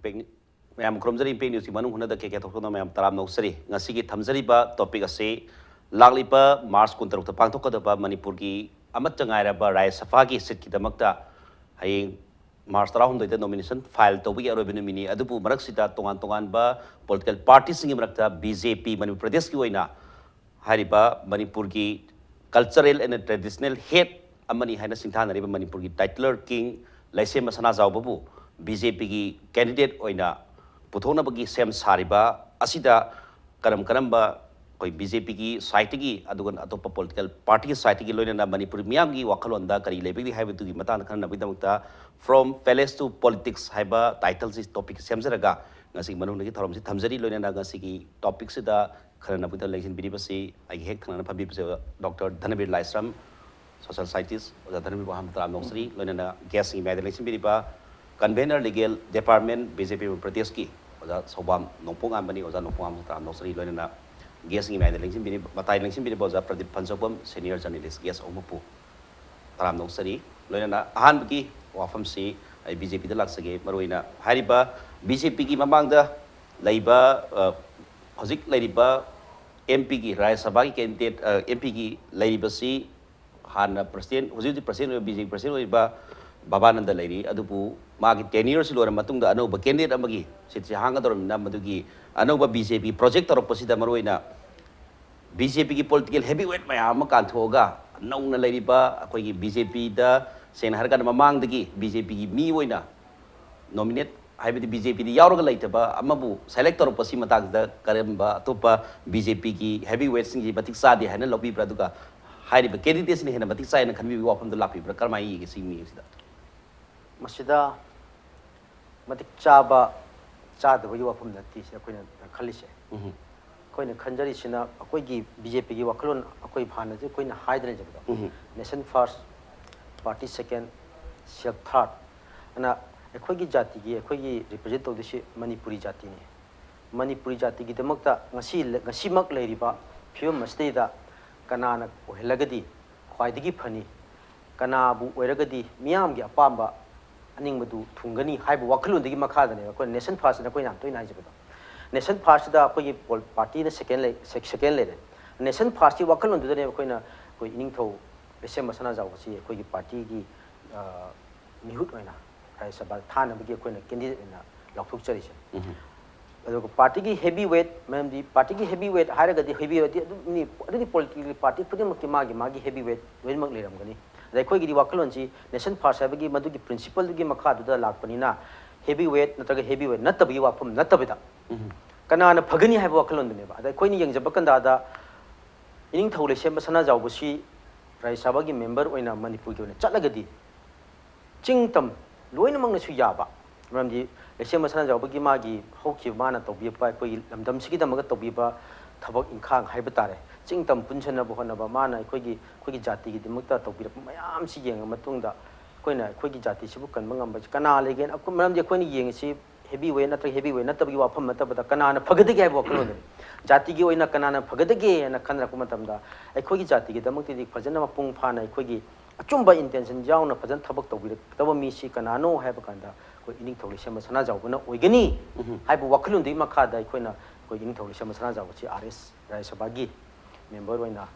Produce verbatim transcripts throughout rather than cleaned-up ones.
ꯄꯦꯛ-, ꯃꯌꯥꯝ ꯈꯨꯔꯨꯝꯖꯔꯤ꯫ ꯏꯝꯄꯦꯛ ꯅ꯭ꯌꯨꯁꯀꯤ ꯃꯅꯨꯡ ꯍꯨꯠꯅꯗ ꯀꯦ ꯀꯦ ꯊꯣꯛꯆꯣꯝꯅ ꯃꯌꯥꯝ ꯇꯔꯥꯝꯅ ꯑꯣꯛꯆꯔꯤ꯫ ꯉꯁꯤꯒꯤ ꯊꯝꯖꯔꯤꯕ ꯇꯣꯄꯤꯛ ꯑꯁꯤ ꯂꯥꯛꯂꯤꯕ ꯃꯥꯔꯆ ꯀꯨꯟꯇꯔꯨꯛꯇ ꯄꯥꯡꯊꯣꯛꯀꯗꯕ ꯃꯅꯤꯄꯨꯔꯒꯤ ꯑꯃꯠꯇ ꯉꯥꯏꯔꯕ ꯔꯥꯖ꯭ꯌ ꯁꯚꯥꯒꯤ ꯁꯤꯠꯀꯤꯗꯃꯛꯇ ꯍꯌꯦꯡ ꯃꯥꯔꯆ ꯇꯔꯥꯍꯨꯝꯗꯣꯏꯗ ꯅꯣꯃꯤꯅꯦꯁꯟ ꯐꯥꯏꯜ ꯇꯧꯕꯒꯤ ꯑꯔꯣꯏꯕ ꯅꯨꯃꯤꯠꯅꯤ꯫ ꯑꯗꯨꯕꯨ ꯃꯔꯛꯁꯤꯗ ꯇꯣꯉꯥꯟ ꯇꯣꯉꯥꯟꯕ ꯄꯣꯂꯤꯇꯤꯀꯦꯜ ꯄꯥꯔꯇꯤꯁꯤꯡꯒꯤ ꯃꯔꯛꯇ ꯕꯤ ꯖꯦ ꯄꯤ ꯃꯅꯤꯄꯨꯔ ꯄ꯭ꯔꯗꯦꯁꯀꯤ ꯑꯣꯏꯅ ꯍꯥꯏꯔꯤꯕ ꯃꯅꯤꯄꯨꯔꯒꯤ cultural and traditional head ꯑꯃꯅꯤ ꯍꯥꯏꯅ ꯁꯤꯡꯊꯥꯅꯔꯤꯕ ꯃꯅꯤꯄꯨꯔꯒꯤ ꯇꯥꯏꯇꯂꯔ ꯀꯤꯡ ꯂꯩꯁꯦꯝꯕ ꯁꯅꯥꯖꯥꯎꯕꯕꯨ ꯕꯤ ꯖꯦ ꯄꯤꯒꯤ ꯀꯦꯟꯗꯤꯗꯦꯠ ꯑꯣꯏꯅ ꯄꯨꯊꯣꯛꯅꯕꯒꯤ ꯁꯦꯝ ꯁꯥꯔꯤꯕ ꯑꯁꯤꯗ ꯀꯔꯝ ꯀꯔꯝꯕ ꯑꯩꯈꯣꯏ ꯕꯤ ꯖꯦ ꯄꯤꯒꯤ ꯁꯥꯏꯠꯇꯒꯤ, ꯑꯗꯨꯒ ꯑꯇꯣꯞꯄ ꯄꯣꯂꯤꯇꯤꯀꯦꯜ ꯄꯥꯔꯇꯤꯒꯤ ꯁꯥꯏꯠꯇꯒꯤ, ꯂꯣꯏꯅꯅ ꯃꯅꯤꯄꯨꯔ ꯃꯤꯌꯥꯝꯒꯤ ꯋꯥꯈꯜꯂꯣꯟꯗ ꯀꯔꯤ ꯂꯩꯕꯒꯦ ꯍꯥꯏꯕꯗꯨꯒꯤ ꯃꯇꯥꯡꯗ ꯈꯟꯅꯅꯕꯒꯤꯗꯃꯛꯇ From Palace to Politics ꯍꯥꯏꯕ ꯇꯥꯏꯇꯜꯁꯤ ꯇꯣꯄꯤꯛ ꯁꯦꯝꯖꯔꯒ ꯉꯁꯤꯒꯤ ꯃꯅꯨꯡꯗꯒꯤ ꯊꯧꯔꯝꯁꯤ ꯊꯝꯖꯔꯤ꯫ ꯂꯣꯏꯅꯅ ꯉꯁꯤꯒꯤ ꯇꯣꯄꯤꯛꯁꯤꯗ ꯈꯟꯅꯅꯕꯒꯤꯗꯃꯛ ꯂꯦꯡꯁꯤꯟꯕꯤꯔꯤꯕꯁꯤ ꯑꯩꯒꯤ ꯍꯦꯛ ꯊꯪꯅꯅ ꯐꯝꯕꯤꯕꯁꯤ doctor Dhanabir Laishram, social scientist. ꯑꯣꯖꯥ ꯙꯅꯕꯤꯔꯕꯨ ꯑꯍꯥꯟꯕ ꯇꯔꯥꯝꯅ ꯑꯣꯛꯆꯔꯤ꯫ ꯂꯣꯏꯅꯅ ꯒꯦꯁ꯭ꯠꯁꯤꯡꯒꯤ ꯃꯌꯥꯏꯗ ꯂꯦꯡꯁꯤꯟꯕꯤꯔꯤꯕ convenor legal department, B J P ꯄ꯭ꯔꯗꯦꯁꯀꯤ ꯑꯣꯖꯥ ꯁꯧꯕꯥꯝ ꯅꯣꯡꯄꯣꯛꯉꯥꯟꯕꯅꯤ꯫ ꯑꯣꯖꯥ ꯅꯣꯡꯄꯣꯛꯉꯥꯟꯕꯁꯨ ꯇꯔꯥꯝꯅ ꯑꯣꯛꯆꯔꯤ꯫ ꯂꯣꯏꯅꯅ ꯒꯦꯁ꯭ꯠꯁꯤꯡꯒꯤ ꯃꯌꯥꯏꯗ ꯂꯦꯡꯁꯤꯟꯕꯤꯔꯤꯕ, ꯃꯇꯥꯏ ꯂꯦꯡꯁꯤꯟꯕꯤꯔꯤꯕ ꯑꯣꯖꯥ ꯄ꯭ꯔꯗꯤꯞ ꯐꯟꯆꯧꯕꯝ, ꯁꯦꯅꯤꯌꯔ ꯖꯔꯅꯦꯂꯤꯁ꯭ꯠ, ꯒꯦꯁ꯭ꯠ ꯑꯍꯨꯝꯃꯛꯄꯨ ꯇꯔꯥꯝꯅ ꯑꯣꯛꯆꯔꯤ꯫ ꯂꯣꯏꯅꯅ ꯑꯍꯥꯟꯕꯒꯤ ꯋꯥꯐꯝꯁꯤ ꯑꯩ ꯕꯤ ꯖꯦ ꯄꯤꯗ ꯂꯥꯛꯆꯒꯦ꯫ ꯃꯔꯨꯑꯣꯏꯅ ꯍꯥꯏꯔꯤꯕ ꯕꯤ ꯖꯦ ꯄꯤꯒꯤ ꯃꯃꯥꯡꯗ ꯂꯩꯕ, ꯑ, ꯍꯧꯖꯤꯛ ꯂꯩꯔꯤꯕ ꯑꯦꯝ ꯄꯤꯒꯤ, ꯔꯥꯖ꯭ꯌ ꯁꯚꯥꯒꯤ ꯀꯦꯟꯗꯤꯗꯦꯠ, ꯑ, ꯑꯦꯝ ꯄꯤꯒꯤ ꯂꯩꯔꯤꯕꯁꯤ ꯍꯥꯟꯅ ꯄ꯭ꯔꯁꯤꯗꯦꯟ, ꯍꯧꯖꯤꯛ ꯍꯧꯖꯤꯛ ꯄ꯭ꯔꯁꯤꯗꯦꯟ ꯑꯣꯏꯕ ꯕꯤ ꯖꯦ ꯄꯤ ꯄ꯭ꯔꯁꯤꯗꯦꯟ ꯑꯣꯏꯔꯤꯕ ꯕꯕꯥꯅꯟꯗ ꯂꯩꯔꯤ꯫ ꯑꯗꯨꯕꯨ ꯃꯥꯒꯤ ꯇꯦꯅ꯭ꯌꯨꯔꯁꯤ ꯂꯣꯏꯔ ꯃꯇꯨꯡꯗ ꯑꯅꯧꯕ ꯀꯦꯟꯗꯤꯗꯦꯠ ꯑꯃꯒꯤ ꯁꯤꯠꯁꯤ ꯍꯥꯡꯒꯗꯧꯔꯕꯅꯤꯅ, ꯃꯗꯨꯒꯤ ꯑꯅꯧꯕ ꯕꯤ ꯖꯦ ꯄꯤ ꯄ꯭ꯔꯣꯖꯦꯛ ꯇꯧꯔꯛꯄꯁꯤꯗ ꯃꯔꯨꯑꯣꯏꯅ ꯕꯤ ꯖꯦ ꯄꯤꯒꯤ ꯄꯣꯂꯤꯇꯤꯀꯦꯜ ꯍꯦꯚꯤ ꯋꯦꯠ ꯃꯌꯥꯝ ꯑꯃ ꯀꯥꯟꯊꯣꯛꯑꯒ ꯅꯧꯅ ꯂꯩꯔꯤꯕ ꯑꯩꯈꯣꯏꯒꯤ ꯕꯤ ꯖꯦ ꯄꯤꯗ, ꯁꯦꯡꯅ ꯍꯥꯏꯔꯀꯥꯟꯗ, ꯃꯃꯥꯡꯗꯒꯤ ꯕꯤ ꯖꯦ ꯄꯤꯒꯤ ꯃꯤ ꯑꯣꯏꯅ ꯅꯣꯃꯤꯅꯦꯠ, ꯍꯥꯏꯕꯗꯤ ꯕꯤ ꯖꯦ ꯄꯤꯗ ꯌꯥꯎꯔꯒ ꯂꯩꯇꯕ ꯑꯃꯕꯨ ꯁꯦꯂꯦꯛ ꯇꯧꯔꯛꯄꯁꯤ ꯃꯇꯥꯡꯁꯤꯗ ꯀꯔꯝꯕ ꯑꯇꯣꯞꯄ ꯕꯤ ꯖꯦ ꯄꯤꯒꯤ ꯍꯦꯚꯤ ꯋꯦꯠꯁꯤꯡꯁꯤ ꯃꯇꯤꯛ ꯆꯥꯗꯦ ꯍꯥꯏꯅ ꯂꯧꯕꯤꯕ꯭ꯔꯥ? ꯑꯗꯨꯒ ꯍꯥꯏꯔꯤꯕ ꯀꯦꯟꯗꯤꯗꯦꯠꯁꯤꯅ ꯍꯦꯟꯅ ꯃꯇꯤꯛ ꯆꯥꯏ ꯍꯥꯏꯅ ꯈꯟꯕꯤꯕꯒꯤ ꯋꯥꯐꯝꯗꯣ ꯂꯥꯛꯄꯤꯕ꯭ꯔꯥ? ꯀꯔꯝꯍꯥꯏꯅ ꯌꯦꯡꯒꯦ ꯁꯤꯒꯤ ꯃꯤꯁꯤꯗ? ꯃꯁꯤꯗ ꯃꯇꯤꯛ ꯆꯥꯕ ꯆꯥꯗꯕꯒꯤ ꯋꯥꯐꯝ ꯅꯠꯇꯦ ꯁꯤꯗ ꯑꯩꯈꯣꯏꯅ ꯈꯜꯂꯤꯁꯦ꯫ ꯎꯝ, ꯑꯩꯈꯣꯏꯅ ꯈꯟꯖꯔꯤꯁꯤꯅ ꯑꯩꯈꯣꯏꯒꯤ ꯕꯤ ꯖꯦ ꯄꯤꯒꯤ ꯋꯥꯈꯜꯂꯣꯟ, ꯑꯩꯈꯣꯏ ꯍꯥꯟꯅꯁꯨ ꯑꯩꯈꯣꯏꯅ ꯍꯥꯏꯗꯅ ꯂꯩꯖꯕꯗꯣ, ꯎꯝ, Nation First, Party Second, Self Third ꯑꯅ ꯑꯩꯈꯣꯏꯒꯤ ꯖꯥꯇꯤꯒꯤ, ꯑꯩꯈꯣꯏꯒꯤ ꯔꯤꯄ꯭ꯔꯖꯦꯟ ꯇꯧꯗꯣꯏꯁꯤ ꯃꯅꯤꯄꯨꯔꯤ ꯖꯥꯇꯤꯅꯤ꯫ ꯃꯅꯤꯄꯨꯔꯤ ꯖꯥꯇꯤꯒꯤꯗꯃꯛꯇ ꯉꯁꯤ, ꯉꯁꯤꯃꯛ ꯂꯩꯔꯤꯕ ꯐꯤꯕꯝ ꯑꯁꯤꯗꯩꯗ ꯀꯅꯥꯅ ꯑꯣꯏꯍꯜꯂꯒꯗꯤ ꯈ꯭ꯋꯥꯏꯗꯒꯤ ꯐꯅꯤ, ꯀꯅꯥꯕꯨ ꯑꯣꯏꯔꯒꯗꯤ ꯃꯤꯌꯥꯝꯒꯤ ꯑꯄꯥꯝꯕ ꯑꯅꯤꯡꯕꯗꯨ ꯊꯨꯡꯒꯅꯤ ꯍꯥꯏꯕ ꯋꯥꯈꯜꯂꯣꯟꯗꯨꯒꯤ ꯃꯈꯥꯗꯅꯦꯕ ꯑꯩꯈꯣꯏꯅ ꯅꯦꯁꯟ ꯐꯥꯔꯁꯁꯤꯅ ꯑꯩꯈꯣꯏꯅ ꯌꯥꯝ ꯇꯣꯏꯅ ꯍꯥꯏꯖꯕꯗꯣ꯫ ꯅꯦꯁꯟ ꯐꯥꯔꯁꯁꯤꯗ ꯑꯩꯈꯣꯏꯒꯤ ꯄꯣꯜ-, ꯄꯥꯔꯇꯤꯅ ꯁꯦꯀꯦꯟ ꯂꯩ, ꯁꯦꯛ-, ꯁꯦꯀꯦꯟ ꯂꯩꯔꯦ꯫ ꯅꯦꯁꯟ ꯐꯥꯔꯁꯀꯤ ꯋꯥꯈꯜꯂꯣꯟꯗꯨꯗꯅꯦꯕ ꯑꯩꯈꯣꯏꯅ ꯑꯩꯈꯣꯏ ꯏꯅꯤꯡꯊꯧ ꯂꯩꯁꯦꯝꯕ ꯁꯅꯥꯖꯥꯎꯕꯁꯤ ꯑꯩꯈꯣꯏꯒꯤ ꯄꯥꯔꯇꯤꯒꯤ, ꯑ, ꯃꯤꯍꯨꯠ ꯑꯣꯏꯅ ꯔꯥꯖ꯭ꯌ ꯁꯚꯥ ꯊꯥꯅꯕꯒꯤ ꯑꯩꯈꯣꯏꯅ ꯀꯦꯟꯗꯤꯗꯦꯠ ꯑꯣꯏꯅ ꯂꯥꯎꯊꯣꯛꯆꯔꯤꯁꯦ꯫ ꯑꯗꯨꯒ ꯄꯥꯔꯇꯤꯒꯤ ꯍꯦꯚꯤ ꯋꯦꯠ, ꯃꯔꯝꯗꯤ ꯄꯥꯔꯇꯤꯒꯤ ꯍꯦꯚꯤ ꯋꯦꯠ ꯍꯥꯏꯔꯒꯗꯤ ꯍꯦꯚꯤ ꯋꯦꯠꯇꯤ ꯑꯗꯨꯝ ꯃꯤ-, ꯑꯗꯨꯗꯤ ꯄꯣꯂꯤꯇꯤꯀꯦꯜ ꯄꯥꯔꯇꯤ ꯈꯨꯗꯤꯡꯃꯛꯀꯤ ꯃꯥꯒꯤ ꯃꯥꯒꯤ ꯍꯦꯚꯤ ꯋꯦꯠ ꯂꯣꯏꯅꯃꯛ ꯂꯩꯔꯝꯒꯅꯤ꯫ ꯑꯗ ꯑꯩꯈꯣꯏꯒꯤꯗꯤ ꯋꯥꯈꯜꯂꯣꯟꯁꯤ ꯅꯦꯁꯟ ꯐꯥꯔꯁ ꯍꯥꯏꯕꯒꯤ ꯃꯗꯨꯒꯤ ꯄ꯭ꯔꯤꯟꯁꯤꯄꯜꯗꯨꯒꯤ ꯃꯈꯥꯗꯨꯗ ꯂꯥꯛꯄꯅꯤꯅ ꯍꯦꯚꯤ ꯋꯦꯠ ꯅꯠꯇ꯭ꯔꯒ ꯍꯦꯚꯤ ꯋꯦꯠ ꯅꯠꯇꯕꯒꯤ ꯋꯥꯐꯝ ꯅꯠꯇꯕꯤꯗ ꯀꯅꯥꯅ ꯐꯒꯅꯤ ꯍꯥꯏꯕ ꯋꯥꯈꯜꯂꯣꯟꯗꯨꯅꯦꯕ꯫ ꯑꯗ ꯑꯩꯈꯣꯏꯅ ꯌꯦꯡꯖꯕ ꯀꯟꯗꯥꯗ ꯏꯅꯤꯡꯊꯧ ꯂꯩꯁꯦꯝꯕ ꯁꯅꯥꯖꯥꯎꯕꯁꯤ ꯔꯥꯖ꯭ꯌ ꯁꯚꯥꯒꯤ ꯃꯦꯝꯕꯔ ꯑꯣꯏꯅ ꯃꯅꯤꯄꯨꯔꯒꯤ ꯑꯣꯏꯅ ꯆꯠꯂꯒꯗꯤ ꯆꯤꯡ ꯇꯝ ꯂꯣꯏꯅꯃꯛꯅꯁꯨ ꯌꯥꯕ, ꯃꯔꯝꯗꯤ ꯂꯩꯁꯦꯝꯕ ꯁꯅꯥꯖꯥꯎꯕꯒꯤ ꯃꯥꯒꯤ ꯍꯧꯈꯤꯕ ꯃꯥꯅ ꯇꯧꯕꯤꯔꯛꯄ ꯑꯩꯈꯣꯏꯒꯤ ꯂꯝꯗꯝꯁꯤꯒꯤꯗꯃꯛꯇ ꯇꯧꯕꯤꯕ ꯊꯕꯛ ꯏꯪꯈꯥꯡ ꯍꯥꯏꯕ ꯇꯥꯔꯦ, ꯆꯤꯡ ꯇꯝ ꯄꯨꯟꯁꯤꯟꯅꯕ ꯍꯣꯠꯅꯕ, ꯃꯥꯅ ꯑꯩꯈꯣꯏꯒꯤ, ꯑꯩꯈꯣꯏꯒꯤ ꯖꯥꯇꯤꯒꯤꯗꯃꯛꯇ ꯇꯧꯕꯤꯔꯛꯄ ꯃꯌꯥꯝꯁꯤ ꯌꯦꯡꯉ ꯃꯇꯨꯡꯗ ꯑꯩꯈꯣꯏꯅ ꯑꯩꯈꯣꯏꯒꯤ ꯖꯥꯇꯤꯁꯤꯕꯨ ꯀꯟꯕ ꯉꯝꯕꯁꯤ ꯀꯅꯥ ꯂꯩꯒꯦꯅ ꯑꯩꯈꯣꯏ, ꯃꯔꯝꯗꯤ ꯑꯩꯈꯣꯏꯅ ꯌꯦꯡꯉꯤꯁꯤ ꯍꯦꯚꯤ ꯋꯦꯠ ꯅꯠꯇ꯭ꯔꯒ ꯍꯦꯚꯤ ꯋꯦꯠ ꯅꯠꯇꯕꯒꯤ ꯋꯥꯐꯝ ꯅꯠꯇꯕꯗ ꯀꯅꯥꯅ ꯐꯒꯗꯒꯦ ꯍꯥꯏꯕ ꯋꯥꯈꯜꯂꯣꯟꯗꯨꯅꯤ꯫ ꯖꯥꯇꯤꯒꯤ ꯑꯣꯏꯅ ꯀꯅꯥꯅ ꯐꯒꯗꯒꯦ ꯍꯥꯏꯅ ꯈꯟꯅꯔꯛꯄ ꯃꯇꯝꯗ ꯑꯩꯈꯣꯏꯒꯤ ꯖꯥꯇꯤꯒꯤꯗꯃꯛꯇꯗꯤ ꯐꯖꯅ ꯃꯄꯨꯡ ꯐꯥꯅ ꯑꯩꯈꯣꯏꯒꯤ ꯑꯆꯨꯝꯕ ꯏꯟꯇꯦꯟꯁꯟ ꯌꯥꯎꯅ ꯐꯖꯅ ꯊꯕꯛ ꯇꯧꯕꯤꯔꯛꯀꯗꯕ ꯃꯤꯁꯤ ꯀꯅꯥꯅꯣ ꯍꯥꯏꯕ ꯀꯥꯟꯗ ꯑꯩꯈꯣꯏ ꯏꯅꯤꯡꯊꯧ ꯂꯩꯁꯦꯝꯕ ꯁꯅꯥꯖꯥꯎꯕꯅ ꯑꯣꯏꯒꯅꯤ ꯍꯥꯏꯕ ꯋꯥꯈꯜꯂꯣꯟꯗꯨꯒꯤ ꯃꯈꯥꯗ ꯑꯩꯈꯣꯏꯅ ꯑꯩꯈꯣꯏ ꯏꯅꯤꯡꯊꯧ ꯂꯩꯁꯦꯝꯕ ꯁꯅꯥꯖꯥꯎꯕꯁꯤ ꯑꯥꯔ ꯑꯦꯁ ꯔꯥꯖ꯭ꯌ ꯁꯚꯥꯒꯤ ꯃꯦꯝꯕꯔ ꯑꯣꯏꯅ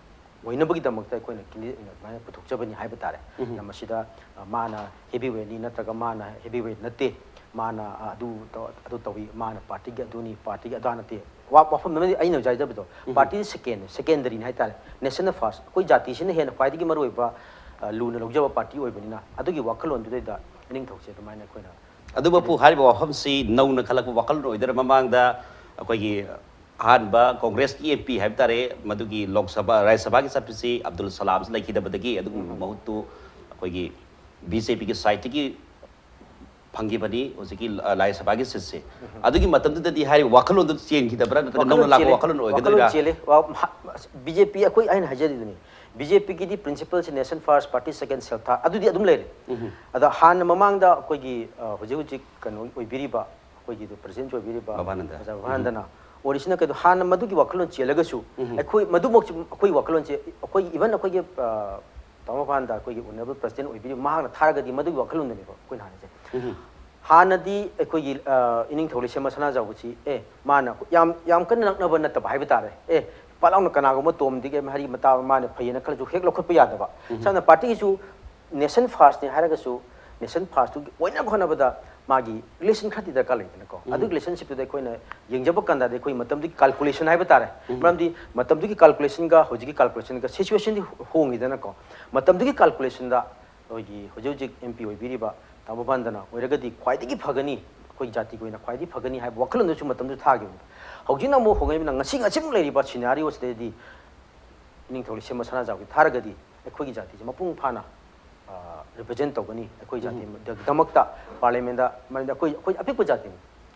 ꯑꯣꯏꯅꯕꯒꯤꯗꯃꯛꯇ ꯑꯩꯈꯣꯏꯅ ꯀꯦꯟꯗꯤꯗꯦꯠ ꯑꯣꯏꯅ ꯑꯗꯨꯃꯥꯏꯅ ꯄꯨꯊꯣꯛꯆꯕꯅꯤ ꯍꯥꯏꯕ ꯇꯥꯔꯦ꯫ ꯑꯗꯨꯅ ꯃꯁꯤꯗ, ꯑ, ꯃꯥꯅ ꯍꯦꯚꯤ ꯋꯦꯠꯅꯤ ꯅꯠꯇ꯭ꯔꯒ ꯃꯥꯅ ꯍꯦꯚꯤ ꯋꯦꯠ ꯅꯠꯇꯦ, ꯃꯥꯅ, ꯑ, ꯑꯗꯨ ꯇꯧ-, ꯑꯗꯨ ꯇꯧꯏ, ꯃꯥꯅ ꯄꯥꯔꯇꯤꯒꯤ ꯑꯗꯨꯅꯤ, ꯄꯥꯔꯇꯤꯒꯤ ꯑꯗꯥ ꯅꯠꯇꯦ꯫ ꯋꯥ-, ꯋꯥꯐꯝ ꯑꯃꯗꯤ ꯑꯩꯅ ꯍꯧꯖꯤꯛ ꯍꯥꯏꯖꯕꯗꯣ, ꯄꯥꯔꯇꯤꯗꯤ ꯁꯦꯀꯦꯟ, ꯁꯦꯀꯦꯟꯗꯔꯤꯅꯤ ꯍꯥꯏꯇꯥꯔꯦ꯫ ꯅꯦꯁꯟꯅ ꯐꯥꯔꯁ꯫ ꯑꯩꯈꯣꯏ ꯖꯥꯇꯤꯁꯤꯅ ꯍꯦꯟꯅ ꯈ꯭ꯋꯥꯏꯗꯒꯤ ꯃꯔꯨꯑꯣꯏꯕ, ꯑ, ꯂꯨꯅ ꯂꯧꯖꯕ ꯄꯥꯔꯇꯤ ꯑꯣꯏꯕꯅꯤꯅ ꯑꯗꯨꯒꯤ ꯋꯥꯈꯜꯂꯣꯟꯗꯨꯗꯩꯗ ꯏꯅꯤꯡꯊꯧꯁꯦ ꯑꯗꯨꯃꯥꯏꯅ ꯑꯩꯈꯣꯏꯅ ꯑꯗꯨ ꯃꯄꯨ, ꯍꯥꯏꯔꯤꯕ ꯋꯥꯐꯝꯁꯤ ꯅꯧꯅ ꯈꯜꯂꯛꯄ ꯋꯥꯈꯜꯂꯣꯟ ꯑꯣꯏꯗꯣꯏꯔꯥ? ꯃꯃꯥꯡꯗ ꯑꯩꯈꯣꯏꯒꯤ ꯑꯍꯥꯟꯕ ꯀꯣꯡꯒ꯭ꯔꯦꯁꯀꯤ ꯑꯦꯝ ꯄꯤ ꯍꯥꯏꯕ ꯇꯥꯔꯦ, ꯃꯗꯨꯒꯤ ꯂꯣꯛ ꯁꯚꯥ, ꯔꯥꯖ꯭ꯌ ꯁꯚꯥꯒꯤ ꯆꯠꯄꯁꯤ ꯑꯕꯗꯨꯜ ꯁꯂꯥꯝꯁꯤ ꯂꯩꯈꯤꯗꯕꯗꯒꯤ ꯑꯗꯨꯒꯨꯝꯕ ꯃꯍꯨꯠꯇꯨ ꯑꯩꯈꯣꯏꯒꯤ ꯕꯤ ꯖꯦ ꯄꯤꯒꯤ ꯁꯥꯏꯠꯇꯒꯤ ꯐꯪꯈꯤꯕꯅꯤ ꯍꯧꯖꯤꯛꯀꯤ, ꯑ, ꯔꯥꯖ꯭ꯌ ꯁꯚꯥꯒꯤ ꯁꯤꯠꯁꯦ꯫ ꯑꯗꯨꯒꯤ ꯃꯇꯝꯗꯨꯗꯗꯤ ꯍꯥꯏꯔꯤꯕ ꯋꯥꯈꯜꯂꯣꯟꯗꯨ ꯆꯦꯟꯈꯤꯗꯕ꯭ꯔꯥ, ꯅꯠꯇ꯭ꯔꯒ ꯅꯧꯅ ꯂꯥꯛꯄ ꯆꯦꯜꯂꯦ꯫ ꯋꯥꯈꯜꯂꯣꯟ ꯑꯣꯏꯒꯗꯣꯏꯔꯥ? ꯋꯥꯈꯜꯂꯣꯟ ꯆꯦꯜꯂꯦ꯫ ꯕꯤ ꯖꯦ ꯄꯤ ꯑꯩꯈꯣꯏ, ꯑꯩꯅ ꯍꯥꯏꯖꯔꯤꯗꯨꯅꯤ, ꯕꯤ ꯖꯦ ꯄꯤꯒꯤꯗꯤ ꯄ꯭ꯔꯤꯟꯁꯤꯄꯜꯁꯤ nation first, party second, self third ꯑꯗꯨꯗꯤ ꯑꯗꯨꯝ ꯂꯩꯔꯦ꯫ ꯑꯗ ꯍꯥꯟꯅ ꯃꯃꯥꯡꯗ ꯑꯩꯈꯣꯏꯒꯤ, ꯑ, ꯍꯧꯖꯤꯛ ꯍꯧꯖꯤꯛ ꯀꯩꯅꯣ ꯑꯣꯏꯕꯤꯔꯤꯕ, ꯑꯩꯈꯣꯏꯒꯤ ꯄ꯭ꯔꯁꯤꯗꯦꯟꯠ ꯑꯣꯏꯕꯤꯔꯤꯕ ꯕꯕꯥꯅꯟꯗ꯫ ꯑꯣꯖꯥ ꯕꯕꯥꯅꯟꯗꯅ ꯑꯣꯏꯔꯤꯁꯤꯅ ꯀꯩꯗꯣ, ꯍꯥꯟꯅ ꯃꯗꯨꯒꯤ ꯋꯥꯈꯜꯂꯣꯟ ꯆꯦꯜꯂꯒꯁꯨ ꯑꯩꯈꯣꯏ ꯃꯗꯨꯃꯛꯁꯨ ꯑꯩꯈꯣꯏ ꯋꯥꯈꯜꯂꯣꯟꯁꯦ ꯑꯩꯈꯣꯏ, ꯏꯚꯟ ꯑꯩꯈꯣꯏꯒꯤ, ꯑ, ꯇꯥꯃꯣ ꯐꯥꯟꯗ ꯑꯩꯈꯣꯏꯒꯤ ꯑꯣꯅꯔꯦꯕꯜ ꯄ꯭ꯔꯁꯤꯗꯦꯟ ꯑꯣꯏꯕꯤꯔꯤꯕ ꯃꯍꯥꯛꯅ ꯊꯥꯔꯒꯗꯤ ꯃꯗꯨꯒꯤ ꯋꯥꯈꯜꯂꯣꯟꯗꯨꯅꯦꯕ ꯑꯩꯈꯣꯏꯅ ꯍꯥꯏꯔꯤꯁꯦ꯫ ꯍꯥꯟꯅꯗꯤ ꯑꯩꯈꯣꯏꯒꯤ ꯏꯅꯤꯡꯊꯧ ꯂꯩꯁꯦꯝꯕ ꯁꯅꯥꯖꯥꯎꯕꯁꯤ ꯑꯦ ꯃꯥꯅ ꯌꯥꯝ ꯌꯥꯝ ꯀꯟꯅ ꯅꯛꯅꯕ ꯅꯠꯇꯕ ꯍꯥꯏꯕ ꯇꯥꯔꯦ꯫ ꯑꯦ ꯄꯥꯛ ꯂꯥꯎꯅ ꯀꯅꯥꯒꯨꯝꯕ ꯇꯣꯝꯗꯒꯤ ꯍꯥꯏꯗꯤ ꯃꯇꯥ ꯃꯥꯅ ꯐꯩꯌꯦꯅ ꯈꯜꯂꯁꯨ ꯍꯦꯛ ꯂꯧꯈꯠꯄ ꯌꯥꯗꯕ꯫ ꯁꯝꯅ ꯄꯥꯔꯇꯤꯒꯤꯁꯨ ꯅꯦꯁꯟ ꯐꯥꯔꯁꯅꯦ ꯍꯥꯏꯔꯒꯁꯨ ꯅꯦꯁꯟ ꯐꯥꯔꯁꯇꯨꯒꯤ ꯑꯣꯏꯅꯕ ꯍꯣꯠꯅꯕꯗ ꯃꯥꯒꯤ ꯔꯤꯂꯦꯁꯟ ꯈꯔꯗꯤ ꯗꯔꯀꯥꯔ ꯂꯩꯗꯅꯀꯣ꯫ ꯑꯗꯨꯒꯤ ꯔꯤꯂꯦꯁꯟꯁꯤꯞꯇꯨꯗ ꯑꯩꯈꯣꯏꯅ ꯌꯦꯡꯖꯕ ꯀꯥꯟꯗꯗꯤ ꯑꯩꯈꯣꯏ ꯃꯇꯝꯗꯨꯒꯤ ꯀꯥꯜꯀꯨꯂꯦꯁꯟ ꯍꯥꯏꯕ ꯇꯥꯔꯦ꯫ ꯃꯔꯝꯗꯤ ꯃꯇꯝꯗꯨꯒꯤ ꯀꯥꯜꯀꯨꯂꯦꯁꯟꯒ ꯍꯧꯖꯤꯛꯀꯤ ꯀꯥꯜꯀꯨꯂꯦꯁꯟꯒ ꯁꯤꯆꯨꯋꯦꯁꯟꯗꯤ ꯍꯣꯡꯉꯤꯗꯅꯀꯣ꯫ ꯃꯇꯝꯗꯨꯒꯤ ꯀꯥꯜꯀꯨꯂꯦꯁꯟꯗ ꯑꯩꯈꯣꯏꯒꯤ ꯍꯧꯖꯤꯛ ꯍꯧꯖꯤꯛ ꯑꯦꯝ ꯄꯤ ꯑꯣꯏꯕꯤꯔꯤꯕ ꯇꯥꯃꯣ ꯐꯥꯟꯗꯅ ꯑꯣꯏꯔꯒꯗꯤ ꯈ꯭ꯋꯥꯏꯗꯒꯤ ꯐꯒꯅꯤ, ꯑꯩꯈꯣꯏ ꯖꯥꯇꯤꯒꯤ ꯑꯣꯏꯅ ꯈ꯭ꯋꯥꯏꯗꯒꯤ ꯐꯒꯅꯤ ꯍꯥꯏꯕ ꯋꯥꯈꯜꯂꯣꯟꯗꯨꯁꯨ ꯃꯇꯝꯗꯨꯗ ꯊꯥꯈꯤꯕꯅꯤ꯫ ꯍꯧꯖꯤꯛꯅ ꯑꯃꯨꯛ ꯍꯣꯡꯉꯛꯏꯕꯅ ꯉꯁꯤ ꯉꯁꯤꯃꯛ ꯂꯩꯔꯤꯕ ꯁꯤꯅꯥꯔꯤꯑꯣꯁꯤꯗꯗꯤ ꯏꯅꯤꯡꯊꯧ ꯂꯩꯁꯦꯝꯕ ꯁꯅꯥꯖꯥꯎꯕꯤ ꯊꯥꯔꯒꯗꯤ ꯑꯩꯈꯣꯏꯒꯤ ꯖꯥꯇꯤꯁꯦ ꯃꯄꯨꯡ ꯐꯥꯅ ꯔꯤꯄ꯭ꯔꯖꯦꯟ ꯇꯧꯒꯅꯤ꯫ ꯑꯩꯈꯣꯏ ꯖꯥꯇꯤꯗꯃꯛꯇ ꯄꯥꯔꯂꯤꯌꯥꯃꯦꯟꯗ, ꯃꯔꯝꯗꯤ ꯑꯩꯈꯣꯏ ꯑꯩꯈꯣꯏ ꯑꯄꯤꯛꯄ ꯖꯥꯇꯤꯅꯤ꯫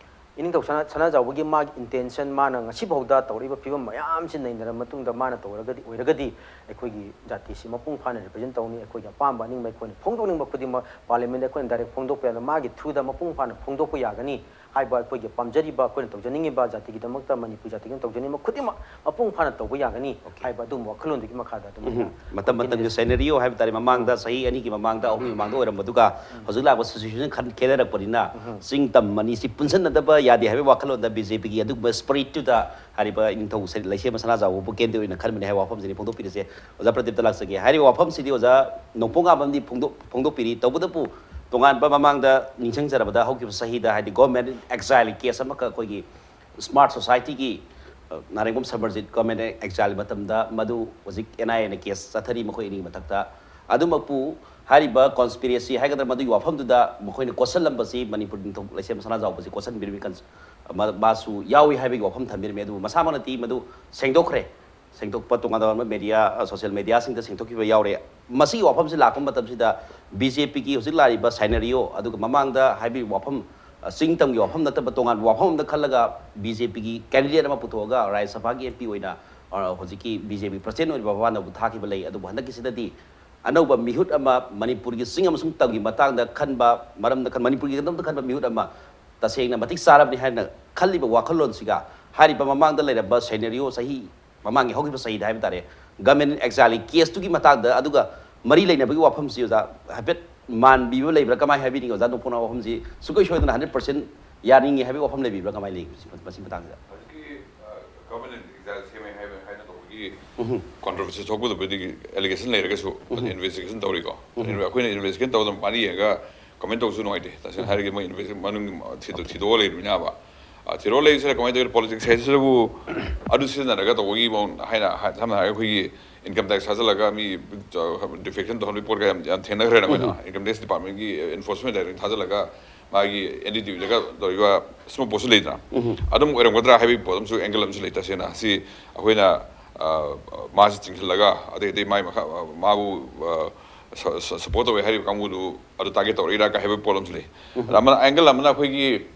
ꯏꯅꯤꯡꯊꯧ ꯁꯅꯥ ꯁꯅꯥꯖꯥꯎꯕꯒꯤ ꯃꯥꯒꯤ ꯏꯟꯇꯦꯟꯁꯟ, ꯃꯥꯅ ꯉꯁꯤꯐꯥꯎꯗ ꯇꯧꯔꯛꯏꯕ ꯐꯤꯕꯝ ꯃꯌꯥꯝꯁꯤ ꯅꯩꯅꯔ ꯃꯇꯨꯡꯗ ꯃꯥꯅ ꯇꯧꯔꯒꯗꯤ ꯑꯣꯏꯔꯒꯗꯤ ꯑꯩꯈꯣꯏꯒꯤ ꯖꯥꯇꯤꯁꯤ ꯃꯄꯨꯡ ꯐꯥꯅ ꯔꯤꯄ꯭ꯔꯖꯦꯟ ꯇꯧꯅꯤ꯫ ꯑꯩꯈꯣꯏꯒꯤ ꯑꯄꯥꯝꯕ ꯑꯅꯤꯡꯕ ꯑꯩꯈꯣꯏꯅ ꯐꯣꯡꯗꯣꯛꯅꯤꯡꯕ ꯈꯨꯗꯤꯡꯃꯛ ꯄꯥꯔꯂꯤꯌꯥꯃꯦꯟꯗ ꯑꯩꯈꯣꯏꯅ ꯗꯥꯏꯔꯦꯛ ꯐꯣꯡꯗꯣꯛꯄ ꯌꯥꯗ, ꯃꯥꯒꯤ ꯊ꯭ꯔꯨꯗ ꯃꯄꯨꯡ ꯐꯥꯅ ꯐꯣꯡꯗꯣꯛꯄ ꯌꯥꯒꯅꯤ ꯍꯥꯏꯕ ꯑꯩꯈꯣꯏꯒꯤ ꯄꯥꯝꯖꯔꯤꯕ, ꯑꯩꯈꯣꯏꯅ ꯇꯧꯖꯅꯤꯡꯉꯤꯕ ꯖꯥꯇꯤꯒꯤꯗꯃꯛꯇ, ꯃꯅꯤꯄꯨꯔ ꯖꯥꯇꯤꯒꯤꯗꯃꯛ ꯇꯧꯖꯅꯤꯡꯕ ꯈꯨꯗꯤꯡꯃꯛ ꯃꯄꯨꯡ ꯐꯥꯅ ꯇꯧꯕ ꯌꯥꯒꯅꯤ ꯍꯥꯏꯕ ꯑꯗꯨꯝꯕ ꯋꯥꯈꯜꯂꯣꯟꯗꯨꯒꯤ ꯃꯈꯥꯗ ꯑꯗꯨꯃꯥꯏꯅ ꯃꯇꯝ ꯃꯇꯝꯒꯤ ꯁꯦꯅꯦꯔꯤꯑꯣ ꯍꯥꯏꯕ ꯇꯥꯔꯦ, ꯃꯃꯥꯡꯗ ꯆꯍꯤ ꯑꯅꯤꯒꯤ ꯃꯃꯥꯡꯗ, ꯑꯍꯨꯝꯒꯤ ꯃꯃꯥꯡꯗ ꯑꯣꯏꯔꯝꯕꯗꯨꯒ ꯍꯧꯖꯤꯛ ꯂꯥꯛꯄ ꯁꯤꯆꯨꯋꯦꯁꯟ ꯈꯦꯠꯅꯔꯛꯄꯅꯤꯅ ꯆꯤꯡ ꯇꯝ ꯑꯅꯤꯁꯤ ꯄꯨꯟꯁꯤꯟꯅꯗꯕ ꯌꯥꯗꯦ ꯍꯥꯏꯕꯒꯤ ꯋꯥꯈꯜꯂꯣꯟꯗ ꯕꯤ ꯖꯦ ꯄꯤꯒꯤ ꯑꯗꯨꯒꯨꯝꯕ ꯁ꯭ꯄꯤꯔꯤꯠꯇꯨꯗ ꯍꯥꯏꯔꯤꯕ ꯏꯅꯤꯡꯊꯧ ꯂꯩꯁꯦꯝꯕ ꯁꯅꯥꯖꯥꯎꯕꯕꯨ ꯀꯦꯟꯗꯤꯗꯦꯠ ꯑꯣꯏꯅ ꯈꯟꯕꯅꯤ ꯍꯥꯏꯕ ꯋꯥꯐꯝꯁꯤꯅꯤ ꯐꯣꯡꯗꯣꯛꯄꯤꯔꯤꯁꯦ꯫ ꯑꯣꯖꯥ ꯄ꯭ꯔꯗꯤꯞꯇ ꯂꯥꯛꯆꯒꯦ꯫ ꯍꯥꯏꯔꯤꯕ ꯋꯥꯐꯝꯁꯤꯗꯤ ꯑꯣꯖꯥ ꯅꯣꯡꯄꯣꯛ ꯉꯥꯕꯝꯗꯤ ꯐꯣꯡꯗꯣꯛ-, ꯐꯣꯡꯗꯣꯛꯄꯤꯔꯤ꯫ ꯇꯧꯕꯇꯕꯨ ꯇꯣꯉꯥꯟꯕ ꯃꯃꯥꯡꯗ ꯅꯤꯡꯁꯤꯡꯖꯔꯕꯗ ꯍꯧꯈꯤꯕ ꯆꯍꯤꯗ ꯍꯥꯏꯗꯤ ꯒꯣꯔꯃꯦꯟ ꯑꯦꯛꯖꯥꯏꯜ ꯀꯦꯁ ꯑꯃꯈꯛ ꯑꯩꯈꯣꯏꯒꯤ ꯁ꯭ꯃꯥꯔꯠ ꯁꯣꯁꯥꯏꯇꯤꯒꯤ ꯅꯥꯔꯦꯡꯕꯝ ꯁꯃꯔꯖꯤꯠ ꯒꯣꯔꯃꯦꯟ ꯑꯦꯛꯖꯥꯏꯜ ꯃꯇꯝꯗ ꯃꯗꯨ ꯍꯧꯖꯤꯛ ꯑꯦꯟ ꯑꯥꯏ ꯑꯦꯅ ꯀꯦꯁ ꯆꯠꯊꯔꯤ ꯃꯈꯣꯏ ꯑꯅꯤꯒꯤ ꯃꯊꯛꯇ꯫ ꯑꯗꯨꯃꯛꯄꯨ ꯍꯥꯏꯔꯤꯕ ꯀꯣꯟꯁꯄꯤꯔꯦꯁꯤ ꯍꯥꯏꯒꯗ꯭ꯔꯥ ꯃꯗꯨꯒꯤ ꯋꯥꯐꯝꯗꯨꯗ ꯃꯈꯣꯏꯅ ꯀꯣꯠꯁꯜꯂꯝꯕꯁꯤ ꯃꯅꯤꯄꯨꯔ ꯅꯤꯡꯊꯧ ꯂꯩꯁꯦꯝꯕ ꯁꯅꯥꯖꯥꯎꯕꯁꯤ ꯀꯣꯠꯁꯟꯕꯤꯔꯝꯃꯤ ꯀꯟ-, ꯃꯥ-, ꯃꯥꯁꯨ ꯌꯥꯎꯏ ꯍꯥꯏꯕꯒꯤ ꯋꯥꯐꯝ ꯊꯝꯕꯤꯔꯝꯃꯤ꯫ ꯑꯗꯨꯕꯨ ꯃꯁꯥꯃꯛꯅꯗꯤ ꯃꯗꯨ ꯁꯦꯡꯗꯣꯛꯈ꯭ꯔꯦ꯫ ꯁꯦꯡꯗꯣꯛꯄ ꯇꯣꯉꯥꯟ ꯇꯣꯉꯥꯟꯕ ꯃꯦꯗꯤꯌꯥ, ꯁꯣꯁꯤꯌꯦꯜ ꯃꯦꯗꯤꯌꯥꯁꯤꯡꯗ ꯁꯦꯡꯗꯣꯛꯈꯤꯕ ꯌꯥꯎꯔꯦ꯫ ꯃꯁꯤꯒꯤ ꯋꯥꯐꯝꯁꯤ ꯂꯥꯛꯄ ꯃꯇꯝꯁꯤꯗ ꯕꯤ ꯖꯦ ꯄꯤꯒꯤ ꯍꯧꯖꯤꯛ ꯂꯥꯛꯂꯤꯕ ꯁꯥꯏꯅꯔꯤꯑꯣ, ꯑꯗꯨꯒ ꯃꯃꯥꯡꯗ ꯍꯥꯏꯕꯤꯔꯤꯕ ꯋꯥꯐꯝ, ꯆꯤꯡ ꯇꯝꯒꯤ ꯋꯥꯐꯝ ꯅꯠꯇꯕ ꯇꯣꯉꯥꯟꯕ ꯋꯥꯐꯝ ꯑꯃꯗ ꯈꯜꯂꯒ ꯕꯤ ꯖꯦ ꯄꯤꯒꯤ ꯀꯦꯟꯗꯤꯗꯦꯠ ꯑꯃ ꯄꯨꯊꯣꯛꯑꯒ ꯔꯥꯖ꯭ꯌ ꯁꯚꯥꯒꯤ ꯑꯦꯝ ꯄꯤ ꯑꯣꯏꯅ, ꯑ, ꯍꯧꯖꯤꯛꯀꯤ ꯕꯤ ꯖꯦ ꯄꯤ ꯄ꯭ꯔꯁꯤꯗꯦꯟ ꯑꯣꯏꯔꯤꯕ ꯃꯄꯥꯟꯗꯕꯨ ꯊꯥꯈꯤꯕ ꯂꯩ꯫ ꯑꯗꯨꯕꯨ ꯍꯟꯗꯛꯀꯤꯁꯤꯗꯗꯤ ꯑꯅꯧꯕ ꯃꯤꯍꯨꯠ ꯑꯃ, ꯃꯅꯤꯄꯨꯔꯒꯤ ꯆꯤꯡ ꯑꯃꯁꯨꯡ ꯇꯝꯒꯤ ꯃꯇꯥꯡꯗ ꯈꯟꯕ, ꯃꯔꯝꯗ ꯈꯟ-, ꯃꯅꯤꯄꯨꯔꯒꯤꯗꯃꯛꯇ ꯈꯟꯕ ꯃꯤꯍꯨꯠ ꯑꯃ ꯇꯁꯦꯡꯅ ꯃꯇꯤꯛ ꯆꯥꯔꯕꯅꯤ ꯍꯥꯏꯅ ꯈꯜꯂꯤꯕ ꯋꯥꯈꯜꯂꯣꯟꯁꯤꯒ ꯍꯥꯏꯔꯤꯕ ꯃꯃꯥꯡꯗ ꯂꯩꯔꯝꯕ ꯁꯦꯅꯦꯔꯤꯑꯣ, ꯆꯍꯤ ꯃꯃꯥꯡꯒꯤ ꯍꯧꯈꯤꯕ ꯆꯍꯤꯗ ꯍꯥꯏꯕ ꯇꯥꯔꯦ, ꯒꯃꯦꯟ ꯑꯦꯛꯖꯥꯏꯜꯒꯤ ꯀꯦꯁꯇꯨꯒꯤ ꯃꯇꯥꯡꯗ, ꯑꯗꯨꯒ ꯃꯔꯤ ꯂꯩꯅꯕꯒꯤ ꯋꯥꯐꯝꯁꯤ ꯑꯣꯖꯥ ꯍꯥꯏꯐꯦꯠ ꯃꯥꯟꯕꯤꯕ ꯂꯩꯕ꯭ꯔꯥ? ꯀꯃꯥꯏꯅ ꯍꯥꯏꯕꯤꯅꯤꯡꯉꯤ? ꯑꯣꯖꯥ ꯅꯣꯡꯄꯣꯛꯅ ꯋꯥꯐꯝꯁꯤ ꯁꯨꯡꯁꯣꯏ ꯁꯣꯏꯗꯅ ꯍꯟꯗ꯭ꯔꯦꯠ ꯄꯥꯔꯁꯦꯟ ꯌꯥꯅꯤꯡꯉꯤ ꯍꯥꯏꯕꯒꯤ ꯋꯥꯐꯝ ꯂꯩꯕꯤꯕ꯭ꯔꯥ? ꯀꯃꯥꯏꯅ ꯂꯩ ꯃꯁꯤ, ꯃꯁꯤ ꯃꯇꯥꯡꯁꯤꯗ? ꯍꯧꯖꯤꯛꯀꯤ ꯒꯚꯔꯟꯃꯦꯟꯠ ꯑꯦꯛꯖꯥꯝ ꯁꯦꯝꯃꯦ ꯍꯥꯏꯕ ꯍꯥꯏꯅ ꯇꯧꯕꯒꯤ ꯀꯣꯟꯇ꯭ꯔꯣꯚꯔꯁꯤ ꯊꯣꯛꯄꯗꯨꯕꯨꯗꯤ ꯑꯦꯂꯤꯒꯦꯁꯟ ꯂꯩꯔꯒꯁꯨ ꯏꯟꯚꯦꯁꯇꯤꯒꯦꯁꯟ ꯇꯧꯔꯤꯀꯣ꯫ ꯑꯩꯈꯣꯏꯅ ꯏꯟꯚꯦꯁꯇꯤꯒꯦꯁꯟ ꯇꯧꯗꯅ ꯃꯄꯥꯟꯗ ꯌꯦꯡꯉꯒ ꯀꯃꯦꯟ ꯇꯧꯕꯁꯨ ꯅꯨꯡꯉꯥꯏꯇꯦ꯫ ꯇꯁꯦꯡꯅ ꯍꯥꯏꯔꯒꯗꯤ ꯃꯣꯏ ꯏꯟꯚꯦꯁꯇꯤꯒꯦꯁꯟ ꯃꯅꯨꯡ ꯊꯤꯗꯣꯛ- ꯊꯤꯗꯣꯛꯑ ꯂꯩꯔꯤꯕꯅꯤꯅꯕ꯫ ꯑ, ꯊꯤꯗꯣꯛꯑ ꯂꯩꯔꯤꯁꯤꯅ ꯀꯃꯥꯏꯅ ꯇꯧꯒꯦ? ꯄꯣꯂꯤꯇꯤꯛꯁ ꯍꯥꯏꯁꯤꯗꯕꯨ ꯑꯗꯨ ꯁꯤꯖꯤꯟꯅꯔꯒ ꯇꯧꯕꯒꯤ ꯃꯑꯣꯡ ꯍꯥꯏꯅ ꯍꯥꯏ- ꯁꯝꯅ ꯍꯥꯏꯔꯒ ꯑꯩꯈꯣꯏꯒꯤ ꯏꯟꯀꯝ ꯇꯦꯛꯁ ꯊꯥꯖꯤꯜꯂꯒ ꯃꯤ ꯗꯤꯐꯦꯛꯁꯟ ꯇꯧꯍꯟꯕꯒꯤ ꯄꯣꯠꯀ ꯌꯥꯝ ꯌꯥꯝ ꯊꯦꯡꯅꯈ꯭ꯔꯦꯅ ꯑꯩꯈꯣꯏꯅ ꯏꯟꯀꯝ ꯇꯦꯛꯁ ꯗꯤꯄꯥꯔꯠꯃꯦꯟꯒꯤ ꯑꯦꯟꯐꯣꯔꯁꯃꯦꯟ ꯗꯥꯏꯔꯦꯛꯇꯔ ꯊꯥꯖꯤꯜꯂꯒ ꯃꯥꯒꯤ ꯑꯦꯟ ꯗꯤ ꯇꯤ ꯚꯤꯗꯒ ꯇꯧꯔꯤꯕ ꯁꯤꯒꯨꯝꯕ ꯄꯣꯠꯁꯨ ꯂꯩꯗꯅ꯫ ꯑꯗꯨꯝ ꯑꯣꯏꯔꯝꯒꯗ꯭ꯔꯥ ꯍꯥꯏꯕꯒꯤ ꯄꯣꯠ ꯑꯃꯁꯨ ꯑꯦꯡꯒꯜ ꯑꯃꯁꯨ ꯂꯩ꯫ ꯇꯁꯦꯡꯅ ꯁꯤ ꯑꯩꯈꯣꯏꯅ ꯑ, ꯃꯥꯁꯤ ꯆꯤꯡꯁꯤꯜꯂꯒ ꯑꯇꯩ ꯑꯇꯩ ꯃꯥꯏ ꯃꯈꯥ ꯃꯥꯕꯨ ꯁꯄꯣꯔꯠ ꯇꯧꯋꯦ ꯍꯥꯏꯔꯤꯕ ꯀꯥꯡꯕꯨꯗꯨ ꯑꯗꯨ ꯇꯥꯔꯒꯦꯠ ꯇꯧꯔꯛꯏꯔꯥ ꯀꯥꯏ ꯍꯥꯏꯕ ꯄꯣꯠ ꯑꯃꯁꯨ ꯂꯩ꯫ ꯑꯗ ꯑꯃꯅ ꯑꯦꯡꯒꯜ ꯑꯃꯅ ꯑꯩꯈꯣꯏꯒꯤ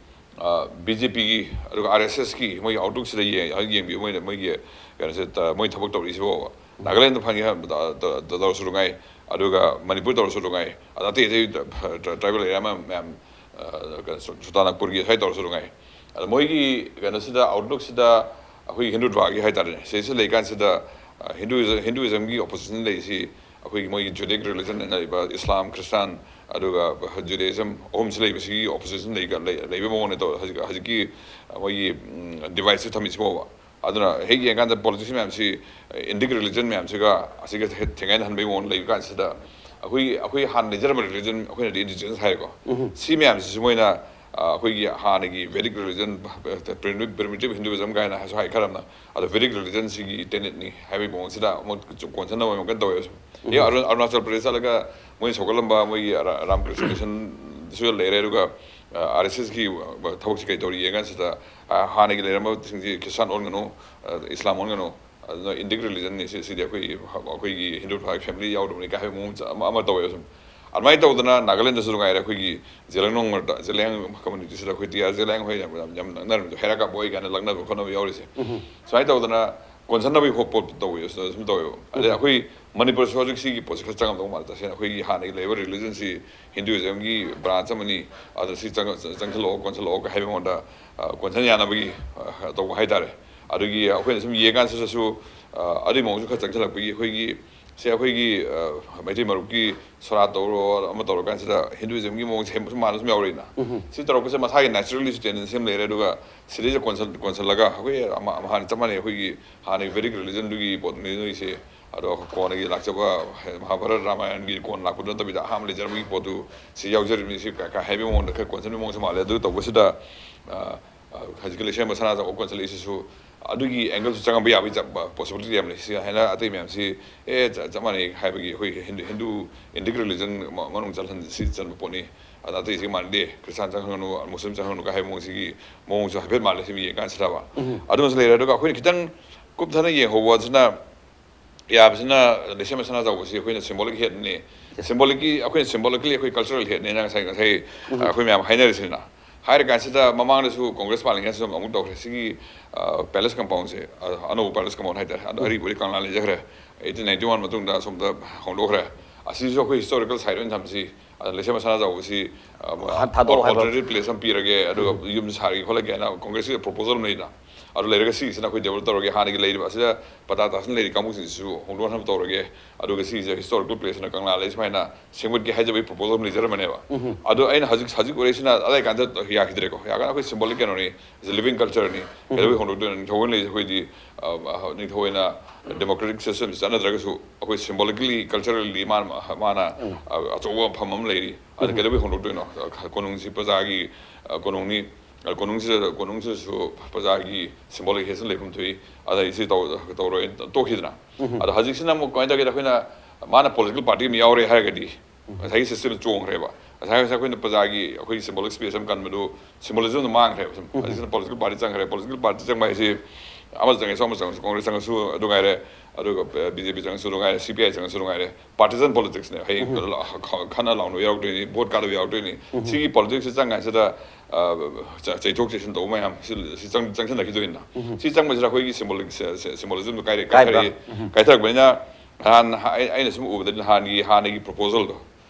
ꯕꯤ ꯖꯦ ꯄꯤꯒꯤ ꯑꯗꯨꯒ ꯑꯥꯔ ꯑꯦꯁ ꯑꯦꯁꯀꯤ ꯃꯣꯏꯒꯤ ꯑꯥꯎꯠꯂꯨꯛꯁꯤꯗ ꯌꯦꯡ- ꯌꯦꯡꯕꯤꯌꯨ꯫ ꯃꯣꯏꯅ ꯃꯣꯏꯒꯤ ꯀꯩꯅꯣꯁꯦ ꯇ- ꯃꯣꯏ ꯊꯕꯛ ꯇꯧꯔꯤꯁꯤꯕꯨ ꯅꯥꯒꯥꯂꯦꯟꯗ ꯐꯪꯉꯤ ꯍꯥꯏꯕꯗ ꯇ- ꯇ- ꯇꯧꯔꯁꯨ ꯅꯨꯡꯉꯥꯏ, ꯑꯗꯨꯒ ꯃꯅꯤꯄꯨꯔ ꯇꯧꯔꯁꯨ ꯅꯨꯡꯉꯥꯏ, ꯑꯗ ꯑꯇꯩ ꯑꯇꯩ ꯇ꯭ꯔꯥꯏꯕꯦꯜ ꯑꯦꯔꯤꯌꯥ ꯃꯌꯥꯝ ꯃꯌꯥꯝ ꯀꯩꯅꯣ ꯁꯨ- ꯁꯨꯇꯥꯅꯥꯒꯄꯨꯔꯒꯤ ꯁ꯭ꯋꯥꯏ ꯇꯧꯔꯁꯨ ꯅꯨꯡꯉꯥꯏ꯫ ꯑꯗ ꯃꯣꯏꯒꯤ ꯀꯩꯅꯣꯁꯤꯗ ꯑꯥꯎꯠꯂꯨꯛꯁꯤꯗ ꯑꯩꯈꯣꯏꯒꯤ ꯍꯤꯟꯗꯨ ꯙꯔꯃꯒꯤ ꯍꯥꯏꯇꯥꯔꯦꯅꯦ ꯁꯤꯁꯤ ꯂꯩꯀꯥꯟꯁꯤꯗ ꯍꯤꯟꯗꯨ ꯍꯤꯟꯗꯨꯏꯖꯝꯒꯤ ꯑꯣꯄꯣꯖꯤꯁꯟ ꯂꯩꯔꯤꯁꯤ ꯑꯩꯈꯣꯏꯒꯤ ꯃꯣꯏꯒꯤ ꯖꯨꯗꯤꯛ ꯔꯤꯂꯤꯖꯟ ꯍꯥꯏꯅ ꯂꯩꯕ ꯏꯁꯂꯥꯝ, ꯈ꯭ꯔꯤꯁꯇꯥꯟ, ꯑꯗꯨꯒ ꯖꯨꯗꯤꯖꯝ ꯑꯍꯨꯝꯁꯤ ꯂꯩꯕꯁꯤꯒꯤ ꯑꯣꯄꯣꯖꯤꯁꯟ ꯂꯩꯕ ꯃꯑꯣꯡꯅꯦ ꯇꯧ ꯍꯧꯖꯤꯛ ꯍꯧꯖꯤꯛꯀꯤ ꯃꯣꯏꯒꯤ ꯗꯤꯚꯥꯏꯁꯁꯦ ꯊꯝꯃꯤꯁꯤ ꯐꯥꯎꯕ꯫ ꯑꯗꯨꯅ ꯍꯦꯛ ꯌꯦꯡꯀꯥꯟꯗ ꯄꯣꯂꯤꯇꯤꯛꯁ ꯃꯌꯥꯝꯁꯤ ꯏꯟꯗꯤꯛ ꯔꯤꯂꯤꯖꯟ ꯃꯌꯥꯝꯁꯤꯒ ꯑꯁꯤꯒ ꯊꯦꯡꯒꯥꯏꯅꯍꯟꯕꯒꯤ ꯃꯑꯣꯡ ꯂꯩꯕ ꯀꯥꯟꯁꯤꯗ ꯑꯩꯈꯣꯏꯒꯤ ꯑꯩꯈꯣꯏ ꯍꯥꯟꯅ ꯂꯩꯖꯔꯝꯕ ꯔꯤꯂꯤꯖꯟ ꯑꯩꯈꯣꯏꯅꯗꯤ ꯏꯟꯗꯤꯖꯤꯅꯁ ꯍꯥꯏꯀꯣ꯫ ꯁꯤ ꯃꯌꯥꯝꯁꯤꯁꯨ ꯃꯣꯏꯅ ꯑꯩꯈꯣꯏꯒꯤ ꯍꯥꯟꯅꯒꯤ ꯚꯦꯗꯤꯛ ꯔꯤꯂꯤꯖꯟ, ꯄ꯭ꯔꯤꯃꯤꯇꯤꯚ ꯍꯤꯟꯗꯨꯏꯖꯝ ꯀꯥꯏꯅꯁꯨ ꯍꯥꯏ ꯈꯔ ꯑꯃꯅ꯫ ꯑꯗꯣ ꯚꯦꯗꯤꯛ ꯔꯤꯂꯤꯖꯟꯁꯤꯒꯤ ꯇꯦꯅꯦꯠꯅꯤ ꯍꯥꯏꯕꯒꯤ ꯃꯑꯣꯡꯁꯤꯗ ꯑꯃꯨꯛ ꯀꯣꯟꯁꯟꯅꯕ ꯑꯃ ꯀꯟꯅ ꯇꯧꯋꯦ꯫ ꯍꯦꯛ ꯑꯔꯨ- ꯑꯔꯨꯅꯥꯆꯜ ꯄ꯭ꯔꯗꯦꯁ ꯆꯠꯂꯒ ꯃꯣꯏ ꯁꯧꯒꯠꯂꯝꯕ ꯃꯣꯏꯒꯤ ꯔꯥ- ꯔꯥꯝꯀ꯭ꯔꯤꯁꯅ ꯃꯤꯁꯟꯁꯨ ꯂꯩꯔꯦ, ꯑꯗꯨꯒ ꯑꯥꯔ ꯑꯦꯁ ꯑꯦꯁꯀꯤ ꯊꯕꯛꯁꯤ ꯀꯩ ꯇꯧꯔꯤ ꯌꯦꯡꯀꯥꯟꯁꯤꯗ ꯍꯥꯟꯅꯒꯤ ꯂꯩꯔꯝꯕꯁꯤꯡꯁꯤ ꯈ꯭ꯔꯤꯁꯇꯥꯟ ꯑꯣꯟꯒꯅꯨ, ꯏꯁꯂꯥꯝ ꯑꯣꯟꯒꯅꯨ, ꯑꯗꯨꯅ ꯏꯟꯗꯤꯛ ꯔꯤꯂꯤꯖꯟꯅꯤ꯫ ꯁꯤ- ꯁꯤꯗꯤ ꯑꯩꯈꯣꯏꯒꯤ ꯑꯩꯈꯣꯏꯒꯤ ꯍꯤꯟꯗꯨ ꯐꯦꯃꯤꯂꯤ ꯌꯥꯎꯗꯕꯅꯤ ꯀꯥꯏ ꯍꯥꯏꯕ ꯃꯑꯣꯡ ꯑꯃ ꯑꯃ ꯇꯧꯋꯦꯕ ꯁꯨꯝ꯫ ꯑꯗꯨꯃꯥꯏꯅ ꯇꯧꯗꯅ ꯅꯥꯒꯥꯂꯦꯟꯗꯁꯨ ꯅꯨꯡꯉꯥꯏꯔꯦ, ꯑꯩꯈꯣꯏꯒꯤ ꯖꯦꯂꯦꯡ ꯅꯣꯡꯃꯗ ꯖꯦꯂꯦꯡ ꯀꯝꯃꯨꯅꯤꯇꯤꯁꯤꯗ ꯑꯩꯈꯣꯏ ꯇꯤ ꯑꯥꯔ ꯖꯦꯂꯦꯡ ꯍꯣꯏ ꯌꯥꯝ ꯌꯥꯝ ꯅꯛꯅꯔꯝꯃꯤꯗꯣ ꯍꯦꯔꯥꯀꯥ ꯕꯣꯏ ꯀꯥꯏꯅ ꯂꯛꯅꯕ ꯈꯣꯠꯅꯕ ꯌꯥꯎꯔꯤꯁꯦ꯫ ꯁꯨꯃꯥꯏꯅ ꯇꯧꯗꯅ ꯀꯣꯟꯁꯟꯅꯕꯒꯤ ꯍꯣ- ꯄꯣꯠ ꯇꯧꯋꯦ, ꯁꯨꯝ ꯇꯧꯋꯦꯕ꯫ ꯑꯗꯩ ꯑꯩꯈꯣꯏ ꯃꯅꯤꯄꯨꯔꯁꯨ ꯍꯧꯖꯤꯛ ꯁꯤꯒꯤ ꯄꯣꯠꯁꯤ ꯈꯔ ꯆꯪꯉꯝꯗꯧ ꯃꯥꯜꯂꯦ꯫ ꯇꯁꯦꯡꯅ ꯑꯩꯈꯣꯏꯒꯤ ꯍꯥꯟꯅꯒꯤ ꯂꯩꯕ ꯔꯤꯂꯤꯖꯟꯁꯤ ꯍꯤꯟꯗꯨꯏꯖꯝꯒꯤ ꯕ꯭ꯔꯥꯟꯁ ꯑꯃꯅꯤ, ꯑꯗꯨ ꯁꯤ ꯆꯪ- ꯆꯪꯁꯤꯜꯂꯛꯑꯣ ꯀꯣꯟꯁꯤꯜꯂꯛꯑꯣ ꯍꯥꯏꯕ ꯃꯉꯣꯟꯗ ꯀꯣꯟꯁꯟ ꯌꯥꯅꯕꯒꯤ ꯇꯧꯕ ꯍꯥꯏꯇꯥꯔꯦ꯫ ꯑꯗꯨꯒꯤ ꯑꯩꯈꯣꯏꯅ ꯁꯨꯝ ꯌꯦꯡꯀꯥꯟꯁꯤꯗꯁꯨ ꯑꯗꯨꯒꯤ ꯃꯑꯣꯡꯁꯨ ꯈꯔ ꯆꯪꯁꯤꯜꯂꯛꯄꯒꯤ ꯑꯩꯈꯣꯏꯒꯤ ꯁꯤ ꯑꯩꯈꯣꯏꯒꯤ, ꯑ, ꯃꯩꯇꯩ ꯃꯔꯨꯞꯀꯤ ꯁꯣꯔꯥꯠ ꯇꯧꯔꯣ, ꯑꯃ ꯇꯧꯔ ꯀꯥꯟꯁꯤꯗ Hinduismꯒꯤ ꯃꯑꯣꯡꯁꯦ ꯁꯦꯝ-, ꯁꯨꯝ ꯃꯥꯟꯅ ꯁꯨꯝ ꯌꯥꯎꯔꯛꯏꯅ꯫ ꯎꯝ꯫ ꯁꯤ ꯇꯧꯔꯛꯄꯁꯦ ꯃꯁꯥꯒꯤ naturally tendency ꯑꯃ ꯂꯩꯔꯦ꯫ ꯑꯗꯨꯒ ꯁꯤꯗꯩꯁꯤꯗ ꯀꯣꯟꯁꯜ-, ꯀꯣꯟꯁꯜꯂꯒ ꯑꯩꯈꯣꯏ ꯑꯃ-, ꯑꯃ ꯍꯥꯟꯅ ꯆꯞ ꯃꯥꯟꯅꯩ꯫ ꯑꯩꯈꯣꯏꯒꯤ ꯍꯥꯟꯅꯒꯤ Vedic religionꯗꯨꯒꯤ ꯄꯣꯠꯅꯤ ꯅꯣꯏꯁꯦ꯫ ꯑꯗꯣ ꯀꯣꯟꯅꯒꯤ ꯂꯥꯛꯆꯕ ꯃꯍꯥꯚꯥꯔꯠ ꯔꯥꯃꯥꯌꯟꯒꯤ ꯀꯣꯟ ꯂꯥꯛꯄꯗꯨ ꯅꯠꯇꯕꯤꯗ ꯑꯍꯥꯟꯕ ꯂꯩꯖꯔꯝꯕꯒꯤ ꯄꯣꯠꯇꯨ ꯁꯤ ꯌꯥꯎꯖꯔꯤꯕꯅꯤ꯫ ꯁꯤ ꯀ-, ꯀ-, ꯍꯥꯏꯕꯒꯤ ꯃꯑꯣꯡꯗ ꯈꯔ ꯀꯣꯟꯁꯟꯕꯒꯤ ꯃꯑꯣꯡꯁꯨ ꯃꯥꯜꯂꯦ꯫ ꯑꯗꯨ ꯇꯧꯕꯁꯤꯗ, ꯑ, ꯑ, ꯍꯧꯖꯤꯛꯀꯤ ꯂꯩꯁꯦꯝꯕ ꯁꯅꯥꯖꯥꯎꯕ ꯀꯣꯟꯁꯜꯂꯛꯏꯁꯤꯁꯨ ꯑꯗꯨꯒꯤ angleꯁꯨ ꯆꯪꯉꯝꯕ ꯌꯥꯕꯒꯤ ꯆ-, possibility ꯌꯥꯝ ꯂꯩ꯫ ꯁꯤ ꯍꯥꯏꯅ ꯑꯇꯩ ꯃꯌꯥꯝꯁꯤ, ꯑꯦ, ꯆ-, ꯆꯞ ꯃꯥꯟꯅꯩ ꯍꯥꯏꯕꯒꯤ ꯑꯩꯈꯣꯏ Hindu, Hindu, Indic religion ꯃ-, ꯃꯅꯨꯡ ꯆꯜꯍꯟ-, ꯁꯤ ꯆꯟꯕ ꯄꯣꯠꯅꯤ꯫ ꯑꯗ ꯑꯇꯩꯁꯤ ꯃꯥꯟꯅꯗꯦ, Christian ꯆꯪꯍꯟꯒꯅꯨ, Muslim ꯆꯪꯍꯟꯒꯅꯨ ꯍꯥꯏꯕ ꯃꯑꯣꯡꯁꯤꯒꯤ ꯃꯑꯣꯡꯁꯨ ꯍꯥꯏꯐꯦꯠ ꯃꯥꯜꯂꯦ ꯁꯤ ꯃꯤ ꯌꯦꯡꯀꯥꯟꯁꯤꯗꯕ꯫ ꯎꯝ꯫ ꯑꯗꯨꯃꯁꯨ ꯂꯩꯔꯦ꯫ ꯑꯗꯨꯒ ꯑꯩꯈꯣꯏꯅ ꯈꯤꯇꯪ ꯀꯨꯞꯊꯅ ꯌꯦꯡꯍꯧꯕꯁꯤꯅ, ꯌꯥꯕꯁꯤꯅ ꯂꯩꯁꯦꯝꯕ ꯁꯅꯥꯖꯥꯎꯕꯁꯤ ꯑꯩꯈꯣꯏꯅ symbolic headꯅꯤ꯫ Yes꯫ Symbolicꯀꯤ, ꯑꯩꯈꯣꯏꯅ symbolically ꯑꯩꯈꯣꯏ cultural headꯅꯦꯅ ꯉꯁꯥꯏ, ꯉꯁꯥꯏ, ꯎꯝ꯫ ꯑꯩꯈꯣꯏ ꯃꯌꯥꯝ ꯍꯥꯏꯅꯔꯤꯁꯤꯅ꯫ ꯍꯥꯏꯔ ꯀꯥꯟꯁꯤꯗ ꯃꯃꯥꯡꯗꯁꯨ Congress ꯄꯥꯜꯂꯤꯉꯩꯗꯁꯨ ꯑꯃꯨꯛ ꯇꯧꯈ꯭ꯔꯦ꯫ ꯁꯤꯒꯤ, ꯑ, palace compoundꯁꯦ, ꯑ, ꯑꯅꯧꯕ palace compound ꯍꯥꯏꯇꯥꯔꯦ꯫ ꯑꯗꯣ ꯎꯝ꯫ ꯑꯔꯤꯕꯗꯤ ꯀꯪꯂꯥ ꯂꯩꯖꯈ꯭ꯔꯦ꯫ Eighteen ninety one ꯃꯇꯨꯡꯗ ꯑꯁꯣꯝꯗ ꯍꯣꯡꯗꯣꯛꯈ꯭ꯔꯦ꯫ ꯑꯁꯤꯁꯨ ꯑꯩꯈꯣꯏ historical site ꯑꯣꯏꯅ ꯊꯝꯁꯤ꯫ ꯑ, ꯂꯩꯁꯦꯝꯕ ꯁꯅꯥꯖꯥꯎꯕꯁꯤ, ꯑ, ꯍꯥꯟ ꯊꯥꯗꯣꯛꯑꯣ ꯍꯥꯏꯕ꯫ Alternative place ꯑꯃ ꯄꯤꯔꯒꯦ, ꯑꯗꯨꯒ ꯎꯝ꯫ ꯌꯨꯝ ꯁꯥꯔꯒꯦ ꯈꯣꯠꯂꯒꯦꯅ Congressꯀꯤ proposal ꯑꯃ ꯂꯩꯗꯅ꯫ ꯑꯗꯨ ꯂꯩꯔꯒ ꯁꯤꯒꯤꯁꯤꯅ ꯑꯩꯈꯣꯏ develop ꯇꯧꯔꯒꯦ, ꯍꯥꯟꯅꯒꯤ ꯂꯩꯔꯤꯕ ꯑꯁꯤꯗ ꯄꯇꯥ ꯇꯥꯁꯤꯟ ꯂꯩꯔꯤ ꯀꯥꯡꯕꯨꯁꯤꯡꯁꯤꯁꯨ ꯍꯣꯡꯗꯣꯛꯅꯕ ꯇꯧꯔꯒꯦ, ꯑꯗꯨꯒ ꯁꯤꯒꯤꯁꯦ historical placeꯅ ꯀꯪꯂꯥ ꯂꯩ ꯁꯨꯃꯥꯏꯅ ꯁꯦꯝꯒꯠꯀꯦ ꯍꯥꯏꯖꯕꯒꯤ proposal ꯑꯃ ꯂꯩꯖꯔꯝꯕꯅꯦꯕ꯫ ꯎꯝ꯫ ꯑꯗꯣ ꯑꯩꯅ ꯍꯧꯖꯤꯛ, ꯍꯧꯖꯤꯛ ꯑꯣꯏꯔꯛꯏꯁꯤꯅ ꯑꯗꯥꯏ ꯀꯥꯟꯗ ꯌꯥꯈꯤꯗ꯭ꯔꯦꯀꯣ꯫ ꯌꯥꯔꯒꯅ ꯑꯩꯈꯣꯏ symbolic ꯀꯩꯅꯣꯅꯤ, it's a living cultureꯅꯤ꯫ ꯎꯝ꯫ ꯀꯩꯗꯧꯕꯩ ꯍꯣꯡꯗꯣꯛꯇꯣꯏꯅꯣ? ꯅꯤꯡꯊꯧ ꯑꯣꯏꯅ ꯂꯩꯔꯤꯁꯦ ꯑꯩꯈꯣꯏꯗꯤ, ꯑ, ꯑ, ꯅꯤꯡꯊꯧ ꯑꯣꯏꯅ democratic systemꯁꯤ ꯆꯠꯅꯗ꯭ꯔꯒꯁꯨ ꯑꯩꯈꯣꯏ symbolically, culturally ꯃꯥꯅ, ꯃꯥꯅ, ꯎꯝ꯫ ꯑ, ꯑꯆꯧꯕ ꯐꯝ ꯑꯃ ꯂꯩꯔꯤ꯫ ꯑꯗ ꯎꯝ꯫ ꯀꯩꯗꯧꯕꯩ ꯍꯣꯡꯗꯣꯛꯇꯣꯏꯅꯣ? ꯀꯣꯅꯨꯡꯁꯤ ꯄ꯭ꯔꯖꯥꯒꯤ, ꯑ, ꯀꯣꯅꯨꯡꯅꯤ꯫ ꯑ, ꯀꯣꯅꯨꯡꯁꯤꯗ, ꯀꯣꯅꯨꯡꯁꯤꯗꯁꯨ ꯄ꯭ꯔꯖꯥꯒꯤ symbolic headꯁꯨ ꯂꯩꯐꯝ ꯊꯣꯛꯏ꯫ ꯑꯗ ꯑꯩ ꯁꯤ ꯇꯧ-, ꯇꯧꯔꯣꯏ, ꯇꯣꯛꯈꯤꯗꯅ꯫ ꯎꯝ꯫ ꯑꯗꯣ ꯍꯧꯖꯤꯛꯁꯤꯅ ꯑꯃꯨꯛ ꯀꯃꯥꯏꯅ ꯇꯧꯒꯦꯗ, ꯑꯩꯈꯣꯏꯅ ꯃꯥꯅ political party ꯑꯃ ꯌꯥꯎꯔꯦ ꯍꯥꯏꯔꯒꯗꯤ ꯎꯝ꯫ ꯉꯁꯥꯏꯒꯤ system ꯆꯣꯡꯈ꯭ꯔꯦꯕ꯫ ꯉꯁꯥꯏ, ꯉꯁꯥꯏ ꯑꯩꯈꯣꯏꯅ ꯄ꯭ꯔꯖꯥꯒꯤ ꯑꯩꯈꯣꯏꯒꯤ symbolic space ꯑꯃ ꯀꯟꯕꯗꯨ symbolismꯗꯨ ꯃꯥꯡꯈ꯭ꯔꯦꯕ ꯁꯨꯝ꯫ ꯎꯝ꯫ ꯍꯧꯖꯤꯛꯁꯤꯅ political party ꯆꯪꯈ꯭ꯔꯦ꯫ Political party ꯆꯪꯕ ꯍꯥꯏꯁꯤ ꯑꯃ ꯆꯪꯉꯁꯨ, ꯑꯃ ꯆꯪꯉꯁꯨ, Congress ꯆꯪꯉꯁꯨ ꯑꯗꯨ ꯉꯥꯏꯔꯦ, ꯑꯗꯨꯒ, ꯑ, BJP ꯆꯪꯉꯁꯨ ꯑꯗꯨ ꯉꯥꯏꯔꯦ, CPI ꯆꯪꯉꯁꯨ ꯑꯗꯨ ꯉꯥꯏꯔꯦ꯫ Partisan politicsꯅꯦ꯫ ꯍꯌꯦꯡ ꯎꯝ꯫ ꯈ-, ꯈꯠꯅ ꯂꯥꯎꯅꯕ ꯌꯥꯎꯔꯛꯇꯣꯏꯅꯤ, vote ꯀꯥꯗꯕ ꯌꯥꯎꯔꯛꯇꯣꯏꯅꯤ꯫ ꯎꯝ꯫ ꯁꯤꯒꯤ politicsꯁꯤ ꯆꯪꯉꯥꯏꯁꯤꯗ, ꯑ, ꯆ-, ꯆꯩꯊꯣꯛ ꯆꯩꯁꯤꯟ ꯇꯧꯕ ꯃꯌꯥꯝ ꯁꯤ, ꯁꯤ ꯆꯪ-, ꯆꯪꯁꯤꯟꯅꯈꯤꯗꯣꯏꯅꯤꯅ꯫ ꯎꯝ꯫ ꯁꯤ ꯆꯪꯕꯁꯤꯗ ꯑꯩꯈꯣꯏꯒꯤ symbolic, ꯁ-, ꯁ-, symbolismꯗꯨ ꯀꯥꯏꯔꯦ-, ꯀꯥꯏꯕ꯫ ꯀꯥꯏꯊꯔꯛꯏ-, ꯎꯝ꯫ ꯀꯥꯏꯊꯔꯛꯄꯅꯤꯅ ꯅꯍꯥꯟ ꯑꯩ-, ꯑꯩꯅ ꯁꯨꯝ ꯎꯕꯗꯗꯤ ꯅꯍꯥꯟꯒꯤ, ꯍꯥꯟꯅꯒꯤ proposalꯗꯣ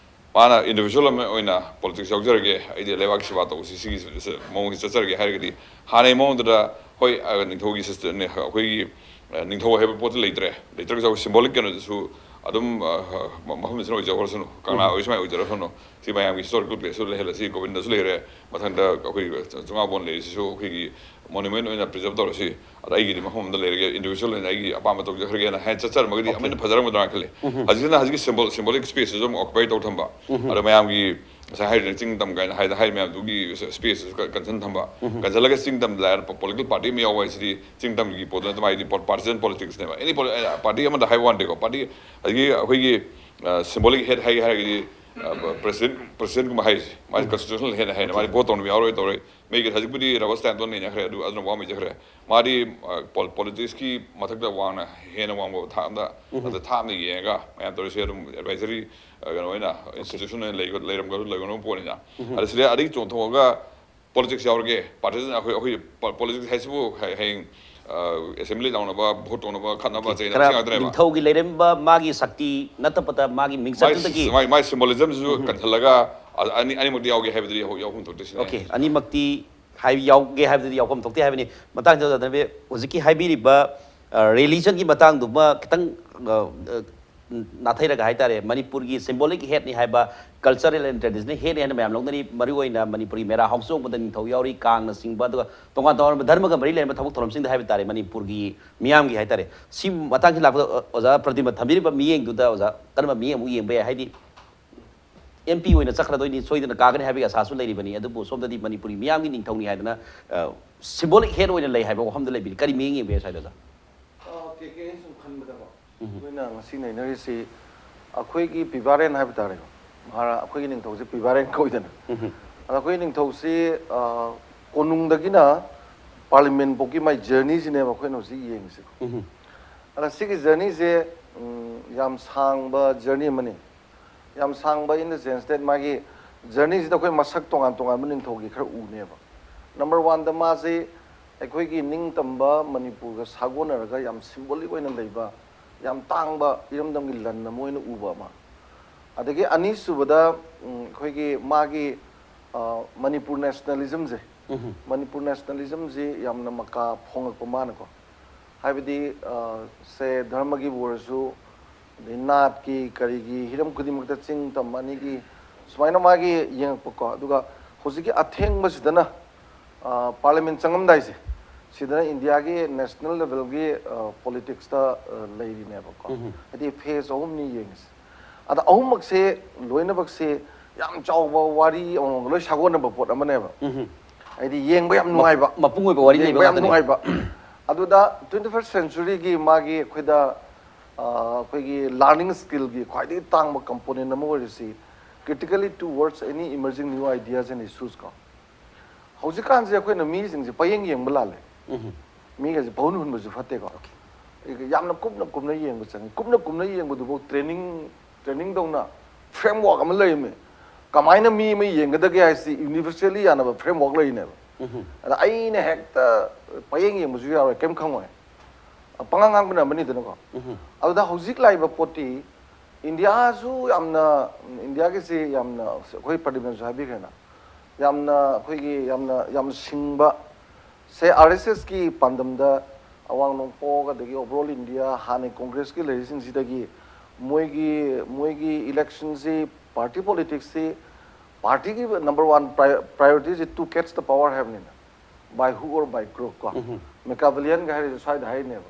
ꯃꯥꯅ individual ꯑꯃ ꯑꯣꯏꯅ politics ꯌꯥꯎꯖꯔꯒꯦ, ꯑꯩꯗꯤ ꯂꯩꯕꯥꯛꯀꯤ ꯁꯦꯕꯥ ꯇꯧꯕꯁꯤ ꯁꯤꯒꯤ ꯁ-, ꯁ-, ꯃꯑꯣꯡꯁꯤ ꯆꯠꯆꯔꯒꯦ ꯍꯥꯏꯔꯒꯗꯤ, ꯍꯥꯟꯅꯒꯤ ꯃꯑꯣꯡꯗꯨꯗ ꯍꯣꯏ, ꯑ, ꯅꯤꯡꯊꯧꯒꯤ systemꯅꯦ, ꯑꯩꯈꯣꯏꯒꯤ, ꯑ, ꯅꯤꯡꯊꯧ ꯍꯥꯏꯕ ꯄꯣꯠꯇꯨ ꯂꯩꯇ꯭ꯔꯦ꯫ ꯂꯩꯇ꯭ꯔꯒꯁꯨ ꯑꯩꯈꯣꯏ symbolic ꯀꯩꯅꯣꯗꯨꯁꯨ, ꯑꯗꯨꯝ, ꯑ, ꯃ-, ꯃꯐꯝꯁꯤꯅ ꯑꯣꯏꯖꯍꯧꯔꯁꯅꯨ, ꯀꯪꯂꯥ ꯑꯣꯏ ꯁꯨꯃꯥꯏꯅ ꯑꯣꯏꯖꯔꯁꯅꯨ, ꯁꯤ ꯃꯌꯥꯝꯒꯤ historical place ꯁꯨ ꯂꯩꯍꯜꯂꯁꯤ, ꯒꯣꯕꯤꯟꯗꯁꯨ ꯂꯩꯔꯦ, ꯃꯊꯪꯗ ꯑꯩꯈꯣꯏ ꯆꯤꯡꯉꯥꯕꯣꯟ ꯂꯩꯔꯤꯁꯤꯁꯨ ꯑꯩꯈꯣꯏꯒꯤ monument ꯑꯣꯏꯅ preserve ꯇꯧꯔꯁꯤ꯫ ꯑꯗ ꯑꯩꯒꯤꯗꯤ ꯃꯐꯝ ꯑꯃꯗ ꯂꯩꯔꯒꯦ, individual ꯑꯣꯏꯅ ꯑꯩꯒꯤ ꯑꯄꯥꯝꯕ ꯇꯧꯖꯈ꯭ꯔꯒꯦꯅ ꯍꯥꯏꯅ ꯆꯠꯆꯔꯝꯃꯒꯗꯤ ꯑꯃꯅ ꯐꯖꯔꯝꯒꯗ꯭ꯔꯥꯅ ꯈꯜꯂꯤ꯫ ꯍꯧꯖꯤꯛꯅ ꯍꯧꯖꯤꯛꯀꯤ symbol, symbolic space ꯁꯤꯁꯨ ꯑꯃꯨꯛ occupy ꯇꯧ ꯊꯝꯕ꯫ ꯑꯗ ꯃꯌꯥꯝꯒꯤ ꯉꯁꯥꯏ ꯍꯥꯏꯔꯤꯗꯨꯅ ꯆꯤꯡ ꯇꯝ ꯀꯥꯏꯅ ꯍꯥꯏꯗ ꯍꯥꯏꯔꯤ ꯃꯌꯥꯝꯗꯨꯒꯤ space ꯁꯤꯁꯨ ꯀꯟꯁꯤꯟ ꯊꯝꯕ꯫ ꯀꯟꯁꯤꯜꯂꯒ ꯆꯤꯡ ꯇꯝꯗ ꯂꯥꯏꯔ political party ꯑꯃ ꯌꯥꯎꯕ ꯍꯥꯏꯁꯤꯗꯤ ꯆꯤꯡ ꯇꯝꯒꯤ ꯄꯣꯠꯇꯨ ꯅꯠꯇꯕ, ꯍꯥꯏꯗꯤ partisan politics ꯅꯦꯕ꯫ Any party ꯑꯃꯗ ꯍꯥꯏꯕ ꯋꯥꯅꯤꯀꯣ, party ꯍꯧꯖꯤꯛꯀꯤ ꯑꯩꯈꯣꯏꯒꯤ symbolic head ꯍꯥꯏꯒꯦ ꯍꯥꯏꯔꯒꯗꯤ president, president ꯀꯨꯝꯕ ꯍꯥꯏꯔꯤꯁꯦ, ꯃꯥꯁꯦ constitutional head ꯍꯥꯏꯅ ꯃꯥꯁꯦ vote ꯇꯧꯅꯕ ꯌꯥꯎꯔꯣꯏ ꯇꯧꯔꯣꯏ꯫ ꯃꯤꯒꯤ ꯍꯧꯖꯤꯛꯄꯨꯗꯤ Robert Stanton ꯂꯩꯅꯈ꯭ꯔꯦ, ꯑꯗꯨ ꯑꯗꯨꯅ ꯋꯥ ꯑꯃ ꯂꯩꯖꯈ꯭ꯔꯦ꯫ ꯃꯥꯗꯤ politics ꯀꯤ ꯃꯊꯛꯇ ꯋꯥꯡꯅ, ꯍꯦꯟꯅ ꯋꯥꯡꯕ ꯊꯥꯛ ꯑꯃꯗ, ꯑꯗ ꯊꯥꯛ ꯑꯃꯗ ꯌꯦꯡꯉꯒ ꯃꯌꯥꯝ ꯇꯧꯔꯤꯁꯦ ꯑꯗꯨꯝ advisory, ꯀꯩꯅꯣ ꯑꯣꯏꯅ institution ꯑꯣꯏꯅ ꯂꯩꯒ-, ꯂꯩꯔꯝꯒ-, ꯂꯩꯒꯗꯕ ꯄꯣꯠꯅꯤꯅ꯫ ꯑꯗ ꯁꯤꯗ ꯑꯗꯒꯤ ꯆꯣꯡꯊꯣꯛꯑꯒ politics ꯌꯥꯎꯔꯒꯦ, partisan ꯑꯩꯈꯣꯏ, ꯑꯩꯈꯣꯏ politics ꯍꯥꯏꯁꯤꯕꯨ ꯍꯌꯦꯡ assembly ꯂꯥꯎꯅꯕ, vote ꯇꯧꯅꯕ, ꯈꯠꯅꯕ ꯆꯩꯅꯕ ꯈꯔ ꯁꯤ ꯉꯥꯛꯇꯅꯦꯕ꯫ ꯅꯤꯡꯊꯧꯒꯤ ꯂꯩꯔꯝꯕ ꯃꯥꯒꯤ ꯁꯛꯇꯤ ꯅꯠꯇꯕꯗ ꯃꯥꯒꯤ ꯃꯤꯡꯆꯠꯇꯨꯗꯒꯤ ꯃꯥꯏ, ꯃꯥꯏ symbolism ꯁꯤꯁꯨ ꯀꯟꯁꯤꯜꯂꯒ ꯑꯅꯤ, ꯑꯅꯤꯃꯛꯇꯤ ꯌꯥꯎꯒꯦ ꯍꯥꯏꯕꯗꯨꯗꯤ ꯌꯥꯎꯐꯝ ꯊꯣꯛꯇꯦ ꯁꯤꯅꯦ꯫ Okay, ꯑꯅꯤꯃꯛꯇꯤ ꯍꯥꯏ-, ꯌꯥꯎꯒꯦ ꯍꯥꯏꯕꯗꯨꯗꯤ ꯌꯥꯎꯐꯝ ꯊꯣꯛꯇꯦ ꯍꯥꯏꯕꯅꯤ꯫ ꯃꯇꯥꯡꯁꯤꯗ ꯍꯧꯖꯤꯛꯀꯤ ꯍꯥꯏꯕꯤꯔꯤꯕ religion ꯒꯤ ꯃꯇꯥꯡꯗꯨꯃ ꯈꯤꯇꯪ ꯅꯥꯊꯩꯔꯒ ꯍꯥꯏꯇꯥꯔꯦ, ꯃꯅꯤꯄꯨꯔꯒꯤ symbolic head ꯅꯤ ꯍꯥꯏꯕ, cultural and traditional head ꯅꯤ ꯍꯥꯏꯅ ꯃꯌꯥꯝ ꯂꯧꯅꯔꯤ꯫ ꯃꯔꯨꯑꯣꯏꯅ ꯃꯅꯤꯄꯨꯔꯒꯤ ꯃꯦꯔꯥ ꯍꯥꯎꯆꯣꯡꯕꯗ ꯅꯤꯡꯊꯧ ꯌꯥꯎꯔꯤ, ꯀꯥꯡꯅꯆꯤꯡꯕ, ꯑꯗꯨꯒ ꯇꯣꯉꯥꯟ ꯇꯣꯉꯥꯟꯕ ꯙꯔꯃꯒ ꯃꯔꯤ ꯂꯩꯅꯕ ꯊꯕꯛ ꯊꯧꯔꯝꯁꯤꯡꯗ ꯍꯥꯏꯕ ꯇꯥꯔꯦ, ꯃꯅꯤꯄꯨꯔꯒꯤ ꯃꯤꯌꯥꯝꯒꯤ ꯍꯥꯏꯇꯥꯔꯦ꯫ ꯁꯤ ꯃꯇꯥꯡꯁꯤ ꯂꯥꯛꯄꯗ, ꯑꯣꯖꯥ ꯄ꯭ꯔꯗꯤꯞꯅ ꯊꯝꯕꯤꯔꯤꯕ ꯃꯤꯠꯌꯦꯡꯗꯨꯗ ꯑꯣꯖꯥ ꯀꯔꯝꯕ ꯃꯤꯠꯌꯦꯡ ꯑꯃꯨꯛ ꯌꯦꯡꯕ ꯌꯥꯏ? ꯍꯥꯏꯗꯤ, MP ꯑꯣꯏꯅ ꯆꯠꯈ꯭ꯔꯗꯣꯏꯅꯤ, ꯁꯣꯏꯗꯅ ꯀꯥꯒꯅꯤ ꯍꯥꯏꯕꯒꯤ ꯑꯥꯁꯥꯁꯨ ꯂꯩꯔꯤꯕꯅꯤ꯫ ꯑꯗꯨꯕꯨ ꯁꯣꯝꯗꯗꯤ ꯃꯅꯤꯄꯨꯔꯤ ꯃꯤꯌꯥꯝꯒꯤ ꯅꯤꯡꯊꯧꯅꯤ ꯍꯥꯏꯗꯅ symbolic head ꯑꯣꯏꯅ ꯂꯩ ꯍꯥꯏꯕ ꯋꯥꯐꯝꯗ ꯂꯩꯕꯤꯔꯤ꯫ ꯀꯔꯤ ꯃꯤꯠꯌꯦꯡ ꯌꯦꯡꯕ ꯌꯥꯏ ꯁ꯭ꯋꯥꯏꯗ, ꯑꯣꯖꯥ? ꯑ, ꯀꯦ ꯀꯦ ꯑꯩꯅ ꯁꯨꯝ ꯈꯟꯕꯗꯀꯣ, ꯑꯩꯈꯣꯏꯅ ꯉꯁꯤ ꯅꯩꯅꯔꯤꯁꯤ ꯑꯩꯈꯣꯏꯒꯤ ꯄꯤꯕꯥꯔꯦꯟ ꯍꯥꯏꯕ ꯇꯥꯔꯦꯀꯣ꯫ ꯃꯍꯥꯔꯥ-, ꯑꯩꯈꯣꯏꯒꯤ ꯅꯤꯡꯊꯧꯁꯦ ꯄꯤꯕꯥꯔꯦꯟ ꯀꯧꯏꯗꯅ꯫ ꯑꯗ ꯑꯩꯈꯣꯏꯒꯤ ꯅꯤꯡꯊꯧꯁꯤ, ꯑ, ꯀꯣꯅꯨꯡꯗꯒꯤꯅ parliament ꯐꯥꯎꯒꯤ ꯃꯥꯏ journey ꯁꯤꯅꯦꯕ ꯑꯩꯈꯣꯏꯅ ꯍꯧꯖꯤꯛ ꯌꯦꯡꯉꯤꯁꯦꯀꯣ꯫ ꯑꯗ ꯁꯤꯒꯤ journey ꯁꯦ, ꯎꯝ, ꯌꯥꯝ ꯁꯥꯡꯕ journey ꯑꯃꯅꯤ꯫ ꯌꯥꯝ ꯁꯥꯡꯕ in the sense that ꯃꯥꯒꯤ journey ꯁꯤꯗ ꯑꯩꯈꯣꯏ ꯃꯁꯛ ꯇꯣꯉꯥꯟ ꯇꯣꯉꯥꯟꯕ ꯅꯤꯡꯊꯧꯒꯤ ꯈꯔ ꯎꯅꯦꯕ꯫ Number one ꯗ ꯃꯥꯁꯤ ꯑꯩꯈꯣꯏꯒꯤ ꯅꯤꯡꯇꯝꯕ ꯃꯅꯤꯄꯨꯔꯒ ꯁꯥꯒꯣꯟꯅꯔꯒ ꯌꯥꯝ symbolic ꯑꯣꯏꯅ ꯂꯩꯕ, ꯌꯥꯝ ꯇꯥꯡꯕ ꯏꯔꯝꯗꯝꯒꯤ ꯂꯟ ꯑꯃ ꯑꯣꯏꯅ ꯎꯕ ꯑꯃ꯫ ꯑꯗꯒꯤ ꯑꯅꯤꯁꯨꯕꯗ, ꯎꯝ, ꯑꯩꯈꯣꯏꯒꯤ ꯃꯥꯒꯤ, ꯑ, ꯃꯅꯤꯄꯨꯔ nationalism ꯁꯦ, ꯃꯅꯤꯄꯨꯔ nationalism ꯁꯤ ꯌꯥꯝꯅ ꯃꯀꯥ ꯐꯣꯡꯉꯛꯄ ꯃꯥꯅꯀꯣ꯫ ꯍꯥꯏꯕꯗꯤ, ꯑ, ꯁꯦ ꯙꯔꯃꯒꯤꯕꯨ ꯑꯣꯏꯔꯁꯨ, ꯑꯗꯩ ꯅꯥꯠꯀꯤ ꯀꯔꯤꯒꯤ ꯍꯤꯔꯝ ꯈꯨꯗꯤꯡꯃꯛꯇ ꯆꯤꯡ ꯇꯝ ꯑꯅꯤꯒꯤ ꯁꯨꯃꯥꯏꯅ ꯃꯥꯒꯤ ꯌꯦꯡꯉꯛꯄꯀꯣ꯫ ꯑꯗꯨꯒ ꯍꯧꯖꯤꯛꯀꯤ ꯑꯊꯦꯡꯕꯁꯤꯗꯅ, ꯑ, ꯄꯥꯔꯂꯤꯌꯥꯃꯦꯟ ꯆꯪꯉꯝꯗꯥꯏꯁꯦ, ꯁꯤꯗꯅ ꯏꯟꯗꯤꯌꯥꯒꯤ ꯅꯦꯁꯅꯦꯜ ꯂꯦꯚꯦꯜꯒꯤ, ꯑ, ꯄꯣꯂꯤꯇꯤꯛꯁꯇ, ꯑ, ꯂꯩꯔꯤꯅꯦꯕꯀꯣ꯫ ꯎꯝ꯫ ꯍꯥꯏꯗꯤ ꯐꯦꯁ ꯑꯍꯨꯝꯅꯤ ꯌꯦꯡꯉꯤꯁꯦ꯫ ꯑꯗ ꯑꯍꯨꯝꯃꯛꯁꯦ ꯂꯣꯏꯅꯃꯛꯁꯦ ꯌꯥꯝ ꯆꯥꯎꯕ ꯋꯥꯔꯤ ꯑꯃꯃꯝꯒ ꯂꯣꯏ ꯁꯥꯒꯣꯟꯅꯕ ꯄꯣꯠ ꯑꯃꯅꯦꯕ꯫ ꯎꯝ꯫ ꯍꯥꯏꯗꯤ ꯌꯦꯡꯕ ꯌꯥꯝ ꯃ-, ꯅꯨꯡꯉꯥꯏꯕ꯫ ꯃꯄꯨꯡ ꯑꯣꯏꯕ ꯋꯥꯔꯤ ꯂꯩꯕ ꯌꯦꯡꯕ ꯌꯥꯝ ꯉꯥꯛꯇꯅꯤ꯫ ꯅꯨꯡꯉꯥꯏꯕ꯫ ꯑꯗꯨꯗ ꯇ꯭ꯋꯦꯟꯇꯤ ꯐꯥꯔꯁ ꯁꯦꯟꯆꯨꯔꯤꯒꯤ ꯃꯥꯒꯤ ꯑꯩꯈꯣꯏꯗ, ꯑ, ꯑꯩꯈꯣꯏꯒꯤ ꯂꯥꯔꯅꯤꯡ ꯁ꯭ꯀꯤꯜꯒꯤ ꯈ꯭ꯋꯥꯏꯗꯒꯤ ꯇꯥꯡꯕ ꯀꯝꯄꯣꯅꯦꯟ ꯑꯃ ꯑꯣꯏꯔꯤꯁꯤ critically towards any emerging new ideas and issues ꯀꯣ꯫ ꯍꯧꯖꯤꯛꯀꯥꯟꯁꯦ ꯑꯩꯈꯣꯏꯅ ꯃꯤꯁꯤꯡꯁꯦ ꯄꯌꯦꯡ ꯌꯦꯡꯕ ꯂꯥꯜꯂꯦ꯫ ꯎꯝ꯫ ꯃꯤꯒꯁꯦ ꯄꯍꯨꯟ ꯍꯨꯟꯕꯁꯨ ꯐꯠꯇꯦꯀꯣ꯫ ꯌꯥꯝꯅ ꯀꯨꯞꯅ ꯀꯨꯞꯅ ꯌꯦꯡꯕ ꯆꯪꯉꯤ꯫ ꯀꯨꯞꯅ ꯀꯨꯞꯅ ꯌꯦꯡꯕꯗꯨꯐꯥꯎ ꯇ꯭ꯔꯦꯅꯤꯡ, ꯇ꯭ꯔꯦꯅꯤꯡ ꯇꯧꯅ ꯐ꯭ꯔꯦꯝꯋꯥꯔꯛ ꯑꯃ ꯂꯩꯔꯝꯃꯤ꯫ ꯀꯃꯥꯏꯅ ꯃꯤ ꯑꯃ ꯌꯦꯡꯒꯗꯒꯦ ꯍꯥꯏꯁꯤ ꯌꯨꯅꯤꯚꯔꯁꯦꯜꯂꯤ ꯌꯥꯅꯕ ꯐ꯭ꯔꯦꯝꯋꯥꯔꯛ ꯂꯩꯔꯤꯅꯦꯕ꯫ ꯎꯝ꯫ ꯑꯗ ꯑꯩꯅ ꯍꯦꯛꯇ ꯄꯌꯦꯡ ꯌꯦꯡꯕꯁꯨ ꯌꯥꯔꯣꯏ, ꯀꯩꯝ ꯈꯪꯉꯣꯏ꯫ ꯄꯉꯥꯡ ꯉꯥꯡꯕꯅ ꯑꯃꯅꯤꯗꯅꯀꯣ꯫ ꯎꯝ꯫ ꯑꯗꯨꯗ ꯍꯧꯖꯤꯛ ꯂꯥꯛꯏꯕ ꯄꯣꯠꯇꯤ ꯏꯟꯗꯤꯌꯥꯁꯨ ꯌꯥꯝꯅ, ꯏꯟꯗꯤꯌꯥꯒꯤꯁꯤ ꯌꯥꯝꯅ ꯑꯩꯈꯣꯏ ꯄ꯭ꯔꯗꯤꯞꯅꯁꯨ ꯍꯥꯏꯕꯤꯈ꯭ꯔꯦꯅ, ꯌꯥꯝꯅ ꯑꯩꯈꯣꯏꯒꯤ ꯌꯥꯝꯅ, ꯌꯥꯝ ꯁꯤꯡꯕ, ꯁꯦ, ꯑꯥꯔ ꯑꯦꯁ ꯑꯦꯁꯀꯤ ꯄꯥꯟꯗꯝꯗ ꯑꯋꯥꯡ ꯅꯣꯡꯄꯣꯛ ꯑꯗꯒꯤ ꯑꯣꯚꯔꯑꯣꯜ ꯏꯟꯗꯤꯌꯥ ꯍꯥꯟꯅ ꯀꯣꯡꯒ꯭ꯔꯦꯁꯀꯤ ꯂꯩꯔꯤꯁꯤꯡꯁꯤꯗꯒꯤ ꯃꯣꯏꯒꯤ, ꯃꯣꯏꯒꯤ ꯏꯂꯦꯛꯁꯟꯁꯤ, ꯄꯥꯔꯇꯤ ꯄꯣꯂꯤꯇꯤꯛꯁꯁꯤ, ꯄꯥꯔꯇꯤꯒꯤ ꯅꯝꯕꯔ ꯋꯥꯟ ꯄ꯭ꯔꯥꯏꯑꯣꯔꯤꯇꯤꯁꯤ to catch the power ꯍꯥꯏꯕꯅꯤꯅ, by hook or by crook ꯀꯣ꯫ ꯎꯝ꯫ ꯃꯦꯀꯥꯕꯦꯂꯤꯌꯟꯒ ꯍꯥꯏꯔꯤꯁꯦ ꯁ꯭ꯋꯥꯏꯗ ꯍꯥꯏꯔꯤꯅꯦꯕ꯫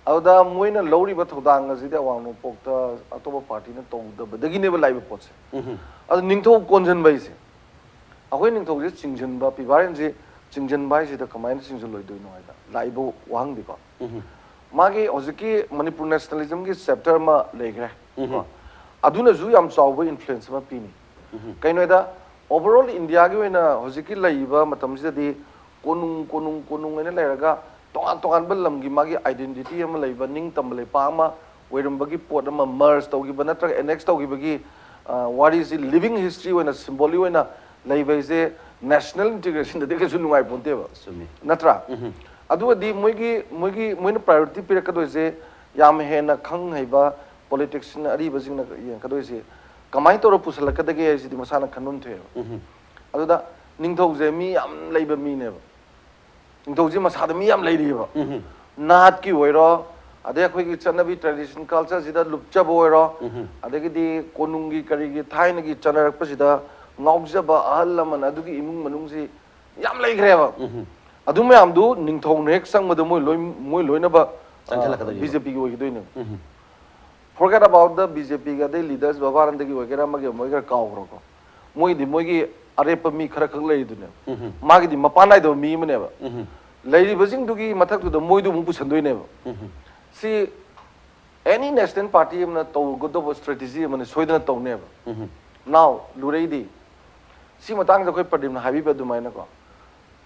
ꯑꯗꯨꯗ ꯃꯣꯏꯅ ꯂꯧꯔꯤꯕ ꯊꯧꯗꯥꯡ ꯑꯁꯤꯗꯤ ꯑꯋꯥꯡ ꯅꯣꯡꯄꯣꯛꯇ ꯑꯇꯣꯞꯄ ꯄꯥꯔꯇꯤꯅ ꯇꯧꯗꯕꯗꯒꯤꯅꯦꯕ ꯂꯥꯛꯏꯕ ꯄꯣꯠꯁꯦ꯫ ꯎꯝ꯫ ꯑꯗꯨ ꯅꯤꯡꯊꯧ ꯀꯣꯟꯁꯤꯟꯕ ꯍꯥꯏꯁꯦ, ꯑꯩꯈꯣꯏ ꯅꯤꯡꯊꯧꯁꯦ ꯆꯤꯡꯁꯤꯟꯕ, ꯄꯤꯕꯥꯔꯦꯟꯁꯦ ꯆꯤꯡꯁꯤꯟꯕ ꯍꯥꯏꯁꯤꯗ ꯀꯃꯥꯏꯅ ꯆꯤꯡꯁꯤꯜꯂꯣꯏꯗꯣꯏꯅꯣ ꯍꯥꯏꯗ ꯂꯥꯛꯏꯕ ꯋꯥꯍꯪꯗꯤꯀꯣ꯫ ꯎꯝ꯫ ꯃꯥꯒꯤ ꯍꯧꯖꯤꯛꯀꯤ ꯃꯅꯤꯄꯨꯔ ꯅꯦꯁꯅꯦꯂꯤꯖꯝꯒꯤ ꯆꯦꯞꯇꯔ ꯑꯃ ꯂꯩꯈ꯭ꯔꯦ꯫ ꯎꯝ꯫ ꯀꯣ? ꯑꯗꯨꯅꯁꯨ ꯌꯥꯝ ꯆꯥꯎꯕ ꯏꯟꯐ꯭ꯂꯨꯌꯦꯟꯁ ꯑꯃ ꯄꯤꯅꯤ꯫ ꯎꯝ꯫ ꯀꯩꯅꯣꯗ, ꯑꯣꯚꯔꯑꯣꯜ ꯏꯟꯗꯤꯌꯥꯒꯤ ꯑꯣꯏꯅ ꯍꯧꯖꯤꯛꯀꯤ ꯂꯩꯔꯤꯕ ꯃꯇꯝꯁꯤꯗꯗꯤ ꯀꯣꯅꯨꯡ, ꯀꯣꯅꯨꯡ, ꯀꯣꯅꯨꯡ ꯍꯥꯏꯅ ꯂꯩꯔꯒ ꯇꯣꯉꯥꯟ ꯇꯣꯉꯥꯟꯕ ꯂꯝꯒꯤ ꯃꯥꯒꯤ ꯑꯥꯏꯗꯦꯟꯇꯤꯇꯤ ꯑꯃ ꯂꯩꯕ, ꯅꯤꯡꯇꯝꯕ ꯂꯩꯄꯥꯛ ꯑꯃ ꯑꯣꯏꯔꯝꯕꯒꯤ ꯄꯣꯠ ꯑꯃ ꯃꯔꯖ ꯇꯧꯈꯤꯕ ꯅꯠꯇ꯭ꯔꯒ ꯑꯦꯅꯦꯛꯁ ꯇꯧꯈꯤꯕꯒꯤ, ꯑ, ꯋꯥꯔꯤꯁꯤ ꯂꯤꯚꯤꯡ ꯍꯤꯁꯇ꯭ꯔꯤ ꯑꯣꯏꯅ, ꯁꯤꯝꯕꯣꯂꯤꯛ ꯑꯣꯏꯅ ꯂꯩꯕ ꯍꯥꯏꯁꯦ ꯅꯦꯁꯅꯦꯜ ꯏꯟꯇꯤꯒ꯭ꯔꯦꯁꯟꯗꯗꯤ ꯀꯩꯁꯨ ꯅꯨꯡꯉꯥꯏ ꯄꯣꯟꯇꯦꯕ꯫ ꯆꯨꯝꯃꯤ꯫ ꯅꯠꯇ꯭ꯔꯥ? ꯎꯝ꯫ ꯑꯗꯨꯒꯗꯤ ꯃꯣꯏꯒꯤ, ꯃꯣꯏꯒꯤ, ꯃꯣꯏꯅ ꯄ꯭ꯔꯥꯏꯑꯣꯔꯤꯇꯤ ꯄꯤꯔꯛꯀꯗꯣꯏꯁꯦ ꯌꯥꯝ ꯍꯦꯟꯅ ꯈꯪ ꯍꯩꯕ ꯄꯣꯂꯤꯇꯤꯛꯁꯤꯌꯟ ꯑꯔꯤꯕꯁꯤꯡꯅ ꯌꯦꯡꯉꯛꯀꯗꯣꯏꯁꯦ ꯀꯃꯥꯏꯅ ꯇꯧꯔ ꯄꯨꯁꯜꯂꯛꯀꯗꯒꯦ ꯍꯥꯏꯁꯤꯗꯤ ꯃꯁꯥꯅ ꯈꯟꯐꯝ ꯊꯣꯛꯑꯦꯕ꯫ ꯎꯝ꯫ ꯑꯗꯨꯗ ꯅꯤꯡꯊꯧꯁꯦ ꯃꯤ ꯌꯥꯝ ꯂꯩꯕ ꯃꯤꯅꯦꯕ꯫ ꯅꯤꯡꯊꯧꯁꯦ ꯃꯁꯥꯗ ꯃꯤ ꯌꯥꯝ ꯂꯩꯔꯤꯑꯕ꯫ ꯎꯝ꯫ ꯅꯥꯠꯀꯤ ꯑꯣꯏꯔꯣ, ꯑꯗꯩ ꯑꯩꯈꯣꯏꯒꯤ ꯆꯠꯅꯕꯤ, tradition, culture ꯁꯤꯗ ꯂꯨꯞꯆꯕ ꯑꯣꯏꯔꯣ, ꯑꯗꯒꯤꯗꯤ ꯀꯣꯅꯨꯡꯒꯤ ꯀꯔꯤꯒꯤ ꯊꯥꯏꯅꯒꯤ ꯆꯠꯅꯔꯛꯄꯁꯤꯗ ꯉꯥꯎꯖꯕ ꯑꯍꯜ ꯂꯃꯟ ꯑꯗꯨꯒꯤ ꯏꯃꯨꯡ ꯃꯅꯨꯡꯁꯤ ꯌꯥꯝ ꯂꯩꯈ꯭ꯔꯦꯕ꯫ ꯑꯗꯨ ꯃꯌꯥꯝꯗꯨ ꯅꯤꯡꯊꯧꯅ ꯍꯦꯛ ꯆꯪꯕꯗ ꯃꯣꯏ ꯂꯣꯏ, ꯃꯣꯏ ꯂꯣꯏꯅꯕ, ꯑ, ꯆꯪꯁꯤꯜꯂꯛꯀꯗꯣꯏꯅꯦꯕ꯫ ꯕꯤ ꯖꯦ ꯄꯤꯒꯤ ꯑꯣꯏꯈꯤꯗꯣꯏꯅꯦꯕ꯫ Forget about the B J ꯄꯤꯒꯤ ꯑꯗꯩ leaders ꯕꯕꯥꯅꯟꯗꯒꯤ ꯑꯣꯏꯒꯦꯔꯥ ꯑꯃꯒꯤ ꯑꯃ ꯑꯣꯏꯒꯦꯔꯥ ꯀꯥꯎꯈ꯭ꯔꯣꯀꯣ꯫ ꯃꯣꯏꯗꯤ ꯃꯣꯏꯒꯤ ꯑꯔꯦꯞꯄ ꯃꯤ ꯈꯔ ꯈꯛ ꯂꯩꯔꯤꯗꯨꯅꯦꯕ꯫ ꯃꯥꯒꯤꯗꯤ ꯃꯄꯥꯟ ꯅꯥꯏꯗꯕ ꯃꯤ ꯑꯃꯅꯦꯕ꯫ ꯂꯩꯔꯤꯕꯁꯤꯡꯗꯨꯒꯤ ꯃꯊꯛꯇꯨꯗ ꯃꯣꯏꯗꯨ ꯑꯃꯨꯛ ꯄꯨꯁꯟꯗꯣꯏꯅꯦꯕ꯫ ꯁꯤ any national party ꯑꯃꯅ ꯇꯧꯒꯗꯧꯕ strategy ꯑꯃꯅ ꯁꯣꯏꯗꯅ ꯇꯧꯅꯦꯕ꯫ Now, ꯂꯨꯔꯩꯗꯤ ꯁꯤ ꯃꯇꯥꯡꯗ ꯑꯩꯈꯣꯏ ꯄ꯭ꯔꯗꯤꯞꯅ ꯍꯥꯏꯕꯤꯕ ꯑꯗꯨꯃꯥꯏꯅꯀꯣ,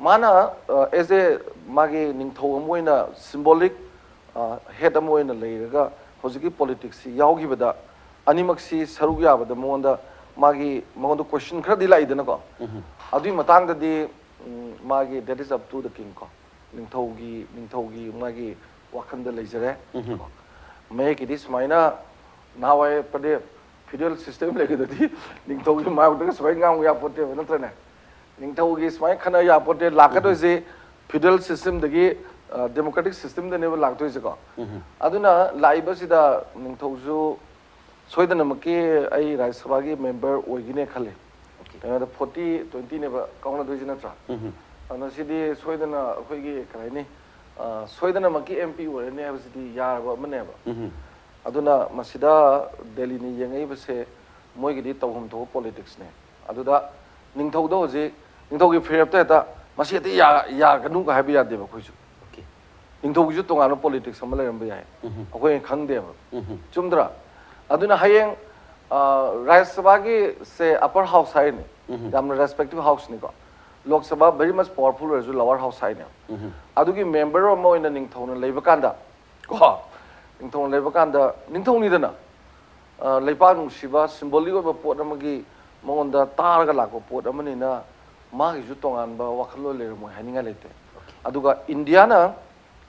ꯃꯥꯅ, ꯑ, as a ꯃꯥꯒꯤ ꯅꯤꯡꯊꯧ ꯑꯃ ꯑꯣꯏꯅ symbolic, ꯑ, head ꯑꯃ ꯑꯣꯏꯅ ꯂꯩꯔꯒ ꯍꯧꯖꯤꯛꯀꯤ politics ꯁꯤ ꯌꯥꯎꯈꯤꯕꯗ ꯑꯅꯤꯃꯛꯁꯤ ꯁꯔꯨꯛ ꯌꯥꯕꯗ ꯃꯉꯣꯟꯗ, ꯃꯥꯒꯤ, ꯃꯉꯣꯟꯗ question ꯈꯔꯗꯤ ꯂꯥꯛꯏꯗꯅꯀꯣ꯫ ꯑꯗꯨꯒꯤ ꯃꯇꯥꯡꯗꯗꯤ, ꯎꯝ, ꯃꯥꯒꯤ that is up to the king ꯀꯣ꯫ ꯅꯤꯡꯊꯧꯒꯤ, ꯅꯤꯡꯊꯧꯒꯤ ꯃꯥꯒꯤ ꯋꯥꯈꯜꯗ ꯂꯩꯖꯔꯦ꯫ ꯃꯌꯦꯛꯀꯤꯗꯤ ꯁꯨꯃꯥꯏꯅ ꯅꯍꯥꯟꯋꯥꯏ ꯄ꯭ꯔꯗꯦ feudal system ꯂꯩꯒꯗꯗꯤ ꯅꯤꯡꯊꯧꯒꯤ ꯃꯥꯌꯣꯛꯇꯒ ꯁꯨꯃꯥꯏꯅ ꯉꯥꯡꯕ ꯌꯥꯄꯣꯠꯇꯦꯕ, ꯅꯠꯇ꯭ꯔꯅꯦ? ꯅꯤꯡꯊꯧꯒꯤ ꯁꯨꯃꯥꯏꯅ ꯈꯟꯅ ꯌꯥꯄꯣꯠꯇꯦ, ꯂꯥꯛꯀꯗꯣꯏꯁꯦ feudal system ꯗꯒꯤ, ꯑ, democratic system ꯗꯅꯦꯕ ꯂꯥꯛꯇꯣꯏꯁꯦꯀꯣ꯫ ꯑꯗꯨꯅ ꯂꯥꯛꯏꯕꯁꯤꯗ ꯅꯤꯡꯊꯧꯁꯨ ꯁꯣꯏꯗꯅꯃꯛꯀꯤ ꯑꯩ ꯔꯥꯖ꯭ꯌ ꯁꯚꯥꯒꯤ member ꯑꯣꯏꯒꯅꯦ ꯈꯜꯂꯤ꯫ ꯀꯩꯅꯣꯗ forty twenty ꯅꯦꯕ ꯀꯥꯎꯅꯗꯣꯏꯁꯤ, ꯅꯠꯇ꯭ꯔꯥ? ꯑꯗꯨꯅ ꯁꯤꯗꯤ ꯁꯣꯏꯗꯅ ꯑꯩꯈꯣꯏꯒꯤ ꯀꯩ ꯍꯥꯏꯅꯤ, ꯑ, ꯁꯣꯏꯗꯅꯃꯛꯀꯤ M P ꯑꯣꯏꯔꯅꯤ ꯍꯥꯏꯕꯁꯤꯗꯤ ꯌꯥꯔꯕ ꯑꯃꯅꯦꯕ꯫ ꯑꯗꯨꯅ ꯃꯁꯤꯗ ꯗꯦꯜꯂꯤꯅ ꯌꯦꯡꯉꯛꯏꯕꯁꯦ ꯃꯣꯏꯒꯤꯗꯤ ꯇꯧꯐꯝ ꯊꯣꯛꯄ politics ꯅꯦ꯫ ꯑꯗꯨꯗ ꯅꯤꯡꯊꯧꯗ ꯍꯧꯖꯤꯛ, ꯅꯤꯡꯊꯧꯒꯤ ꯐꯤꯔꯦꯞꯇ ꯍꯦꯛꯇ ꯃꯁꯤ ꯍꯦꯛꯇ ꯌꯥ-, ꯌꯥꯒꯅꯨꯒ ꯍꯥꯏꯕ ꯌꯥꯗꯦꯕ ꯑꯩꯈꯣꯏꯁꯨ꯫ ꯅꯤꯡꯊꯧꯒꯤꯁꯨ ꯇꯣꯉꯥꯟꯕ politics ꯑꯃ ꯂꯩꯔꯝꯕ ꯌꯥꯏ, ꯑꯩꯈꯣꯏꯅ ꯈꯪꯗꯦꯕ꯫ ꯆꯨꯝꯗ꯭ꯔꯥ? ꯑꯗꯨꯅ ꯍꯌꯦꯡ, ꯑ, ꯔꯥꯖ꯭ꯌ ꯁꯚꯥꯒꯤ ꯁꯦ upper house ꯍꯥꯏꯔꯤꯅꯤ, ꯌꯥꯝꯅ respective house ꯅꯤꯀꯣ꯫ Lok Sabha very much powerful ꯑꯣꯏꯔꯁꯨ lower house ꯍꯥꯏꯅꯦꯕ꯫ ꯑꯗꯨꯒꯤ member ꯑꯃ ꯑꯣꯏꯅ ꯅꯤꯡꯊꯧꯅ ꯂꯩꯕ ꯀꯥꯟꯗ, ꯀꯣ, ꯅꯤꯡꯊꯧꯅ ꯂꯩꯕ ꯀꯥꯟꯗ ꯅꯤꯡꯊꯧꯅꯤꯗꯅ, ꯑ, ꯂꯩꯄꯥꯛ ꯅꯨꯡꯁꯤꯕ symbolic ꯑꯣꯏꯕ ꯄꯣꯠ ꯑꯃꯒꯤ ꯃꯉꯣꯟꯗ ꯇꯥꯔꯒ ꯂꯥꯛꯄ ꯄꯣꯠ ꯑꯃꯅꯤꯅ ꯃꯥꯒꯤꯁꯨ ꯇꯣꯉꯥꯟꯕ ꯋꯥꯈꯜꯂꯣꯟ ꯂꯩꯔꯝꯃꯣꯏ ꯍꯥꯏꯅꯤꯡꯉꯥꯏ ꯂꯩꯇꯦ꯫ ꯑꯗꯨꯒ ꯏꯟꯗꯤꯌꯥꯅ,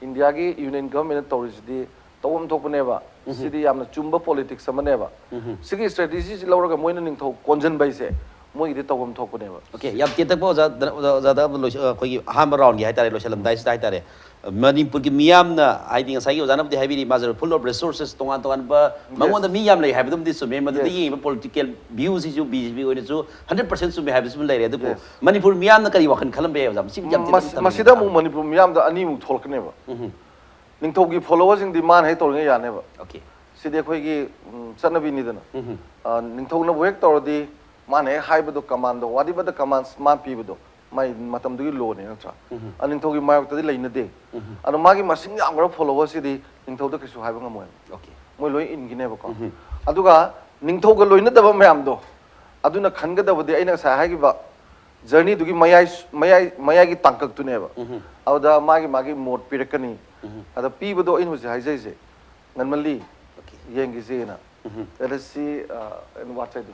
ꯏꯟꯗꯤꯌꯥꯒꯤ union government ꯅ ꯇꯧꯔꯤꯁꯤꯗꯤ ꯇꯧꯐꯝ ꯊꯣꯛꯄꯅꯦꯕ꯫ ꯁꯤꯗꯤ ꯌꯥꯝꯅ ꯆꯨꯝꯕ politics ꯑꯃꯅꯦꯕ꯫ ꯁꯤꯒꯤ strategy ꯁꯤ ꯂꯧꯔꯒ ꯃꯣꯏꯅ ꯅꯤꯡꯊꯧ ꯀꯣꯟꯁꯤꯟꯕ ꯍꯥꯏꯁꯦ ꯃꯣꯏꯒꯤꯗꯤ ꯇꯧꯐꯝ ꯊꯣꯛꯄꯅꯦꯕ꯫ Okay, ꯌꯥꯝ ꯇꯦꯟꯇꯛꯄ ꯑꯣꯖꯥ, ꯑꯣꯖꯥ, ꯑꯣꯖꯥꯗ ꯂꯣꯏꯁ-, ꯑꯩꯈꯣꯏꯒꯤ ꯑꯍꯥꯟꯕ round ꯒꯤ ꯍꯥꯏꯇꯥꯔꯦ, ꯂꯣꯏꯁꯤꯜꯂꯝꯗꯥꯏꯁꯤꯗ ꯍꯥꯏꯇꯥꯔꯦ꯫ ꯃꯅꯤꯄꯨꯔꯒꯤ ꯃꯤꯌꯥꯝꯅ, ꯍꯥꯏꯗꯤ, ꯉꯁꯥꯏꯒꯤ ꯑꯣꯖꯥꯅꯕꯨꯗꯤ ꯍꯥꯏꯕꯤꯔꯤ, ꯃꯥꯁꯦ full of resources, ꯇꯣꯉꯥꯟ ꯇꯣꯉꯥꯟꯕ ꯃꯉꯣꯟꯗ ꯃꯤ ꯌꯥꯝ ꯂꯩ ꯍꯥꯏꯕꯗꯨꯃꯗꯤ ꯆꯨꯝꯃꯦ꯫ ꯃꯗꯨꯗ ꯌꯦꯡꯉꯤꯕ political view ꯁꯤꯁꯨ ꯕꯤ ꯖꯦ ꯄꯤ ꯑꯣꯏꯅꯁꯨ hundred percent ꯆꯨꯝꯃꯦ ꯍꯥꯏꯕꯁꯨ ꯂꯩꯔꯦ꯫ ꯑꯗꯨꯕꯨ ꯃꯅꯤꯄꯨꯔ ꯃꯤꯌꯥꯝꯅ ꯀꯔꯤ ꯋꯥꯈꯜ ꯈꯜꯂꯝꯕ ꯌꯥꯏ, ꯑꯣꯖꯥ? ꯃꯁꯤ ꯌꯥꯝ ꯊꯤꯅ ꯃꯁꯤ- ꯊꯝꯅꯤꯡꯉꯤ꯫ ꯃꯁꯤꯗ ꯑꯃꯨꯛ ꯃꯅꯤꯄꯨꯔ ꯃꯤꯌꯥꯝꯗ ꯑꯅꯤꯃꯨꯛ ꯊꯣꯛꯂꯛꯀꯅꯦꯕ꯫ ꯅꯤꯡꯊꯧꯒꯤ followerꯁꯤꯡꯗꯤ ꯃꯥꯅ ꯍꯦꯛ ꯇꯧꯔꯤꯉꯩ ꯌꯥꯅꯦꯕ꯫ ꯁꯤꯗꯤ ꯑꯩꯈꯣꯏꯒꯤ, ꯎꯝ, ꯆꯠꯅꯕꯤꯅꯤꯗꯅ꯫ ꯑ, ꯅꯤꯡꯊꯧꯅꯕꯨ ꯍꯦꯛ ꯇꯧꯔꯗꯤ ꯃꯥꯅ ꯍꯦꯛ ꯍꯥꯏꯕꯗꯣ, commandꯗꯣ, whatever the commands ꯃꯥꯅ ꯄꯤꯕꯗꯣ, ꯃꯥꯏ ꯃꯇꯝꯗꯨꯒꯤ lawꯅꯤ, ꯅꯠꯇ꯭ꯔꯥ? ꯑ, ꯅꯤꯡꯊꯧꯒꯤ ꯃꯥꯌꯣꯛꯇꯗꯤ ꯂꯩꯅꯗꯦ꯫ ꯑꯗꯣ ꯃꯥꯒꯤ ꯃꯁꯤꯡ ꯌꯥꯝꯈ꯭ꯔꯕ followerꯁꯤꯗꯤ ꯅꯤꯡꯊꯧꯗ ꯀꯩꯁꯨ ꯍꯥꯏꯕ ꯉꯝꯃꯣꯏ꯫ ꯃꯣꯏ ꯂꯣꯏ ꯏꯟꯈꯤꯅꯦꯕꯀꯣ꯫ ꯑꯗꯨꯒ ꯅꯤꯡꯊꯧꯒ ꯂꯣꯏꯅꯗꯕ ꯃꯌꯥꯝꯗꯣ, ꯑꯗꯨꯅ ꯈꯟꯒꯗꯕꯗꯤ ꯑꯩꯅ ꯉꯁꯥꯏ ꯍꯥꯏꯈꯤꯕ journeyꯗꯨꯒꯤ ꯃꯌꯥꯏ, ꯃꯌꯥꯏ, ꯃꯌꯥꯏꯒꯤ ꯇꯥꯡꯀꯛꯇꯨꯅꯦꯕ꯫ ꯑꯗꯨꯗ ꯃꯥꯒꯤ, ꯃꯥꯒꯤ ꯃꯣꯠ ꯄꯤꯔꯛꯀꯅꯤ꯫ ꯑꯗ ꯄꯤꯕꯗꯣ ꯑꯩꯅ ꯍꯧꯖꯤꯛ ꯍꯥꯏꯖꯔꯤꯁꯦ, ꯉꯟꯃꯜꯂꯤ, ꯌꯦꯡꯈꯤꯁꯦꯅ꯫ Let us see, uh, and what I do.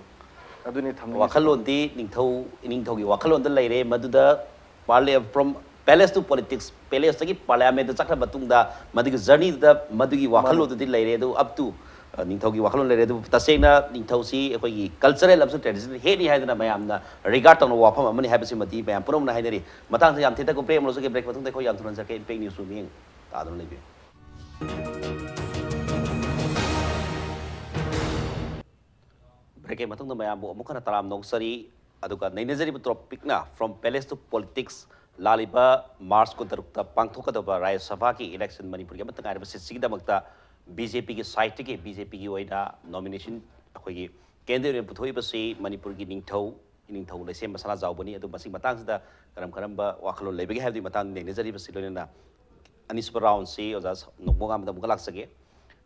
ꯑꯗꯨꯅꯤ ꯊꯝꯅꯤꯡꯉꯤꯁꯦ꯫ ꯋꯥꯈꯜꯂꯣꯟꯗꯤ ꯅꯤꯡꯊꯧ, ꯏꯅꯤꯡꯊꯧꯒꯤ ꯋꯥꯈꯜꯂꯣꯟꯗ ꯂꯩꯔꯦ꯫ ꯃꯗꯨꯗ parli-, from palace to politics, palaceꯇꯒꯤ parliamentꯇ ꯆꯠꯈ꯭ꯔ ꯃꯇꯨꯡꯗ ꯃꯗꯨꯒꯤ journeyꯗꯨꯗ ꯃꯗꯨꯒꯤ ꯋꯥꯈꯜꯂꯣꯟꯗꯨꯗꯤ ꯂꯩꯔꯦ꯫ ꯑꯗꯨ up to, ꯑ, ꯅꯤꯡꯊꯧꯒꯤ ꯋꯥꯈꯜꯂꯣꯟ ꯂꯩꯔꯦ꯫ ꯑꯗꯨꯕꯨ ꯇꯁꯦꯡꯅ ꯅꯤꯡꯊꯧꯁꯤ ꯑꯩꯈꯣꯏꯒꯤ cultural ꯑꯃꯁꯨꯡ traditional headꯅꯤ ꯍꯥꯏꯗꯅ ꯃꯌꯥꯝꯅ regard ꯇꯧꯅꯕ ꯋꯥꯐꯝ ꯑꯃꯅꯤ ꯍꯥꯏꯕꯁꯤꯃꯗꯤ ꯃꯌꯥꯝ ꯄꯨꯝꯅꯃꯛꯅ ꯍꯥꯏꯅꯔꯤ꯫ ꯃꯇꯥꯡꯁꯤꯗ ꯌꯥꯝ ꯊꯦꯡꯊꯅ break ꯑꯃ ꯂꯧꯖꯒꯦ꯫ Break ꯃꯇꯨꯡꯗ ꯑꯩꯈꯣꯏ ꯌꯥꯝ ꯊꯨꯅ ꯍꯟꯖꯔꯛꯀꯦ꯫ Impact Newsꯕꯨ ꯃꯤꯠꯌꯦꯡ ꯇꯥꯗꯨꯅ ꯂꯩꯕꯤꯌꯨ꯫ Breakꯀꯤ ꯃꯇꯨꯡꯗ ꯃꯌꯥꯝꯕꯨ ꯑꯃꯨꯛ ꯍꯟꯅ ꯇꯔꯥꯝꯅ ꯑꯣꯛꯆꯔꯤ꯫ ꯑꯗꯨꯒ ꯅꯩꯅꯖꯔꯤꯕ topicꯅ From Palace to Politics, ꯂꯥꯛꯂꯤꯕ March ꯀꯨꯟꯇꯔꯨꯛꯇ ꯄꯥꯡꯊꯣꯛꯀꯗꯕ ꯔꯥꯖ꯭ꯌ ꯁꯚꯥꯒꯤ election, ꯃꯅꯤꯄꯨꯔꯒꯤ ꯑꯃꯠꯇ ꯉꯥꯏꯔꯕ seatꯁꯤꯒꯤꯗꯃꯛꯇ ꯕꯤ ꯖꯦ ꯄꯤꯒꯤ sideꯇꯒꯤ, ꯕꯤ ꯖꯦ ꯄꯤꯒꯤ ꯑꯣꯏꯅ nomination ꯑꯩꯈꯣꯏꯒꯤ candidate ꯑꯣꯏꯅ ꯄꯨꯊꯣꯛꯏꯕꯁꯤ ꯃꯅꯤꯄꯨꯔꯒꯤ ꯅꯤꯡꯊꯧ, ꯏꯅꯤꯡꯊꯧ ꯂꯩꯁꯦꯝꯕ ꯁꯅꯥꯖꯥꯎꯕꯅꯤ꯫ ꯑꯗꯨ ꯃꯁꯤꯒꯤ ꯃꯇꯥꯡꯁꯤꯗ ꯀꯔꯝ ꯀꯔꯝꯕ ꯋꯥꯈꯜꯂꯣꯟ ꯂꯩꯕꯒꯦ ꯍꯥꯏꯕꯗꯨꯒꯤ ꯃꯇꯥꯡꯗ ꯅꯩꯅꯖꯔꯤꯕꯁꯤ ꯂꯣꯏꯅꯅ ꯑꯅꯤꯁꯨꯕ roundꯁꯤ ꯑꯣꯖꯥ ꯅꯣꯡꯄꯣꯛꯉꯥꯝꯕꯗ ꯑꯃꯨꯛꯀ ꯂꯥꯛꯆꯒꯦ꯫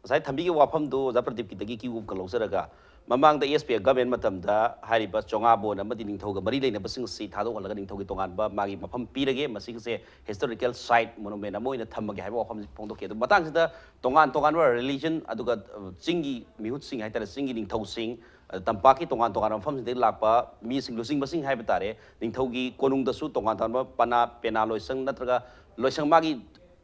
ꯉꯁꯥꯏ ꯊꯝꯕꯤꯈꯤꯕ ꯋꯥꯐꯝꯗꯨ ꯑꯣꯖꯥ ꯄ꯭ꯔꯗꯤꯞꯀꯤꯗꯒꯤ cue ꯑꯃꯨꯛꯀ ꯂꯧꯖꯔꯒ, ꯃꯃꯥꯡꯗ S P F government ꯃꯇꯝꯗ ꯍꯥꯏꯔꯤꯕ ꯆꯣꯉꯥꯕꯣꯟ ꯑꯃꯗꯤ ꯅꯤꯡꯊꯧꯒ ꯃꯔꯤ ꯂꯩꯅꯕꯁꯤꯡ ꯑꯁꯤ ꯊꯥꯗꯣꯛꯍꯜꯂꯒ ꯅꯤꯡꯊꯧꯒꯤ ꯇꯣꯉꯥꯟꯕ ꯃꯥꯒꯤ ꯃꯐꯝ ꯄꯤꯔꯒꯦ, ꯃꯁꯤꯒꯤꯁꯦ historical site monument ꯑꯃ ꯑꯣꯏꯅ ꯊꯝꯃꯒꯦ ꯍꯥꯏꯕ ꯋꯥꯐꯝꯁꯤ ꯐꯣꯡꯗꯣꯛꯈꯤ꯫ ꯑꯗꯨ ꯃꯇꯥꯡꯁꯤꯗ ꯇꯣꯉꯥꯟ ꯇꯣꯉꯥꯟꯕ religion, ꯑꯗꯨꯒ, ꯑ, ꯆꯤꯡꯒꯤ ꯃꯤꯍꯨꯠꯁꯤꯡ ꯍꯥꯏꯇꯥꯔꯦ, ꯆꯤꯡꯒꯤ ꯅꯤꯡꯊꯧꯁꯤꯡ, ꯑ, ꯇꯝꯄꯥꯛꯀꯤ ꯇꯣꯉꯥꯟ ꯇꯣꯉꯥꯟꯕ ꯃꯐꯝꯁꯤꯡꯗꯒꯤ ꯂꯥꯛꯄ ꯃꯤꯁꯤꯡ, ꯂꯨꯆꯤꯡꯕꯁꯤꯡ ꯍꯥꯏꯕ ꯇꯥꯔꯦ, ꯅꯤꯡꯊꯧꯒꯤ ꯀꯣꯅꯨꯡꯗꯁꯨ ꯇꯣꯉꯥꯟ ꯇꯣꯉꯥꯟꯕ ꯄꯅꯥ, ꯄꯦꯅꯥ ꯂꯣꯏꯁꯪ ꯅꯠꯇ꯭ꯔꯒ ꯂꯣꯏꯁꯪ ꯃꯥꯒꯤ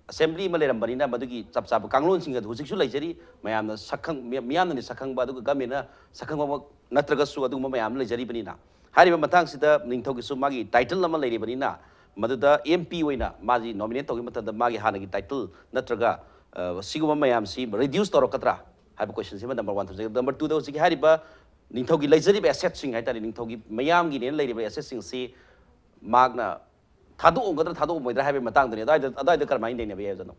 assembly ꯑꯃ ꯂꯩꯔꯝꯕꯅꯤꯅ ꯃꯗꯨꯒꯤ ꯆꯞ ꯆꯥꯕ ꯀꯥꯡꯂꯣꯟꯁꯤꯡ ꯑꯗꯨ ꯍꯧꯖꯤꯛꯁꯨ ꯂꯩꯖꯔꯤ꯫ ꯃꯌꯥꯝꯅ ꯁꯛꯈꯪ-, ꯃꯤ-, ꯃꯤꯌꯥꯝꯅꯗꯤ ꯁꯛꯈꯪꯕ, ꯑꯗꯨꯒ governmentꯅ ꯁꯛꯈꯪꯕꯃꯛ ꯅꯠꯇ꯭ꯔꯒꯁꯨ ꯑꯗꯨꯒꯨꯝꯕ ꯃꯌꯥꯝ ꯑꯃ ꯂꯩꯖꯔꯤꯕꯅꯤꯅ, ꯍꯥꯏꯔꯤꯕ ꯃꯇꯥꯡꯁꯤꯗ ꯅꯤꯡꯊꯧꯒꯤꯁꯨ ꯃꯥꯒꯤ title ꯑꯃ ꯂꯩꯔꯤꯕꯅꯤꯅ, ꯃꯗꯨꯗ ꯑꯦꯝ ꯄꯤ ꯑꯣꯏꯅ ꯃꯥꯁꯤ ꯅꯣꯃꯤꯅꯦꯠ ꯇꯧꯈꯤꯕ ꯃꯇꯝꯗ ꯃꯥꯒꯤ ꯍꯥꯟꯅꯒꯤ ꯇꯥꯏꯇꯜ ꯅꯠꯇ꯭ꯔꯒ ꯑ, ꯁꯤꯒꯨꯝꯕ ꯃꯌꯥꯝꯁꯤ ꯔꯤꯗ꯭ꯌꯨꯁ ꯇꯧꯔꯛꯀꯗ꯭ꯔꯥ ꯍꯥꯏꯕ ꯀꯣꯏꯁꯟꯁꯤꯃ ꯅꯝꯕꯔ ꯋꯥꯟ ꯊꯝꯖꯒꯦ꯫ ꯅꯝꯕꯔ ꯇꯨꯗ ꯍꯧꯖꯤꯛꯀꯤ ꯍꯥꯏꯔꯤꯕ ꯅꯤꯡꯊꯧꯒꯤ ꯂꯩꯖꯔꯤꯕ ꯑꯦꯁꯦꯠꯁꯤꯡ ꯍꯥꯏꯇꯥꯔꯦ, ꯅꯤꯡꯊꯧꯒꯤ ꯃꯌꯥꯝꯒꯤꯅꯦꯅ ꯂꯩꯔꯤꯕ ꯑꯦꯁꯦꯠꯁꯤꯡꯁꯤ ꯃꯍꯥꯛꯅ ꯊꯥꯗꯣꯛꯑꯝꯒꯗ꯭ꯔꯥ ꯊꯥꯗꯣꯛꯑꯝꯃꯣꯏꯗ꯭ꯔꯥ ꯍꯥꯏꯕꯒꯤ ꯃꯇꯥꯡꯗꯅꯤ꯫ ꯑꯗꯨꯋꯥꯏꯗ ꯑꯗꯨꯋꯥꯏꯗ ꯀꯔꯝꯍꯥꯏꯅ ꯅꯩꯅꯕ ꯌꯥꯏ ꯑꯣꯖꯥꯅꯣ?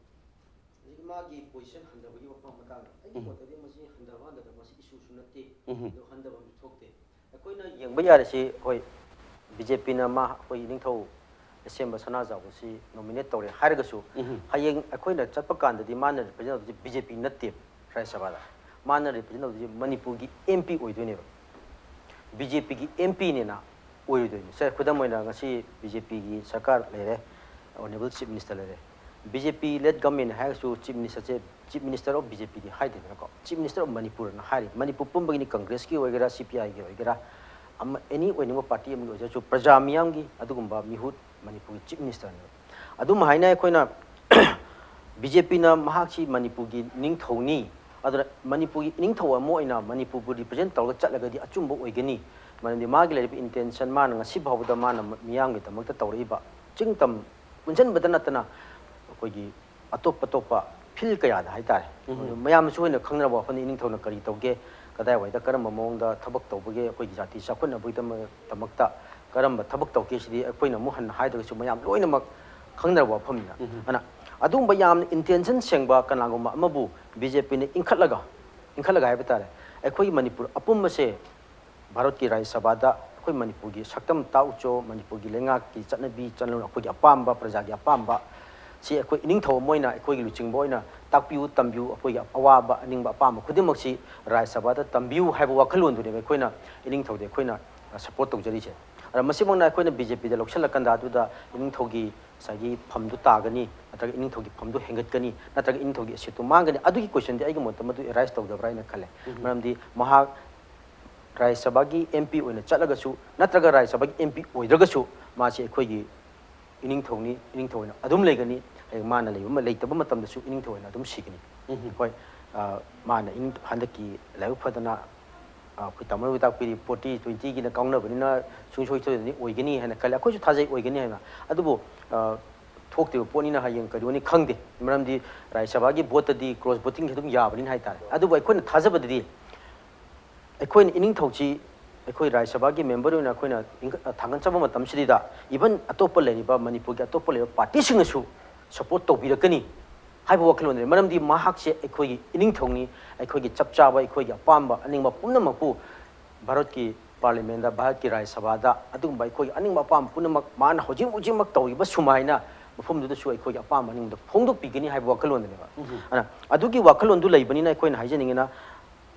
ꯍꯧꯖꯤꯛ ꯃꯥꯒꯤ ꯄꯣꯖꯤꯁꯟ ꯍꯟꯊꯕꯒꯤ ꯋꯥꯐꯝ ꯃꯇꯥꯡꯗ ꯑꯩꯒꯤ ꯃꯣꯠꯇꯗꯤ ꯃꯁꯤ ꯍꯟꯊꯕ ꯍꯟꯊꯗꯕ ꯃꯁꯤ ꯏꯁꯨꯁꯨ ꯅꯠꯇꯦ꯫ ꯑꯗꯨ ꯍꯟꯊꯕ ꯑꯃꯁꯨ ꯊꯣꯛꯇꯦ꯫ ꯑꯩꯈꯣꯏꯅ ꯌꯦꯡꯕ ꯌꯥꯔꯤꯁꯤ, ꯍꯣꯏ, ꯕꯤ ꯖꯦ ꯄꯤꯅ ꯃꯥ ꯑꯩꯈꯣꯏ ꯏꯅꯤꯡꯊꯧ ꯑꯁꯦꯝꯕ ꯁꯅꯥꯖꯥꯎꯕꯁꯤ ꯅꯣꯃꯤꯅꯦꯠ ꯇꯧꯔꯦ ꯍꯥꯏꯔꯒꯁꯨ, ꯍꯌꯦꯡ ꯑꯩꯈꯣꯏꯅ ꯆꯠꯄ ꯀꯥꯟꯗꯗꯤ ꯃꯥꯅ ꯔꯤꯄ꯭ꯔꯖꯦꯟ ꯇꯧꯗꯣꯏꯁꯤ ꯕꯤ ꯖꯦ ꯄꯤ ꯅꯠꯇꯦ ꯔꯥꯖ꯭ꯌ ꯁꯚꯥꯗ꯫ ꯃꯥꯅ ꯔꯤꯄ꯭ꯔꯖꯦꯟ ꯇꯧꯗꯣꯏꯁꯤ ꯃꯅꯤꯄꯨꯔꯒꯤ ꯑꯦꯝ ꯄꯤ ꯑꯣꯏꯗꯣꯏꯅꯦꯕ꯫ ꯕꯤ ꯖꯦ ꯄꯤꯒꯤ ꯑꯦꯝ ꯄꯤꯅꯦꯅ ꯑꯣꯏꯔꯣꯏꯗꯣꯏꯅꯤ꯫ ꯁꯦ, ꯈꯨꯗꯝ ꯑꯣꯏꯅ ꯉꯁꯤ ꯕꯤ ꯖꯦ ꯄꯤꯒꯤ ꯁꯔꯀꯥꯔ ꯂꯩꯔꯦ, ꯑꯣꯅꯔꯦꯕꯜ ꯆꯤꯐ ꯃꯤꯅꯤꯁꯇꯔ ꯂꯩꯔꯦ꯫ B J P led government ꯍꯥꯏꯔꯒꯁꯨ ꯆꯤꯐ ꯃꯤꯅꯤꯁꯇꯔꯁꯦ chief minister of B J ꯄꯤꯗꯤ ꯍꯥꯏꯗꯦꯗꯅꯀꯣ, ꯆꯤꯐ ꯃꯤꯅꯤꯁꯇꯔ ꯑꯣꯐ ꯃꯅꯤꯄꯨꯔꯅ ꯍꯥꯏꯔꯤ꯫ ꯃꯅꯤꯄꯨꯔ ꯄꯨꯝꯕꯒꯤꯅꯤ, ꯀꯪꯒ꯭ꯔꯦꯁꯀꯤ ꯑꯣꯏꯒꯦꯔꯥ, ꯁꯤ ꯄꯤ ꯑꯥꯏꯒꯤ ꯑꯣꯏꯒꯦꯔꯥ, ꯑꯃ ꯑꯦꯅꯤ ꯑꯣꯏꯅꯤꯡꯕ ꯄꯥꯔꯇꯤ ꯑꯃꯒꯤ ꯑꯣꯏꯖꯔꯁꯨ ꯄ꯭ꯔꯖꯥ ꯃꯤꯌꯥꯝꯒꯤ ꯑꯗꯨꯒꯨꯝꯕ ꯃꯤꯍꯨꯠ ꯃꯅꯤꯄꯨꯔꯒꯤ ꯆꯤꯐ ꯃꯤꯅꯤꯁꯇꯔꯅꯦꯕ꯫ ꯑꯗꯨꯝ ꯍꯥꯏꯅ ꯑꯩꯈꯣꯏꯅ ꯕꯤ ꯖꯦ ꯄꯤꯅ ꯃꯍꯥꯛꯁꯤ ꯃꯅꯤꯄꯨꯔꯒꯤ ꯅꯤꯡꯊꯧꯅꯤ, ꯑꯗꯨꯅ ꯃꯅꯤꯄꯨꯔꯒꯤ ꯏꯅꯤꯡꯊꯧ ꯑꯃ ꯑꯣꯏꯅ ꯃꯅꯤꯄꯨꯔꯕꯨ ꯔꯤꯄ꯭ꯔꯖꯦꯟ ꯇꯧꯔꯒ ꯆꯠꯂꯒꯗꯤ ꯑꯆꯨꯝꯕ ꯑꯣꯏꯒꯅꯤ꯫ ꯃꯔꯝꯗꯤ ꯃꯥꯒꯤ ꯂꯩꯔꯤꯕ ꯏꯟꯇꯦꯟꯁꯟ, ꯃꯥꯅ ꯉꯁꯤ ꯐꯥꯎꯕꯗ ꯃꯥꯅ ꯃꯤꯌꯥꯝꯒꯤꯗꯃꯛꯇ ꯇꯧꯔꯛꯏꯕ ꯆꯤꯡ ꯇꯝ ꯄꯨꯟꯁꯤꯟꯕꯗ ꯅꯠꯇꯅ ꯑꯩꯈꯣꯏꯒꯤ ꯑꯇꯣꯞ ꯑꯇꯣꯞꯄ ꯐꯤꯜ ꯀꯌꯥꯗ ꯍꯥꯏꯇꯥꯔꯦ, ꯃꯌꯥꯝꯅꯁꯨ ꯑꯣꯏꯅ ꯈꯪꯅꯔꯕ ꯋꯥꯐꯝꯅꯤ꯫ ꯏꯅꯤꯡꯊꯧꯅ ꯀꯔꯤ ꯇꯧꯒꯦ, ꯀꯗꯥꯏꯋꯥꯏꯗ ꯀꯔꯝꯕ ꯃꯑꯣꯡꯗ ꯊꯕꯛ ꯇꯧꯕꯒꯦ, ꯑꯩꯈꯣꯏꯒꯤ ꯖꯥꯇꯤ ꯆꯥꯎꯈꯠꯅꯕꯒꯤꯗꯃꯛꯇ ꯀꯔꯝꯕ ꯊꯕꯛ ꯇꯧꯒꯦ, ꯁꯤꯗꯤ ꯑꯩꯈꯣꯏꯅ ꯑꯃꯨꯛ ꯍꯟꯅ ꯍꯥꯏꯗ꯭ꯔꯒꯁꯨ ꯃꯌꯥꯝ ꯂꯣꯏꯅꯃꯛ ꯈꯪꯅꯔꯕ ꯋꯥꯐꯝꯅꯤꯅ꯫ ꯑꯗꯨꯅ ꯑꯗꯨꯒꯨꯝꯕ ꯌꯥꯝꯅ ꯏꯟꯇꯦꯟꯁꯟ ꯁꯦꯡꯕ ꯀꯅꯥꯒꯨꯝꯕ ꯑꯃꯕꯨ ꯕꯤ ꯖꯦ ꯄꯤꯅ ꯏꯟꯈꯠꯂꯒ, ꯏꯟꯈꯠꯂꯒ ꯍꯥꯏꯕ ꯇꯥꯔꯦ, ꯑꯩꯈꯣꯏꯒꯤ ꯃꯅꯤꯄꯨꯔ ꯑꯄꯨꯝꯕꯁꯦ ꯚꯥꯔꯠꯀꯤ ꯔꯥꯖ꯭ꯌ ꯁꯚꯥꯗ ꯑꯩꯈꯣꯏ ꯃꯅꯤꯄꯨꯔꯒꯤ ꯁꯛꯇꯝ ꯇꯥꯛꯎꯆꯣ, ꯃꯅꯤꯄꯨꯔꯒꯤ ꯂꯩꯉꯥꯛꯀꯤ ꯆꯠꯅꯕꯤ ꯆꯠꯅ ꯑꯩꯈꯣꯏꯒꯤ ꯑꯄꯥꯝꯕ, ꯄ꯭ꯔꯖꯥꯒꯤ ꯑꯄꯥꯝꯕ ꯁꯤ ꯑꯩꯈꯣꯏ ꯏꯅꯤꯡꯊꯧ ꯑꯃ ꯑꯣꯏꯅ, ꯑꯩꯈꯣꯏꯒꯤ ꯂꯨꯆꯤꯡꯕ ꯑꯣꯏꯅ ꯇꯥꯛꯄꯤꯌꯨ, ꯇꯝꯕꯤꯌꯨ, ꯑꯩꯈꯣꯏꯒꯤ ꯑꯋꯥꯕ, ꯑꯅꯤꯡꯕ, ꯑꯄꯥꯝꯕ ꯈꯨꯗꯤꯡꯃꯛꯁꯤ ꯔꯥꯖ꯭ꯌ ꯁꯚꯥꯗ ꯇꯝꯕꯤꯌꯨ ꯍꯥꯏꯕ ꯋꯥꯈꯜꯂꯣꯟꯗꯨꯅꯦꯕ ꯑꯩꯈꯣꯏꯅ ꯏꯅꯤꯡꯊꯧꯗ ꯑꯩꯈꯣꯏꯅ ꯁꯄꯣꯔꯠ ꯇꯧꯖꯔꯤꯁꯦ꯫ ꯑꯗ ꯃꯁꯤꯃꯛꯅ ꯑꯩꯈꯣꯏꯅ ꯕꯤ ꯖꯦ ꯄꯤꯗ ꯂꯧꯁꯤꯜꯂꯀꯥꯟꯗ ꯑꯗꯨꯗ ꯏꯅꯤꯡꯊꯧꯒꯤ ꯉꯁꯥꯏꯒꯤ ꯐꯝꯗꯨ ꯇꯥꯒꯅꯤ, ꯅꯠꯇ꯭ꯔꯒ ꯏꯅꯤꯡꯊꯧꯒꯤ ꯐꯝꯗꯨ ꯍꯦꯟꯒꯠꯀꯅꯤ, ꯅꯠꯇ꯭ꯔꯒ ꯏꯅꯤꯡꯊꯧꯒꯤ ꯁꯤꯠꯇꯨ ꯃꯥꯡꯒꯅꯤ, ꯑꯗꯨꯒꯤ ꯀꯣꯏꯁꯟꯗꯤ ꯑꯩꯒꯤ ꯃꯣꯠꯇ ꯃꯗꯨ ꯑꯦꯔꯥꯏꯁ ꯇꯧꯗꯕ꯭ꯔꯥ ꯍꯥꯏꯅ ꯈꯜꯂꯦ꯫ ꯃꯔꯝꯗꯤ ꯃꯍꯥꯛ ꯔꯥꯖ꯭ꯌ ꯁꯚꯥꯒꯤ ꯑꯦꯝ ꯄꯤ ꯑꯣꯏꯅ ꯆꯠꯂꯒꯁꯨ ꯅꯠꯇ꯭ꯔꯒ ꯔꯥꯖ꯭ꯌ ꯁꯚꯥꯒꯤ ꯑꯦꯝ ꯄꯤ ꯑꯣꯏꯗ꯭ꯔꯒꯁꯨ ꯃꯥꯁꯤ ꯑꯩꯈꯣꯏꯒꯤ ꯏꯅꯤꯡꯊꯧꯅꯤ, ꯏꯅꯤꯡꯊꯧ ꯑꯣꯏꯅ ꯑꯗꯨꯝ ꯂꯩꯒꯅꯤ꯫ ꯍꯌꯦꯡ ꯃꯥꯅ ꯂꯩꯕ ꯃ-, ꯂꯩꯇꯕ ꯃꯇꯝꯗꯁꯨ ꯏꯅꯤꯡꯊꯧ ꯑꯣꯏꯅ ꯑꯗꯨꯝ ꯁꯤꯒꯅꯤ꯫ ꯍꯣꯏ, ꯑ, ꯃꯥꯅ ꯏꯅꯤꯡ-, ꯍꯟꯗꯛꯀꯤ ꯂꯥꯏꯕꯛ ꯐꯗꯅ ꯑꯩꯈꯣꯏ ꯇꯥꯃꯣꯅ ꯇꯥꯛꯄꯤꯔꯤ, ꯐꯣꯔꯇꯤ ꯇ꯭ꯋꯦꯟꯇꯤꯒꯤꯅ ꯀꯥꯎꯅꯕꯅꯤꯅ ꯁꯨꯡꯁꯣꯏ ꯁꯣꯏꯗꯅꯤ ꯑꯣꯏꯒꯅꯤ ꯍꯥꯏꯅ ꯈꯜꯂꯤ꯫ ꯑꯩꯈꯣꯏꯁꯨ ꯊꯥꯖꯩ ꯑꯣꯏꯒꯅꯤ ꯍꯥꯏꯅ꯫ ꯑꯗꯨꯕꯨ ꯊꯣꯛꯇ꯭ꯔꯤꯕ ꯄꯣꯠꯅꯤꯅ ꯍꯌꯦꯡ ꯀꯩꯗꯧꯅꯤ ꯈꯪꯗꯦ꯫ ꯃꯔꯝꯗꯤ ꯔꯥꯖ꯭ꯌ ꯁꯚꯥꯒꯤ ꯚꯣꯠꯇꯗꯤ ꯀ꯭ꯔꯣꯁ ꯚꯣꯇꯤꯡꯁꯦ ꯑꯗꯨꯝ ꯌꯥꯕꯅꯤꯅ ꯍꯥꯏꯇꯥꯔꯦ꯫ ꯑꯗꯨꯕꯨ ꯑꯩꯈꯣꯏꯅ ꯊꯥꯖꯕꯗꯗꯤ ꯑꯩꯈꯣꯏꯅ ꯏꯅꯤꯡꯊꯧꯁꯤ ꯑꯩꯈꯣꯏ ꯔꯥꯖ꯭ꯌ ꯁꯚꯥꯒꯤ ꯃꯦꯝꯕꯔ ꯑꯣꯏꯅ ꯑꯩꯈꯣꯏꯅ ꯏꯟꯈ-, ꯊꯥꯡꯒꯠꯆꯕ ꯃꯇꯝꯁꯤꯗꯩꯗ even ꯑꯇꯣꯞꯄ ꯂꯩꯔꯤꯕ, ꯃꯅꯤꯄꯨꯔꯒꯤ ꯑꯇꯣꯞꯄ ꯂꯩꯔꯤꯕ ꯄꯥꯔꯇꯤꯁꯤꯡꯅꯁꯨ ꯁꯄꯣꯔꯠ ꯇꯧꯕꯤꯔꯛꯀꯅꯤ ꯍꯥꯏꯕ ꯋꯥꯈꯜꯂꯣꯟꯅꯤ꯫ ꯃꯔꯝꯗꯤ ꯃꯍꯥꯛꯁꯦ ꯑꯩꯈꯣꯏꯒꯤ ꯏꯅꯤꯡꯊꯧꯅꯤ, ꯑꯩꯈꯣꯏꯒꯤ ꯆꯞ ꯆꯥꯕ, ꯑꯩꯈꯣꯏꯒꯤ ꯑꯄꯥꯝꯕ ꯑꯅꯤꯡꯕ ꯄꯨꯝꯅꯃꯛꯄꯨ ꯚꯥꯔꯠꯀꯤ ꯄꯥꯔꯂꯤꯌꯥꯃꯦꯟꯗ, ꯚꯥꯔꯠꯀꯤ ꯔꯥꯖ꯭ꯌ ꯁꯚꯥꯗ ꯑꯗꯨꯒꯨꯝꯕ ꯑꯩꯈꯣꯏꯒꯤ ꯑꯅꯤꯡꯕ ꯑꯄꯥꯝꯕ ꯄꯨꯝꯅꯃꯛ ꯃꯥꯅ ꯍꯧꯖꯤꯛ ꯍꯧꯖꯤꯛꯃꯛ ꯇꯧꯔꯤꯕ ꯁꯨꯃꯥꯏꯅ ꯃꯐꯝꯗꯨꯗꯁꯨ ꯑꯩꯈꯣꯏꯒꯤ ꯑꯄꯥꯝꯕ ꯑꯅꯤꯡꯕꯗ ꯐꯣꯡꯗꯣꯛꯄꯤꯒꯅꯤ ꯍꯥꯏꯕ ꯋꯥꯈꯜꯂꯣꯟꯗꯨꯅꯦꯕ꯫ ꯑꯗꯨꯅ ꯑꯗꯨꯒꯤ ꯋꯥꯈꯜꯂꯣꯟꯗꯨ ꯂꯩꯕꯅꯤꯅ ꯑꯩꯈꯣꯏꯅ ꯍꯥꯏꯖꯅꯤꯡꯉꯤꯅ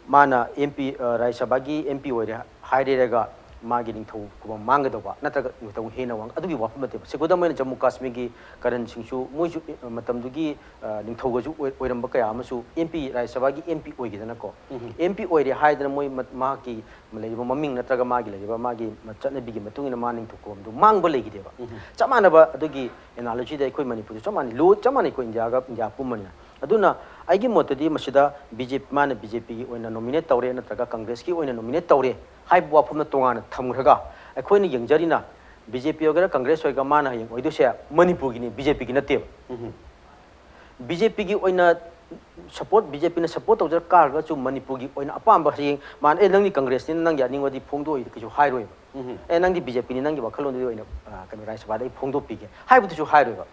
ꯃꯥꯅ MP, ꯑ, ꯔꯥꯖ꯭ꯌ ꯁꯚꯥꯒꯤ MP ꯑꯣꯏꯔꯦ ꯍꯥꯏꯔꯦꯔꯒ ꯃꯥꯒꯤ ꯅꯤꯡꯊꯧ ꯈꯨꯕꯝ ꯃꯥꯡꯒꯗꯧꯕ ꯅꯠꯇ꯭ꯔꯒ ꯅꯤꯡꯊꯧ ꯍꯦꯟꯅ ꯋꯥꯡ-, ꯑꯗꯨꯒꯤ ꯋꯥꯐꯝ ꯅꯠꯇꯦꯕ꯫ ꯁꯦ, ꯈꯨꯗꯝ ꯑꯣꯏꯅ ꯖꯝꯃꯨ ꯀꯥꯁꯃꯤꯔꯒꯤ ꯀꯔꯟ ꯁꯤꯡꯁꯨ ꯃꯣꯏꯁꯨ, ꯑ, ꯃꯇꯝꯗꯨꯒꯤ, ꯑ, ꯅꯤꯡꯊꯧꯒꯁꯨ ꯑꯣꯏ-, ꯑꯣꯏꯔꯝꯕ ꯀꯌꯥ ꯑꯃꯁꯨ MP, ꯔꯥꯖ꯭ꯌ ꯁꯚꯥꯒꯤ MP ꯑꯣꯏꯈꯤꯗꯅꯀꯣ꯫ MP ꯑꯣꯏꯔꯦ ꯍꯥꯏꯗꯅ ꯃꯣꯏ ꯃ-, ꯃꯍꯥꯛꯀꯤ ꯂꯩꯔꯤꯕ ꯃꯃꯤꯡ ꯅꯠꯇ꯭ꯔꯒ ꯃꯥꯒꯤ ꯂꯩꯔꯤꯕ ꯃꯥꯒꯤ ꯆꯠꯅꯕꯤꯒꯤ ꯃꯇꯨꯡ ꯏꯟꯅ ꯃꯥ ꯅꯤꯡꯊꯧ ꯈꯨꯕꯝꯗꯨ ꯃꯥꯡꯕ ꯂꯩꯈꯤꯗꯦꯕ꯫ ꯆꯞ ꯃꯥꯟꯅꯕ ꯑꯗꯨꯒꯤ analogyꯗ ꯑꯩꯈꯣꯏ ꯃꯅꯤꯄꯨꯔꯁꯨ ꯆꯞ ꯃꯥꯟꯅꯩ꯫ ꯂꯣ ꯆꯞ ꯃꯥꯟꯅꯩꯀꯣ ꯏꯟꯗꯤꯌꯥꯒ, ꯏꯟꯗꯤꯌꯥ ꯄꯨꯝꯕꯅꯤꯅ꯫ ꯑꯗꯨꯅ ꯑꯩꯒꯤ ꯃꯣꯠꯇꯗꯤ ꯃꯁꯤꯗ BJP, ꯃꯥꯅ BJPꯒꯤ ꯑꯣꯏꯅ nominate ꯇꯧꯔꯦ ꯅꯠꯇ꯭ꯔꯒ ꯀꯪꯒ꯭ꯔꯦꯁꯀꯤ ꯑꯣꯏꯅ nominate ꯇꯧꯔꯦ ꯍꯥꯏꯕ ꯋꯥꯐꯝꯅ ꯇꯣꯉꯥꯟꯅ ꯊꯝꯈ꯭ꯔꯒ ꯑꯩꯈꯣꯏꯅ ꯌꯦꯡꯖꯔꯤꯅ BJP ꯑꯣꯏꯒꯦꯔꯥ ꯀꯪꯒ꯭ꯔꯦꯁ ꯑꯣꯏꯒꯦꯔꯥ ꯃꯥꯅ ꯍꯌꯦꯡ ꯑꯣꯏꯗꯣꯏꯁꯦ ꯃꯅꯤꯄꯨꯔꯒꯤꯅꯤ, BJPꯒꯤ ꯅꯠꯇꯦꯕ꯫ BJPꯒꯤ ꯑꯣꯏꯅ support, BJPꯅ support ꯇꯧꯖꯔ ꯀꯥꯔꯒꯁꯨ ꯃꯅꯤꯄꯨꯔꯒꯤ ꯑꯣꯏꯅ ꯑꯄꯥꯝꯕ ꯍꯌꯦꯡ ꯃꯥꯅ, "ꯑꯦ, ꯅꯪꯗꯤ ꯀꯪꯒ꯭ꯔꯦꯁꯅꯤꯅ ꯅꯪꯒꯤ ꯑꯅꯤꯡꯕꯗꯤ ꯐꯣꯡꯗꯣꯛꯑꯣꯏ" ꯀꯩꯁꯨ ꯍꯥꯏꯔꯣꯏꯕ꯫ "ꯑꯦ, ꯅꯪꯗꯤ BJPꯅꯤ, ꯅꯪꯒꯤ ꯋꯥꯈꯜꯂꯣꯟꯗꯨꯒꯤ ꯑꯣꯏꯅ, ꯑ, ꯀꯩꯅꯣ, ꯔꯥꯖ꯭ꯌ ꯁꯚꯥꯗ ꯑꯩ ꯐꯣꯡꯗꯣꯛꯄꯤꯒꯦ" ꯍꯥꯏꯕꯗꯨꯁꯨ ꯍꯥꯏꯔꯣꯏꯕ꯫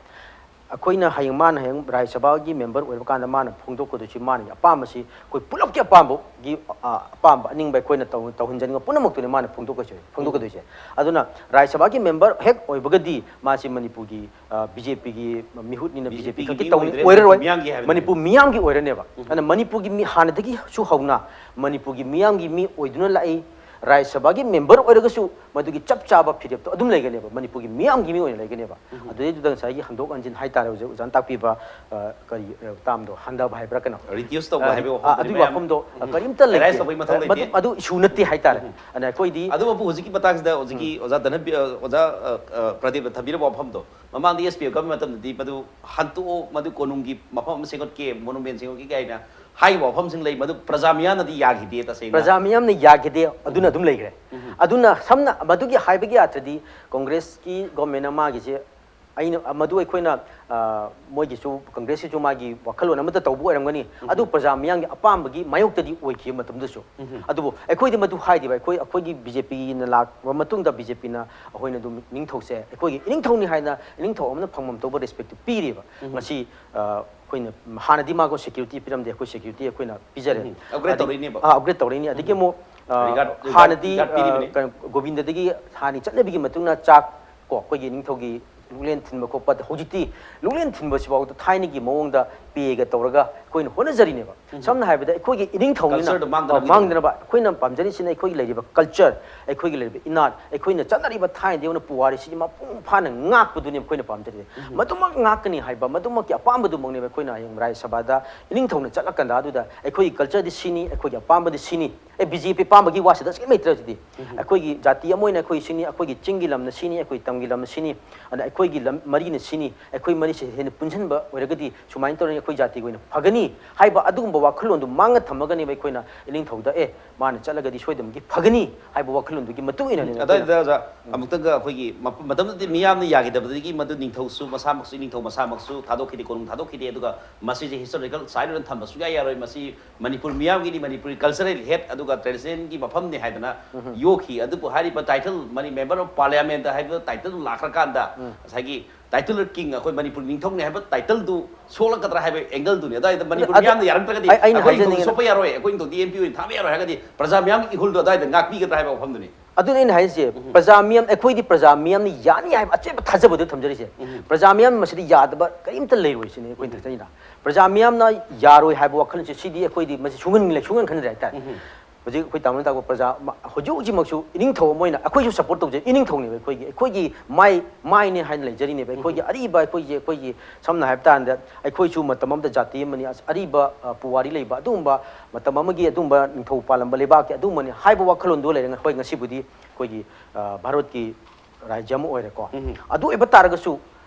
ꯑꯩꯈꯣꯏꯅ ꯍꯌꯦꯡ ꯃꯥꯅ ꯍꯌꯦꯡ ꯔꯥꯖ꯭ꯌ ꯁꯚꯥꯒꯤ ꯃꯦꯝꯕꯔ ꯑꯣꯏꯕ ꯀꯥꯟꯗ ꯃꯥꯅ ꯐꯣꯡꯗꯣꯛꯀꯗꯣꯏꯁꯤ ꯃꯥꯅ ꯑꯄꯥꯝꯕꯁꯤ ꯑꯩꯈꯣꯏ ꯄꯨꯂꯞꯀꯤ ꯑꯄꯥꯝꯕꯒꯤ, ꯑ, ꯑꯄꯥꯝꯕ ꯑꯅꯤꯡꯕ ꯑꯩꯈꯣꯏꯅ ꯇꯧ-, ꯇꯧꯍꯟꯖꯅꯤꯡꯕ ꯄꯨꯝꯅꯃꯛꯇꯨꯅꯤ ꯃꯥꯅ ꯐꯣꯡꯗꯣꯛꯀꯗꯣꯏꯁꯦ, ꯐꯣꯡꯗꯣꯛꯀꯗꯣꯏꯁꯦ꯫ ꯑꯗꯨꯅ ꯔꯥꯖ꯭ꯌ ꯁꯚꯥꯒꯤ ꯃꯦꯝꯕꯔ ꯍꯦꯛ ꯑꯣꯏꯕꯒꯗꯤ ꯃꯥꯁꯤ ꯃꯅꯤꯄꯨꯔꯒꯤ, ꯑ, BJPꯒꯤ ꯃꯤꯍꯨꯠꯅꯤꯅ BJPꯒꯤ BJP ꯈꯛꯀꯤ ꯃꯤ ꯇꯧꯅꯤ, ꯑꯣꯏꯗ꯭ꯔꯦ, ꯑꯣꯏꯔꯔꯣꯏ꯫ ꯃꯅꯤꯄꯨꯔ ꯃꯤꯌꯥꯝꯒꯤ ꯍꯥꯏꯕꯅꯤ꯫ ꯃꯅꯤꯄꯨꯔ ꯃꯤꯌꯥꯝꯒꯤ ꯑꯣꯏꯔꯅꯦꯕ꯫ ꯑꯗꯨꯅ ꯃꯅꯤꯄꯨꯔꯒꯤ ꯃꯤ ꯍꯥꯟꯅꯗꯒꯤꯁꯨ ꯍꯧꯅ ꯃꯅꯤꯄꯨꯔꯒꯤ ꯃꯤꯌꯥꯝꯒꯤ ꯃꯤ ꯑꯣꯏꯗꯨꯅ ꯂꯥꯛꯏ꯫ ꯔꯥꯖ꯭ꯌ ꯁꯚꯥꯒꯤ ꯃꯦꯝꯕꯔ ꯑꯣꯏꯔꯒꯁꯨ ꯃꯗꯨꯒꯤ ꯆꯞ ꯆꯥꯕ ꯐꯤꯔꯦꯞꯇꯣ ꯑꯗꯨꯝ ꯂꯩꯒꯅꯦꯕ, ꯃꯅꯤꯄꯨꯔꯒꯤ ꯃꯤꯌꯥꯝꯒꯤ ꯃꯤ ꯑꯣꯏꯅ ꯂꯩꯒꯅꯦꯕ꯫ ꯑꯗꯨꯗꯩꯗꯨꯗ ꯉꯁꯥꯏꯒꯤ ꯍꯟꯗꯣꯛ ꯍꯟꯖꯤꯟ ꯍꯥꯏꯇꯥꯔꯦ, ꯍꯧꯖꯤꯛ ꯑꯣꯖꯥꯅ ꯇꯥꯛꯄꯤꯕ, ꯑ, ꯀꯔꯤ, ꯑ, termꯗꯣ, ꯍꯟꯊꯕ ꯍꯥꯏꯕ꯭ꯔꯥ ꯀꯩꯅꯣ? Reduce ꯇꯧꯕ ꯑ, ꯍꯥꯏꯕꯒꯤ ꯑ, ꯋꯥꯐꯝꯗꯨꯗꯤ ꯑꯗꯨꯒꯤ ꯃꯌꯥꯝ ꯋꯥꯐꯝꯗꯣ, ꯑ, ꯎꯝ꯫ ꯀꯔꯤꯝꯇ ꯂꯩꯇꯦ꯫ Erase ꯇꯧꯕꯒꯤ ꯃꯊꯧ ꯃꯗꯨ, ꯂꯩꯇꯦ꯫ ꯃꯗꯨ issue ꯅꯠꯇꯦ ꯍꯥꯏꯇꯥꯔꯦ꯫ ꯑꯗꯨꯅ ꯑꯩꯈꯣꯏꯗꯤ ꯑꯗꯨꯕꯨ ꯍꯧꯖꯤꯛꯀꯤ ꯃꯇꯥꯡꯁꯤꯗ ꯍꯧꯖꯤꯛꯀꯤ ꯑꯣꯖꯥ ꯙꯅꯕꯤ-, ꯑ, ꯑꯣꯖꯥ, ꯑ, ꯑ, ꯄ꯭ꯔꯗꯤꯞꯅ ꯊꯝꯕꯤꯔꯕ ꯋꯥꯐꯝꯗꯣ, ꯃꯃꯥꯡꯗ SPFꯀ ꯃꯇꯝꯗꯗꯤ ꯃꯗꯨ ꯍꯟꯇꯣꯛꯑꯣ, ꯃꯗꯨ ꯀꯣꯅꯨꯡꯒꯤ ꯃꯐꯝ ꯑꯃ ꯁꯦꯝꯒꯠꯀꯦ, monument ꯁꯦꯝꯒꯠꯀꯦ ꯀꯥꯏꯅ ꯍꯥꯏꯔꯤꯕ ꯋꯥꯐꯝꯁꯤꯡ ꯂꯩ, ꯃꯗꯨ ꯄ꯭ꯔꯖꯥ ꯃꯤꯌꯥꯝꯅꯗꯤ ꯌꯥꯈꯤꯗꯦ꯫ ꯇꯁꯦꯡꯅ ꯄ꯭ꯔꯖꯥ ꯃꯤꯌꯥꯝꯅ ꯌꯥꯈꯤꯗꯦ, ꯑꯗꯨꯅ ꯑꯗꯨꯝ ꯂꯩꯈ꯭ꯔꯦ꯫ ꯑꯗꯨꯅ ꯁꯝꯅ ꯃꯗꯨꯒꯤ ꯍꯥꯏꯕꯒꯤ ꯑꯥꯔꯊꯗꯤ ꯀꯣꯡꯒ꯭ꯔꯦꯁꯀꯤ ꯒꯣꯔꯃꯦꯟꯅ ꯃꯥꯒꯤꯁꯦ, ꯑꯩꯅ ꯃꯗꯨ ꯑꯩꯈꯣꯏꯅ, ꯑ, ꯃꯣꯏꯒꯤꯁꯨ, ꯀꯣꯡꯒ꯭ꯔꯦꯁꯀꯤꯁꯨ ꯃꯥꯒꯤ ꯋꯥꯈꯜꯂꯣꯟ ꯑꯃꯠꯇ ꯇꯧꯕ ꯑꯣꯏꯔꯝꯒꯅꯤ, ꯑꯗꯨ ꯄ꯭ꯔꯖꯥ ꯃꯤꯌꯥꯝꯒꯤ ꯑꯄꯥꯝꯕꯒꯤ ꯃꯥꯌꯣꯛꯇꯗꯤ ꯑꯣꯏꯈꯤꯕ ꯃꯇꯝꯗꯁꯨ꯫ ꯑꯗꯨꯕꯨ ꯑꯩꯈꯣꯏꯗꯤ ꯃꯗꯨ ꯍꯥꯏꯗꯦꯕ꯫ ꯑꯩꯈꯣꯏ, ꯑꯩꯈꯣꯏꯒꯤ ꯕꯤ ꯖꯦ ꯄꯤꯅ ꯂꯥꯛꯄ ꯃꯇꯨꯡꯗ ꯕꯤ ꯖꯦ ꯄꯤꯅ ꯑꯩꯈꯣꯏꯅ ꯑꯗꯨꯝ ꯏꯅꯤꯡꯊꯧꯁꯦ ꯑꯩꯈꯣꯏꯒꯤ ꯏꯅꯤꯡꯊꯧꯅꯤ ꯍꯥꯏꯅ ꯏꯅꯤꯡꯊꯧ ꯑꯃꯅ ꯐꯪꯐꯝ ꯊꯣꯛꯄ ꯔꯦꯁꯄꯦꯛꯇꯨ ꯄꯤꯔꯤꯕ꯫ ꯉꯁꯤ, ꯑ, ꯑꯩꯈꯣꯏꯅ ꯍꯥꯟꯅꯗꯤ ꯃꯥꯒ ꯁꯦꯀ꯭ꯌꯨꯔꯤꯇꯤ ꯄꯤꯔꯝꯗꯦ, ꯑꯩꯈꯣꯏ ꯁꯦꯀ꯭ꯌꯨꯔꯤꯇꯤ ꯑꯩꯈꯣꯏꯅ ꯄꯤꯖꯔꯦ꯫ ꯎꯝ, upgrade ꯇꯧꯔꯛꯏꯅꯦꯕ꯫ ꯑ, upgrade ꯇꯧꯔꯛꯏꯅꯤ꯫ ꯑꯗꯒꯤ ꯑꯃꯨꯛ, ꯑ, Regard, regard, ꯍꯥꯟꯅꯗꯤ, regard ꯄꯤꯔꯤꯕꯅꯤ꯫ ꯑ, ꯀꯩꯅꯣ, ꯒꯣꯕꯤꯟꯗꯗꯒꯤ ꯍꯥꯟꯅ ꯆꯠꯅꯕꯤꯒꯤ ꯃꯇꯨꯡ ꯏꯟꯅ ꯆꯥꯛ ꯀꯣ, ꯑꯩꯈꯣꯏꯒꯤ ꯅꯤꯡꯊꯧꯒꯤ ꯂꯨꯛꯂꯦꯟ ꯊꯤꯟꯕ ꯈꯣꯠꯄ, ꯍꯧꯖꯤꯛꯇꯤ ꯂꯨꯛꯂꯦꯟ ꯊꯤꯟꯕꯁꯤꯐꯥꯎꯗ ꯊꯥꯏꯅꯒꯤ ꯃꯑꯣꯡꯗ ꯄꯦꯒ ꯇꯧꯔꯒ ꯑꯩꯈꯣꯏꯅ ꯍꯣꯠꯅꯖꯔꯤꯅꯦꯕ꯫ ꯁꯝꯅ ꯍꯥꯏꯔꯕꯗ ꯑꯩꯈꯣꯏꯒꯤ ꯏꯅꯤꯡꯊꯧꯅꯤꯅ, Culture ꯗꯣ ꯃꯥꯡꯗꯅꯕꯒꯤ꯫ ꯃꯥꯡꯗꯅꯕ ꯑꯩꯈꯣꯏꯅ ꯄꯥꯝꯖꯔꯤꯁꯤꯅ ꯑꯩꯈꯣꯏꯒꯤ ꯂꯩꯔꯤꯕ culture, ꯑꯩꯈꯣꯏꯒꯤ ꯂꯩꯔꯤꯕ ꯏꯅꯥꯠ, ꯑꯩꯈꯣꯏꯅ ꯆꯠꯅꯔꯤꯕ ꯊꯥꯏꯅꯗꯒꯤ ꯍꯧꯅ ꯄꯨꯋꯥꯔꯤꯁꯤꯗꯤ ꯃꯄꯨꯡ ꯐꯥꯅ ꯉꯥꯛꯄꯗꯨꯅꯤ ꯑꯩꯈꯣꯏꯅ ꯄꯥꯝꯖꯔꯤꯁꯦ꯫ ꯃꯗꯨꯃꯛ ꯉꯥꯛꯀꯅꯤ ꯍꯥꯏꯕ, ꯃꯗꯨꯃꯛꯀꯤ ꯑꯄꯥꯝꯕꯗꯨꯃꯛꯅꯦꯕ ꯑꯩꯈꯣꯏꯅ ꯍꯌꯦꯡ ꯔꯥꯖ꯭ꯌ ꯁꯚꯥꯗ ꯏꯅꯤꯡꯊꯧꯅ ꯆꯠꯂꯀꯥꯟꯗ ꯑꯗꯨꯗ ꯑꯩꯈꯣꯏꯒꯤ culture ꯗꯤ ꯁꯤꯅꯤ, ꯑꯩꯈꯣꯏꯒꯤ ꯑꯄꯥꯝꯕꯗꯤ ꯁꯤꯅꯤ, ꯑꯦ, ꯕꯤ ꯖꯦ ꯄꯤ ꯑꯄꯥꯝꯕꯒꯤ ꯋꯥꯁꯤꯗ ꯁꯨꯝ ꯂꯩꯇ꯭ꯔꯦ ꯍꯧꯖꯤꯛꯇꯤ꯫ ꯑꯩꯈꯣꯏꯒꯤ ꯖꯥꯇꯤ ꯑꯃ ꯑꯣꯏꯅ ꯑꯩꯈꯣꯏ ꯁꯤꯅꯤ, ꯑꯩꯈꯣꯏꯒꯤ ꯆꯤꯡꯒꯤ ꯂꯝꯅ ꯁꯤꯅꯤ, ꯑꯩꯈꯣꯏ ꯇꯝꯒꯤ ꯂꯝꯅ ꯁꯤꯅꯤ, ꯑꯗ ꯑꯩꯈꯣꯏꯒꯤ ꯂꯝ ꯃꯔꯤꯅ ꯁꯤꯅꯤ, ꯑꯩꯈꯣꯏ ꯃꯔꯤꯁꯦ ꯍꯦꯟꯅ ꯄꯨꯟꯁꯤꯟꯕ ꯑꯣꯏꯔꯒꯗꯤ ꯁꯨꯃꯥꯏꯅ ꯇꯧꯔꯒ ꯑꯩꯈꯣꯏ ꯖꯥꯇꯤꯒꯤ ꯑꯣꯏꯅ ꯐꯒꯅꯤ ꯍꯥꯏꯕ ꯑꯗꯨꯒꯨꯝꯕ ꯋꯥꯈꯜꯂꯣꯟꯗꯨ ꯃꯥꯡꯅ ꯊꯝꯃꯒꯅꯦꯕ ꯑꯩꯈꯣꯏꯅ ꯏꯅꯤꯡꯊꯧꯗ, ꯑꯦ, ꯃꯥꯅ ꯆꯠꯂꯒꯗꯤ ꯁꯣꯏꯗꯅꯃꯛꯀꯤ ꯐꯒꯅꯤ ꯍꯥꯏꯕ ꯋꯥꯈꯜꯂꯣꯟꯗꯨꯒꯤ ꯃꯇꯨꯡ ꯏꯟꯅꯅꯦꯕ ꯑꯩꯈꯣꯏꯅ ꯑꯗꯨꯋꯥꯏꯗꯨꯗ ꯑꯣꯖꯥ, ꯑꯃꯨꯛꯇꯪꯒ ꯑꯩꯈꯣꯏꯒꯤ ꯃꯞ-, ꯃꯇꯝꯗꯨꯗꯤ ꯃꯤꯌꯥꯝꯅ ꯌꯥꯈꯤꯗꯕꯗꯒꯤ ꯃꯗꯨ ꯅꯤꯡꯊꯧꯁꯨ ꯃꯁꯥꯃꯛꯁꯨ, ꯏꯅꯤꯡꯊꯧ ꯃꯁꯥꯃꯛꯁꯨ ꯊꯥꯗꯣꯛꯈꯤꯗꯦ, ꯀꯣꯅꯨꯡ ꯊꯥꯗꯣꯛꯈꯤꯗꯦ꯫ ꯑꯗꯨꯒ ꯃꯁꯤꯁꯦ historical site ꯑꯣꯏꯅ ꯊꯝꯕ ꯁꯨꯡꯌꯥ ꯌꯥꯔꯣꯏ, ꯃꯁꯤ ꯃꯅꯤꯄꯨꯔ ꯃꯤꯌꯥꯝꯒꯤꯅꯤ, ꯃꯅꯤꯄꯨꯔꯤ cultural head ꯑꯗꯨꯒ tradition ꯒꯤ ꯃꯐꯝꯅꯤ ꯍꯥꯏꯗꯅ ꯌꯣꯛꯈꯤ꯫ ꯑꯗꯨꯕꯨ ꯍꯥꯏꯔꯤꯕ title, ꯃꯅꯤ-, Member of Parliament ꯍꯥꯏꯕ title ꯗꯨ ꯂꯥꯛꯈ꯭ꯔꯀꯥꯟꯗ ꯉꯁꯥꯏꯒꯤ title king, ꯑꯩꯈꯣꯏ ꯃꯅꯤꯄꯨꯔ ꯅꯤꯡꯊꯧꯅꯤ ꯍꯥꯏꯕ title ꯗꯨ ꯁꯣꯛꯂꯛꯀꯗ꯭ꯔꯥ ꯍꯥꯏꯕ angle ꯗꯨꯅꯤ꯫ ꯑꯗꯨꯋꯥꯏꯗ ꯃꯅꯤꯄꯨꯔ ꯑꯗꯨ ꯃꯤꯌꯥꯝꯅ ꯌꯥꯔꯛꯇ꯭ꯔꯒꯗꯤ ꯑꯩ-, ꯑꯩꯅ ꯑꯩꯈꯣꯏ ꯅꯤꯡꯊꯧꯗꯨ ꯍꯥꯏꯖꯅꯤꯡꯉꯤꯅ ꯁꯣꯛꯄ ꯌꯥꯔꯣꯏ, ꯑꯩꯈꯣꯏ ꯅꯤꯡꯊꯧꯗꯤ M P ꯑꯣꯏꯅ ꯊꯥꯕ ꯌꯥꯔꯣꯏ ꯍꯥꯏꯔꯒꯗꯤ ꯄ꯭ꯔꯖꯥ ꯃꯤꯌꯥꯝꯒꯤ ꯏꯍꯨꯜꯗꯣ ꯑꯗꯨꯋꯥꯏꯗ ꯉꯥꯛꯄꯤꯒꯗ꯭ꯔꯥ ꯍꯥꯏꯕ ꯋꯥꯐꯝꯗꯨꯅꯤ꯫ ꯑꯗꯨꯅ ꯑꯩꯅ ꯍꯥꯏꯔꯤꯁꯦ, ꯄ꯭ꯔꯖꯥ ꯃꯤꯌꯥꯝ, ꯑꯩꯈꯣꯏꯗꯤ ꯄ꯭ꯔꯖꯥ ꯃꯤꯌꯥꯝꯅ ꯌꯥꯅꯤ ꯍꯥꯏꯕ ꯑꯆꯦꯠꯄ ꯊꯥꯖꯕꯗꯨ ꯊꯝꯖꯔꯤꯁꯦ꯫ ꯄ꯭ꯔꯖꯥ ꯃꯤꯌꯥꯝ ꯃꯁꯤꯗ ꯌꯥꯗꯕ ꯀꯔꯤꯝꯇ ꯂꯩꯔꯣꯏ ꯁꯤꯅꯤ ꯑꯩꯈꯣꯏꯅ ꯊꯝꯖꯔꯤꯅ꯫ ꯄ꯭ꯔꯖꯥ ꯃꯤꯌꯥꯝꯅ ꯌꯥꯔꯣꯏ ꯍꯥꯏꯕ ꯋꯥꯈꯜꯁꯦ ꯁꯤꯗꯤ ꯑꯩꯈꯣꯏꯗꯤ ꯃꯁꯤ ꯁꯨꯡꯍꯟ-, ꯁꯨꯡꯍꯟ ꯈꯟꯗ꯭ꯔꯦ ꯍꯥꯏꯇꯥꯔꯦ꯫ ꯍꯧꯖꯤꯛ ꯑꯩꯈꯣꯏ ꯇꯥꯃꯣꯅ ꯇꯥꯛꯄ ꯄ꯭ꯔꯖꯥ ꯃ-, ꯍꯧꯖꯤꯛ ꯍꯧꯖꯤꯛꯃꯛꯁꯨ ꯏꯅꯤꯡꯊꯧ ꯑꯃ ꯑꯣꯏꯅ ꯑꯩꯈꯣꯏꯁꯨ support ꯇꯧꯖꯩ꯫ ꯏꯅꯤꯡꯊꯧꯅꯦꯕ ꯑꯩꯈꯣꯏꯒꯤ, ꯑꯩꯈꯣꯏꯒꯤ ꯃꯥꯏ, ꯃꯥꯏꯅꯦ ꯍꯥꯏꯅ ꯂꯩꯖꯔꯤꯅꯦꯕ꯫ ꯑꯩꯈꯣꯏꯒꯤ ꯑꯔꯤꯕ ꯑꯩꯈꯣꯏꯒꯤ, ꯑꯩꯈꯣꯏꯒꯤ ꯁꯝꯅ ꯍꯥꯏꯕ ꯇꯥꯔꯗ ꯑꯩꯈꯣꯏꯁꯨ ꯃꯇꯝ ꯑꯃꯗ ꯖꯥꯇꯤ ꯑꯃꯅꯤ, ꯑꯁ, ꯑꯔꯤꯕ, ꯑ, ꯄꯨꯋꯥꯔꯤ ꯂꯩꯕ ꯑꯗꯨꯒꯨꯝꯕ ꯃꯇꯝ ꯑꯃꯒꯤ ꯑꯗꯨꯒꯨꯝꯕ ꯅꯤꯡꯊꯧ ꯄꯥꯜꯂꯝꯕ ꯂꯩꯕꯥꯛꯀꯤ ꯑꯗꯨꯒꯨꯝꯕꯅꯤ ꯍꯥꯏꯕ ꯋꯥꯈꯜꯂꯣꯟꯗꯣ ꯂꯩꯔꯒ ꯑꯩꯈꯣꯏ ꯉꯁꯤꯕꯨꯗꯤ ꯑꯩꯈꯣꯏꯒꯤ, ꯑ, ꯚꯥꯔꯠꯀꯤ ꯔꯥꯖ꯭ꯌ ꯑꯃ ꯑꯣꯏꯔꯦꯀꯣ꯫ ꯑꯗꯨ ꯑꯣꯏꯕ ꯇꯥꯔꯒꯁꯨ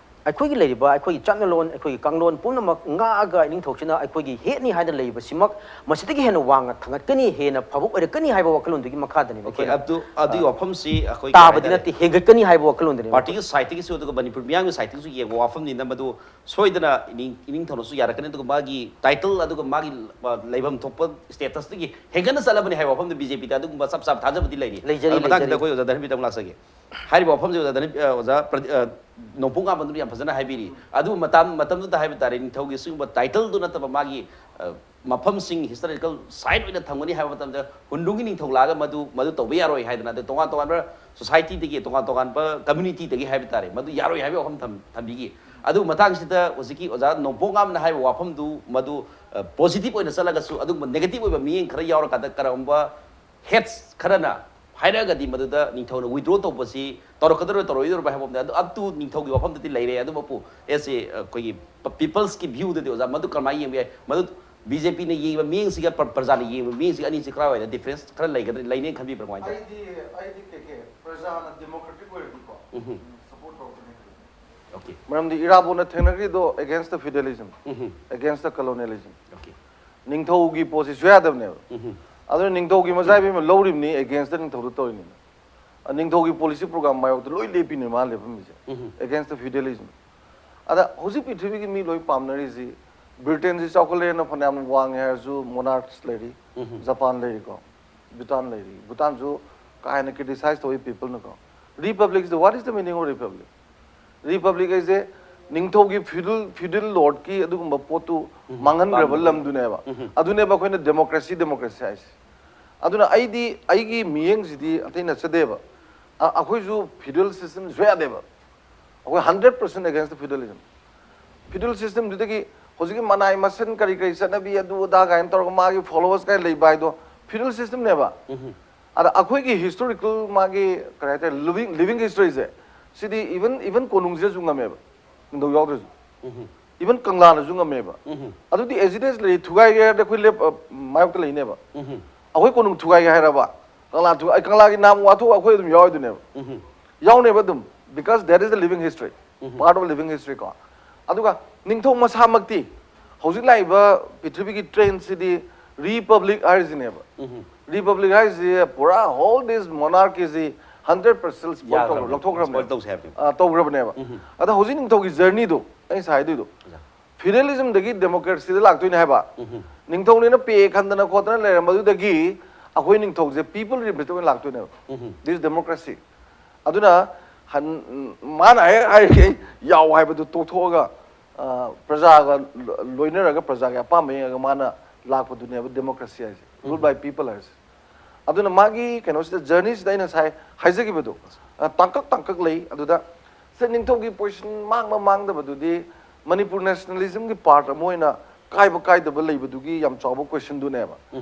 ꯑꯩꯈꯣꯏꯒꯤ ꯂꯩꯔꯤꯕ ꯑꯩꯈꯣꯏꯒꯤ ꯆꯠꯅꯂꯣꯟ, ꯑꯩꯈꯣꯏꯒꯤ ꯀꯥꯡꯂꯣꯟ ꯄꯨꯝꯅꯃꯛ ꯉꯥꯛꯑꯒ ꯏꯅꯤꯡꯊꯧꯁꯤꯅ ꯑꯩꯈꯣꯏꯒꯤ ꯍꯦꯠꯅꯤ ꯍꯥꯏꯅ ꯂꯩꯕꯁꯤꯃꯛ ꯃꯁꯤꯗꯒꯤ ꯍꯦꯟꯅ ꯋꯥꯡꯅ ꯊꯥꯡꯒꯠꯀꯅꯤ, ꯍꯦꯟꯅ ꯐꯕ ꯑꯣꯏꯔꯛꯀꯅꯤ ꯍꯥꯏꯕ ꯋꯥꯈꯜꯂꯣꯟꯗꯨꯒꯤ ꯃꯈꯥꯗꯅꯦꯕ Okay, ꯑꯩꯈꯣꯏꯅ ꯑꯗꯨ ꯑꯗꯨꯒꯤ ꯋꯥꯐꯝꯁꯤ ꯑꯩꯈꯣꯏ ꯇꯥꯕꯗꯤ ꯅꯠꯇꯦ, ꯍꯦꯟꯒꯠꯀꯅꯤ ꯍꯥꯏꯕ ꯋꯥꯈꯜꯂꯣꯟꯗꯅꯦꯕ꯫ ꯄꯥꯔꯇꯤꯒꯤ ꯁꯥꯏꯠꯇꯒꯤꯁꯨ ꯑꯗꯨꯒ ꯃꯅꯤꯄꯨꯔ ꯃꯤꯌꯥꯝꯒꯤ ꯁꯥꯏꯠꯇꯒꯤꯁꯨ ꯌꯦꯡꯕ ꯋꯥꯐꯝꯅꯤꯅ ꯃꯗꯨ ꯁꯣꯏꯗꯅ ꯏꯅꯤꯡ- ꯏꯅꯤꯡꯊꯧꯅꯁꯨ ꯌꯥꯔꯛꯀꯅꯤ, ꯑꯗꯨꯒ ꯃꯥꯒꯤ ꯇꯥꯏꯇꯜ ꯑꯗꯨꯒ ꯃꯥꯒꯤ ꯂꯩꯐꯝ ꯊꯣꯛꯄ ꯁ꯭ꯇꯦꯇꯁꯇꯒꯤ ꯍꯦꯟꯒꯠꯅ ꯆꯠꯂꯕꯅꯤ ꯍꯥꯏꯕ ꯋꯥꯐꯝꯗ ꯕꯤ ꯖꯦ ꯄꯤꯗ ꯑꯗꯨꯒꯨꯝꯕ ꯆꯞ ꯆꯥꯕ ꯊꯥꯖꯕꯗꯤ ꯂꯩꯔꯤ꯫ ꯂꯩꯖꯔꯤ, ꯑꯗꯨ ꯃꯇꯥꯡꯁꯤꯗ ꯂꯩꯖꯔꯤ꯫ ꯑꯩꯈꯣꯏ ꯑꯣꯖꯥ ꯙꯔꯃꯕꯤꯔꯗ ꯑꯃꯨꯛ ꯂꯥꯛꯆꯒꯦ꯫ ꯍꯥꯏꯔꯤꯕ ꯋꯥꯐꯝꯁꯦ ꯑꯣꯖꯥ ꯙꯔꯃ- ꯑ, ꯑꯣꯖꯥ ꯄ꯭ꯔꯗꯤ- ꯑ, ꯅꯣꯡꯄꯣꯛ ꯉꯥꯟꯕꯗꯨꯅ ꯌꯥꯝ ꯐꯖꯅ ꯍꯥꯏꯕꯤꯔꯤ꯫ ꯑꯗꯨꯕꯨ ꯃꯇꯝ ꯃꯇꯝꯗꯨꯗ ꯍꯥꯏꯕ ꯇꯥꯔꯦ, ꯅꯤꯡꯊꯧꯒꯤ ꯁꯤꯒꯨꯝꯕ ꯇꯥꯏꯇꯜꯗꯨ ꯅꯠꯇꯕ ꯃꯥꯒꯤ, ꯑ, ꯃꯐꯝꯁꯤꯡ ꯍꯤꯁꯇꯣꯔꯤꯀꯦꯜ ꯁꯥꯏꯠ ꯑꯣꯏꯅ ꯊꯝꯒꯅꯤ ꯍꯥꯏꯕ ꯃꯇꯝꯗ ꯍꯨꯟꯗ꯭ꯔꯨꯝꯒꯤ ꯅꯤꯡꯊꯧ ꯂꯥꯛꯑꯒ ꯃꯗꯨ ꯃꯗꯨ ꯇꯧꯕ ꯌꯥꯔꯣꯏ ꯍꯥꯏꯗꯅ, ꯑꯗꯨ ꯇꯣꯉꯥꯟ ꯇꯣꯉꯥꯟꯕ ꯁꯣꯁꯥꯏꯇꯤꯗꯒꯤ, ꯇꯣꯉꯥꯟ ꯇꯣꯉꯥꯟꯕ ꯀꯝꯃ꯭ꯌꯨꯅꯤꯇꯤꯗꯒꯤ ꯍꯥꯏꯕ ꯇꯥꯔꯦ, ꯃꯗꯨ ꯌꯥꯔꯣꯏ ꯍꯥꯏꯕꯒꯤ ꯋꯥꯐꯝ ꯊꯝ- ꯊꯝꯕꯤꯈꯤ꯫ ꯑꯗꯨ ꯃꯇꯥꯡꯁꯤꯗ ꯍꯧꯖꯤꯛꯀꯤ ꯑꯣꯖꯥ ꯅꯣꯡꯄꯣꯛ ꯉꯥꯝꯅ ꯍꯥꯏꯕ ꯋꯥꯐꯝꯗꯨ ꯃꯗꯨ ꯄꯣꯖꯤꯇꯤꯚ ꯑꯣꯏꯅ ꯆꯠꯂꯒꯁꯨ ꯑꯗꯨꯒꯨꯝꯕ ꯅꯦꯒꯦꯇꯤꯚ ꯑꯣꯏꯕ ꯃꯤꯠꯌꯦꯡ ꯈꯔ ꯌꯥꯎꯔꯀꯥꯟꯗ ꯀꯔꯝꯕ ꯍꯦꯠꯁ ꯈꯔꯅ ꯍꯥꯏꯔꯛꯑꯒꯗꯤ ꯃꯗꯨꯗ ꯅꯤꯡꯊꯧꯅ ꯋꯤꯗ꯭ꯔꯣ ꯇꯧꯕꯁꯤ ꯇꯧꯔꯛꯀꯗꯧꯔꯣꯏ ꯇꯧꯔꯣꯏꯗꯧꯔꯤꯕ ꯍꯥꯏꯕ ꯑꯃꯗ ꯑꯗꯨ ꯑꯞ ꯇꯨ ꯅꯤꯡꯊꯧꯒꯤ ꯋꯥꯐꯝꯗꯗꯤ ꯂꯩꯔꯦ꯫ ꯑꯗꯨꯃꯛꯄꯨ ꯑꯦꯁ ꯑꯦ ꯑꯩꯈꯣꯏꯒꯤ ꯄꯤꯄꯜꯁꯀꯤ ꯚ꯭ꯌꯨꯗꯗꯤ ꯑꯣꯖꯥ ꯃꯗꯨ ꯀꯔꯝꯍꯥꯏꯅ ꯌꯦꯡꯕ ꯌꯥꯏ? ꯃꯗꯨ ꯕꯤ ꯖꯦ ꯄꯤꯅ ꯌꯦꯡꯕ ꯃꯤꯠꯌꯦꯡꯁꯤꯒ ꯄ꯭ꯔ- ꯄ꯭ꯔꯖꯥꯅ ꯌꯦꯡꯕ ꯃꯤꯠꯌꯦꯡꯁꯤꯒ ꯑꯅꯤꯁꯤ ꯀꯔꯥꯏꯋꯥꯏꯗ ꯗꯤꯐ꯭ꯔꯦꯟꯁ ꯈꯔ ꯂꯩꯒꯗ꯭ꯔꯥ, ꯂꯩꯅꯦꯅ ꯈꯟꯕꯤꯕ꯭ꯔꯥ, ꯀꯃꯥꯏꯅ ꯇꯧꯏ? ꯑꯩꯗꯤ ꯑꯩꯗꯤ ꯀꯩ ꯀꯩ ꯄ꯭ꯔꯖꯥꯅ ꯗꯦꯃꯣꯀ꯭ꯔꯦꯇꯤꯛ ꯑꯣꯏꯔꯗꯤꯀꯣ ꯎꯝꯍꯨꯝ꯫ ꯁꯄꯣꯔꯠ ꯇꯧꯔꯛꯀꯅꯤ ꯈꯜꯂꯤ꯫ Okay, ꯃꯔꯝꯗꯤ ꯏꯔꯥꯕꯣꯠꯅ ꯊꯦꯡꯅꯈ꯭ꯔꯤꯗꯣ against the feudalism, mm-hmm. Against the colonialism. Okay, ꯅꯤꯡꯊꯧꯒꯤ ꯄꯣꯠꯁꯤ ꯁꯨꯌꯥ ꯌꯥꯗꯕꯅꯦꯕ꯫ ꯎꯝꯍꯨꯝ꯫ ꯑꯗꯨꯅ ꯅꯤꯡꯊꯧꯒꯤ ꯃꯆꯥ ꯏꯕꯦꯝꯃ ꯂꯧꯔꯤꯕꯅꯤ, against the ꯅꯤꯡꯊꯧꯗ ꯇꯧꯔꯤꯅꯤ꯫ ꯑ, ꯅꯤꯡꯊꯧꯒꯤ ꯄꯣꯂꯤꯁꯤ ꯄ꯭ꯔꯣꯒ꯭ꯔꯥꯝ ꯃꯥꯌꯣꯛꯇ ꯂꯣꯏ ꯂꯦꯞꯄꯤꯅꯦ ꯃꯥ ꯂꯦꯞꯄꯝꯃꯤꯁꯦ, ꯎꯝꯍꯨꯝ꯫ Against the feudalism. ꯑꯗ ꯍꯧꯖꯤꯛ ꯄ꯭ꯔꯤꯊꯤꯕꯤꯒꯤ ꯃꯤ ꯂꯣꯏ ꯄꯥꯝꯅꯔꯤꯁꯤ, ꯕ꯭ꯔꯤꯇꯦꯟꯁꯤ ꯆꯥꯎꯈꯠꯂꯦꯅ ꯐꯅꯌꯥꯝ ꯋꯥꯡꯉꯦ ꯍꯥꯏꯔꯁꯨ, ꯃꯣꯅꯥꯔꯛꯁ ꯂꯩꯔꯤ, ꯎꯝꯍꯨꯝ꯫ ꯖꯄꯥꯟ ꯂꯩꯔꯤꯀꯣ, ꯚꯨꯇꯥꯟ ꯂꯩꯔꯤ꯫ ꯚꯨꯇꯥꯟꯁꯨ ꯀꯥ ꯍꯦꯟꯅ ꯀ꯭ꯔꯤꯇꯤꯁꯥꯏꯁ ꯇꯧꯏ ꯄꯤꯄꯜꯅꯀꯣ꯫ Republic is the, what is the meaning of republic? Republic ꯍꯥꯏꯁꯦ ꯅꯤꯡꯊꯧꯒꯤ ꯐ꯭ꯌꯨꯗꯜ ꯐ꯭ꯌꯨꯗꯜ ꯂꯣꯔꯗꯀꯤ ꯑꯗꯨꯒꯨꯝꯕ ꯄꯣꯠꯇꯨ ꯎꯝ, ꯃꯥꯡꯍꯟꯈ꯭ꯔꯕ ꯄꯥꯝꯗꯕ꯫ ꯎꯝ꯫ ꯎꯝ꯫ ꯑꯗꯨꯅꯦꯕ ꯑꯩꯈꯣꯏꯅ ꯗꯦꯃꯣꯀ꯭ꯔꯦꯁꯤ ꯗꯦꯃꯣꯀ꯭ꯔꯦꯁꯤ ꯍꯥꯏꯁꯦ꯫ ꯑꯗꯨꯅ ꯑꯩꯗꯤ ꯑꯩꯒꯤ ꯃꯤꯠꯌꯦꯡꯁꯤꯗꯤ ꯑꯇꯩ ꯅꯠꯆꯗꯦꯕ꯫ ꯑ- ꯑꯩꯈꯣꯏꯁꯨ ꯐ꯭ꯌꯨꯗꯜ ꯁꯤꯁꯇꯦꯝ ꯁꯨꯌꯥ ꯌꯥꯗꯦꯕ꯫ ꯑꯩꯈꯣꯏ ꯍꯟꯗ꯭ꯔꯦꯠ ꯄꯥꯔꯁꯦꯟ ꯑꯦꯒꯦꯟꯁ ꯐ꯭ꯌꯨꯗꯜ ꯁꯤꯁꯇꯦꯝꯗꯨꯗꯒꯤ ꯍꯧꯖꯤꯛꯀꯤ ꯃꯅꯥꯏ ꯃꯁꯤꯟ ꯀꯔꯤ ꯀꯔꯤ ꯆꯠꯅꯕꯤ ꯑꯗꯨ ꯑꯗꯥ ꯀꯥꯏꯅ ꯇꯧꯔꯒ ꯃꯥꯒꯤ ꯐꯣꯂꯣꯋꯔꯁ ꯀꯥꯏꯅ ꯂꯩꯕ ꯍꯥꯏꯗꯣ ꯐ꯭ꯌꯨꯗꯜ ꯁꯤꯁꯇꯦꯝꯅꯦꯕ꯫ ꯎꯝ꯫ ꯑꯗ ꯑꯩꯈꯣꯏꯒꯤ ꯍꯤꯁꯇꯣꯔꯤꯀꯦꯜ ꯃꯥꯒꯤ ꯀꯔꯤ ꯍꯥꯏꯇꯥꯔꯦ, ꯂꯤꯕꯤꯡ ꯂꯤꯕꯤꯡ ꯍꯤꯁꯇꯣꯔꯤꯁꯦ, ꯁꯤꯗꯤ ꯏꯚꯟ ꯏꯚꯟ ꯀꯣꯅꯨꯡꯁꯤꯗꯁꯨ ꯉꯝꯃꯦꯕ, ꯅꯤꯡꯊꯧ ꯌꯥꯎꯗ꯭ꯔꯁꯨ꯫ ꯎꯝ꯫ ꯏꯚꯟ ꯀꯪꯂꯥꯅꯁꯨ ꯉꯝꯃꯦꯕ꯫ ꯎꯝ꯫ ꯑꯗꯨꯗꯤ ꯑꯦꯖꯤꯗꯦꯁ ꯂꯩ, ꯊꯨꯒꯥꯏꯒꯦ ꯍꯥꯏꯔꯗꯤ ꯑꯩꯈꯣꯏ ꯂꯦꯞ ꯑ, ꯃꯥꯌꯣꯛꯇ ꯂꯩꯅꯦꯕ꯫ ꯎꯝ꯫ ꯑꯩꯈꯣꯏ ꯀꯣꯅꯨꯡ ꯊꯨꯒꯥꯏꯒꯦ ꯍꯥꯏꯔꯕ, ꯀꯪꯂꯥ ꯊꯨ- ꯑꯩ ꯀꯪꯂꯥꯒꯤ ꯅꯥꯝ ꯋꯥꯊꯣꯛ ꯑꯩꯈꯣꯏ ꯑꯗꯨꯝ ꯌꯥꯎꯔꯣꯏꯗꯣꯏꯅꯦꯕ꯫ ꯎꯝ꯫ ꯌꯥꯎꯅꯦꯕ ꯑꯗꯨꯝ, because that is the living history. Part of living history ꯀꯣ꯫ ꯑꯗꯨꯒ ꯅꯤꯡꯊꯧ ꯃꯁꯥꯃꯛꯇꯤ ꯍꯧꯖꯤꯛ ꯂꯥꯛꯏꯕ ꯄ꯭ꯔꯤꯊꯤꯕꯤꯒꯤ trend ꯁꯤꯗꯤ republic ꯍꯥꯏꯔꯤꯁꯤꯅꯦꯕ꯫ Republic ꯍꯥꯏꯔꯤꯁꯤ ꯄꯨꯔꯥ all this monarchy ꯁꯤ hundred percent spoil ꯇꯧ- ꯌꯥꯈ꯭ꯔꯕꯅꯦ꯫ ꯂꯧꯊꯣꯛꯈ꯭ꯔꯕꯅꯦ꯫ Spoil ꯇꯧꯁꯦ ꯍꯥꯏꯕꯅꯦ꯫ ꯑ, ꯇꯧꯈ꯭ꯔꯕꯅꯦꯕ꯫ ꯑꯗ ꯍꯧꯖꯤꯛ ꯅꯤꯡꯊꯧꯒꯤ journey ꯗꯣ ꯑꯩꯅ ꯉꯁꯥꯏ ꯍꯥꯏꯗꯣꯏꯗꯣ, feudalism ꯗꯒꯤ democracy ꯗ ꯂꯥꯛꯇꯣꯏꯅꯦ ꯍꯥꯏꯕ꯫ ꯅꯤꯡꯊꯧꯅꯦꯅ ꯄꯦ ꯈꯟꯗꯅ ꯈꯣꯠꯇꯅ ꯂꯩꯔꯝꯕꯗꯨꯗꯒꯤ ꯑꯩꯈꯣꯏ ꯅꯤꯡꯊꯧꯁꯦ people representative ꯑꯣꯏꯅ ꯂꯥꯛꯇꯣꯏꯅꯦꯕ꯫ This democracy꯫ ꯑꯗꯨꯅ ꯍꯟ-, ꯃꯥꯅ ꯍꯦꯛ ꯍꯥꯏꯔꯤꯈꯩ ꯌꯥꯎ ꯍꯥꯏꯕꯗꯨ ꯇꯣꯛꯊꯣꯛꯑꯒ, ꯑ, ꯄ꯭ꯔꯖꯥꯒ ꯂꯣ-, ꯂꯣꯏꯅꯔꯒ ꯄ꯭ꯔꯖꯥꯒꯤ ꯑꯄꯥꯝꯕ ꯌꯦꯡꯉꯒ ꯃꯥꯅ ꯂꯥꯛꯄꯗꯨꯅꯦꯕ democracy ꯍꯥꯏꯁꯦ, rule by people ꯍꯥꯏꯁꯦ꯫ ꯑꯗꯨꯅ ꯃꯥꯒꯤ ꯀꯩꯅꯣꯁꯤꯗ, journey ꯁꯤꯗ ꯑꯩꯅ ꯉꯁꯥꯏ ꯍꯥꯏꯖꯈꯤꯕꯗꯣ, ꯑ, ꯇꯥꯡꯀꯛ ꯇꯥꯡꯀꯛ ꯂꯩ꯫ ꯑꯗꯨꯗ ꯁꯦ, ꯅꯤꯡꯊꯧꯒꯤ position ꯃꯥꯡꯕ ꯃꯥꯡꯗꯕꯗꯨꯗꯤ ꯃꯅꯤꯄꯨꯔ nationalism ꯒꯤ part ꯑꯃ ꯑꯣꯏꯅ ꯀꯥꯏꯕ ꯀꯥꯏꯗꯕ ꯂꯩꯕꯗꯨꯒꯤ ꯌꯥꯝ ꯆꯥꯎꯕ question ꯗꯨꯅꯦꯕ꯫